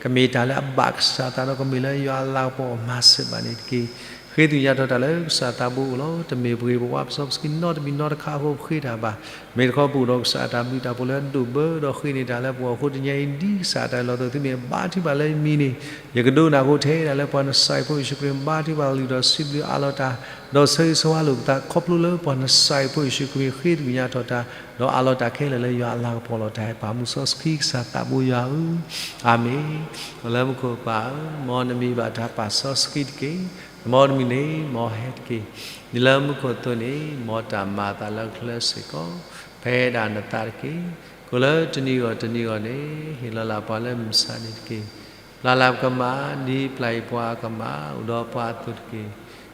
ကမ့ၢ်တၢ်လၢအဘၣ်ကစၢ်သးဒီး ကမ့ၢ်လၢယွၤအလၤကပီၤအီၤ မၤစၢၤဘၣ်န့ၣ်တက့ၢ်. ဃ့သ့ၣ်ညါထီၣ်တၢ်လၢကစၢ်သးဘိအိၣ်လီၤ. တမ့ၢ်ပဂ့ၢ်ပဝါပစီပဆှံနီတမံၤနီတခါအဃိ ပဃ့တၢ်ဘၣ်. မ့ၢ်တခီ ပအိၣ်ဒီးကစၢ်အတၢ်ဘျုးတၢ်ဖှိၣ်လၢအဒိၣ်ဘၢဒီးဃ့န့ၢ်တၢ်လၢပဂီၢ်အဃိ တနံၤညါအံၤ ဒ်ကစၢ်အတၢ်အၢၣ်လီၤအသိး သုမ့ၢ်ဘါထုကဖၣ်လၢယမံၤန့ၣ် ယကဒိကနၣ်အဃိ ထဲဒၣ်လၢပှၤနစၢ်ယွၤဖိယ့ၣ်ၡူးခရံာ် ဘါထုကဖၣ်ကလုၢ်ဒီးစံးဘျုးအးလီၤတၢ် ဒီးဆၢဂ့ၤဆၢဝါလိာ်ပသး ခီဖျိလၢပှၤနစၢ်ယွၤဖိယ့ၣ်ၡူးခရံာ် ဃ့သ့ၣ်ညါထီၣ်တၢ် ဒီးအးလီၤတၢ်ခဲလၢာ်လၢယွၤအလၤကပီၤလီၤတၢ် ပၢ်မုၢ်စီဆှံကစၢ်သးဘိယွၤဧၢ, အၤမ့ၣ်. အိၣ်လၢမူခိၣ်ပၢ်ဧၢ, မ်နမံၤဘၣ်တၢ်ပာ်စီဆှံတက့ၢ်. မ်တမံၤန့ၣ် မ်ဟဲတက့ၢ်. ဒ်လၢမူခိၣ်အသိးန့ၣ် မ်တၢ်မၤအသးလၢချၢစ့ၢ်ကီး ဖဲဒၣ်နသးတက့ၢ်. ကိးလၢတနံၤဂီၢ်တနံၤဂီၢ်န့ၣ် ဟ့ၣ်လီၤလၢပှၤလၢမုၢ်ဆါနံၤတက့ၢ်. ပျၢ်လၢပကမၣ် ဒ်ပျၢ်ယပှၤအကမၣ် အိၣ်ဒီးပှၤအသိးတက့ၢ်.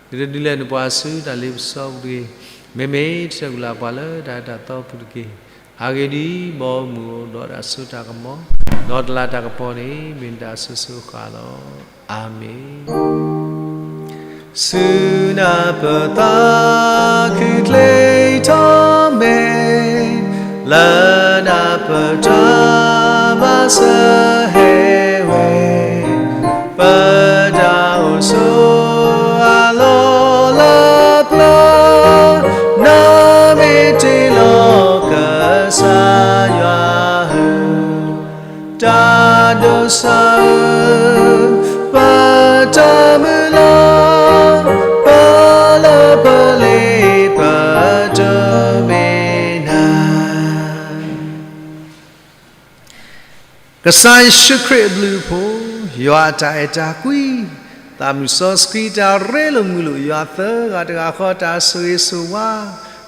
ဒုးတဒုးလဲၤနုာ်ပှၤဆူတၢ်လ့ပစီပူၤတဂ့ၤ. မ့မ့ၢ်တၢ်ကူၣ်လၢ်ပှၤလၢတၢ်အဲၣ်တၢ်သီပူၤတက့ၢ်. အဂ့ၢ်ဒ်အံၤ, မ်မုၢ်အိၣ်ဒီးတၢ်စိတၢ်ကမီၤ, ဒီးတလးတၢ်ကပီၤန့ၣ် မ့ၢ်နတၢ်အစိၤစိၤအဃၣ်လီၤ. အၤမ့ၣ်. ဆူနၢ်ပၢၢ်သးခုချ့ထီၣ်မဲာ်, လၢနၢ်ပၢၢ်တၢ်မၤစၢၤဟဲဝဲ, ပတၢ်အိၣ်ဆိးအလီၢ်လၢပျၢၤ, နမ့ၢ်တ့လီၤကစၢ်ယွၤဧၢ, တၢ်ဒိးစၢ်ဧၢ, ပတၢ်မုၢ်လၢ်, ပလၢပလ့ၤ ကစၢ်ယ့ၣ်ၡူးခရံာ်အဘျုးအဖှိၣ်, ယွၤအတၢ်အဲၣ်တၢ်ကွံ, သးမုၢ်စီဆှံတၢ်ရ့လိာ်မုာ်လိာ်, ယွၤသၢဂၤတဂၤဃီတၢ်ဆိၣ်ဂ့ၤဆိၣ်ဝါ,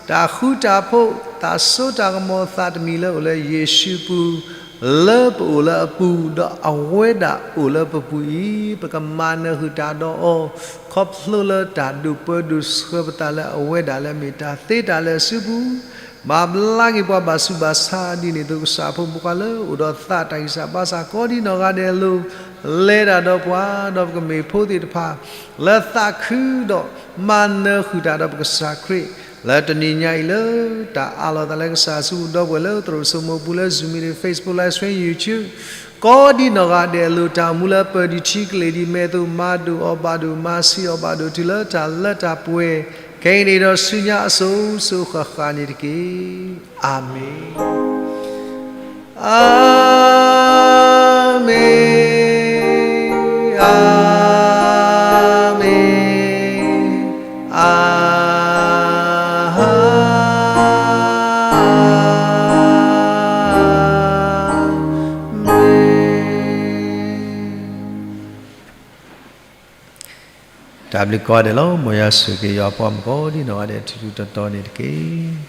တၢ်ဃူတၢ်ဖိး, သးစိတၢ်ကမီၤသးတမံၤလၢအိၣ်လၢယ့ၣ်ၡူးပူၤ, လၢပအိၣ်လၢအပူၤ, ဒီးအဝဲဒၣ်အိၣ်လၢပပူၤအံၤ, ပကမၤနၢၤဃုာ်တၢ်ဒီးအီၤ, ခီဖျိလၢတၢ်ဒိးပၢဒိးဆှၢပသးလၢအဝဲဒၣ်လၢအမ့ၢ်တၢ်သ့တၢ်လၢာ်အစုပူၤ ဘၣ်ဘျါက့ၤပှၤဘၣ်ဆူးဘၣ်ဆါဒ်န့ၣ်အသိး ကစၢ်ဖိမုၣ်ဖိခွါလၢအိၣ်ဒီးသးတၢ်ဂံၢ်စၢ်ဘါစၢ်ကိးဒံနီၢ်ဂၤဒဲးအလိၤ, လဲၤတၢ်ဒီးပှၤ, ဒီးပကမ့ၢ်ဖိသ့ၣ်တဖၣ် လၢသးခုဒီးမၤနၢၤဃုာ်တၢ်ဒီးပကစၢ်ခရံာ်, လၢတနံၤညါအံၤလၢ တၢ်အးလီၤသးလၢကစၢ်အစုပူၤ ဒီပုၢ်ဝဲၢ်လၢသရိာ်စိမိးပူၤလၢ Zoom meeting, Facebook live stream, YouTube ကိးဒံနီၢ်ဂၤဒဲးအလိၤ တၢ်အိၣ်မူလၢပၢၤဒံးထံကလ့ၢ်ဒံး မ့ၢ်အသိးမၤဒိၣ်အီၤဘၣ်ဒိၣ် မၤဆံးအီၤဘၣ်ဒိၣ် တုၤလၢတၢ်လၢတၢ်ပှဲၤ ခဲအံၤန့ၣ်ဒီးဆူညါအစိၤစိၤဃၣ်ဃၣ်န့ၣ်တက့ၢ်. အၤမ့ၣ်, အၤမ့ၣ်, အၤမ့ၣ်, အၤ တၢ်ဘျုးကိးဂၤဒဲးလီၤ. မ်ယွၤဆိၣ်ဂ့ၤက့ၤယွၤပှၤမုၣ်ကိးဒံနီၢ်ဂၤဒဲး ထူထူတီတီန့ၣ်တက့ၢ်.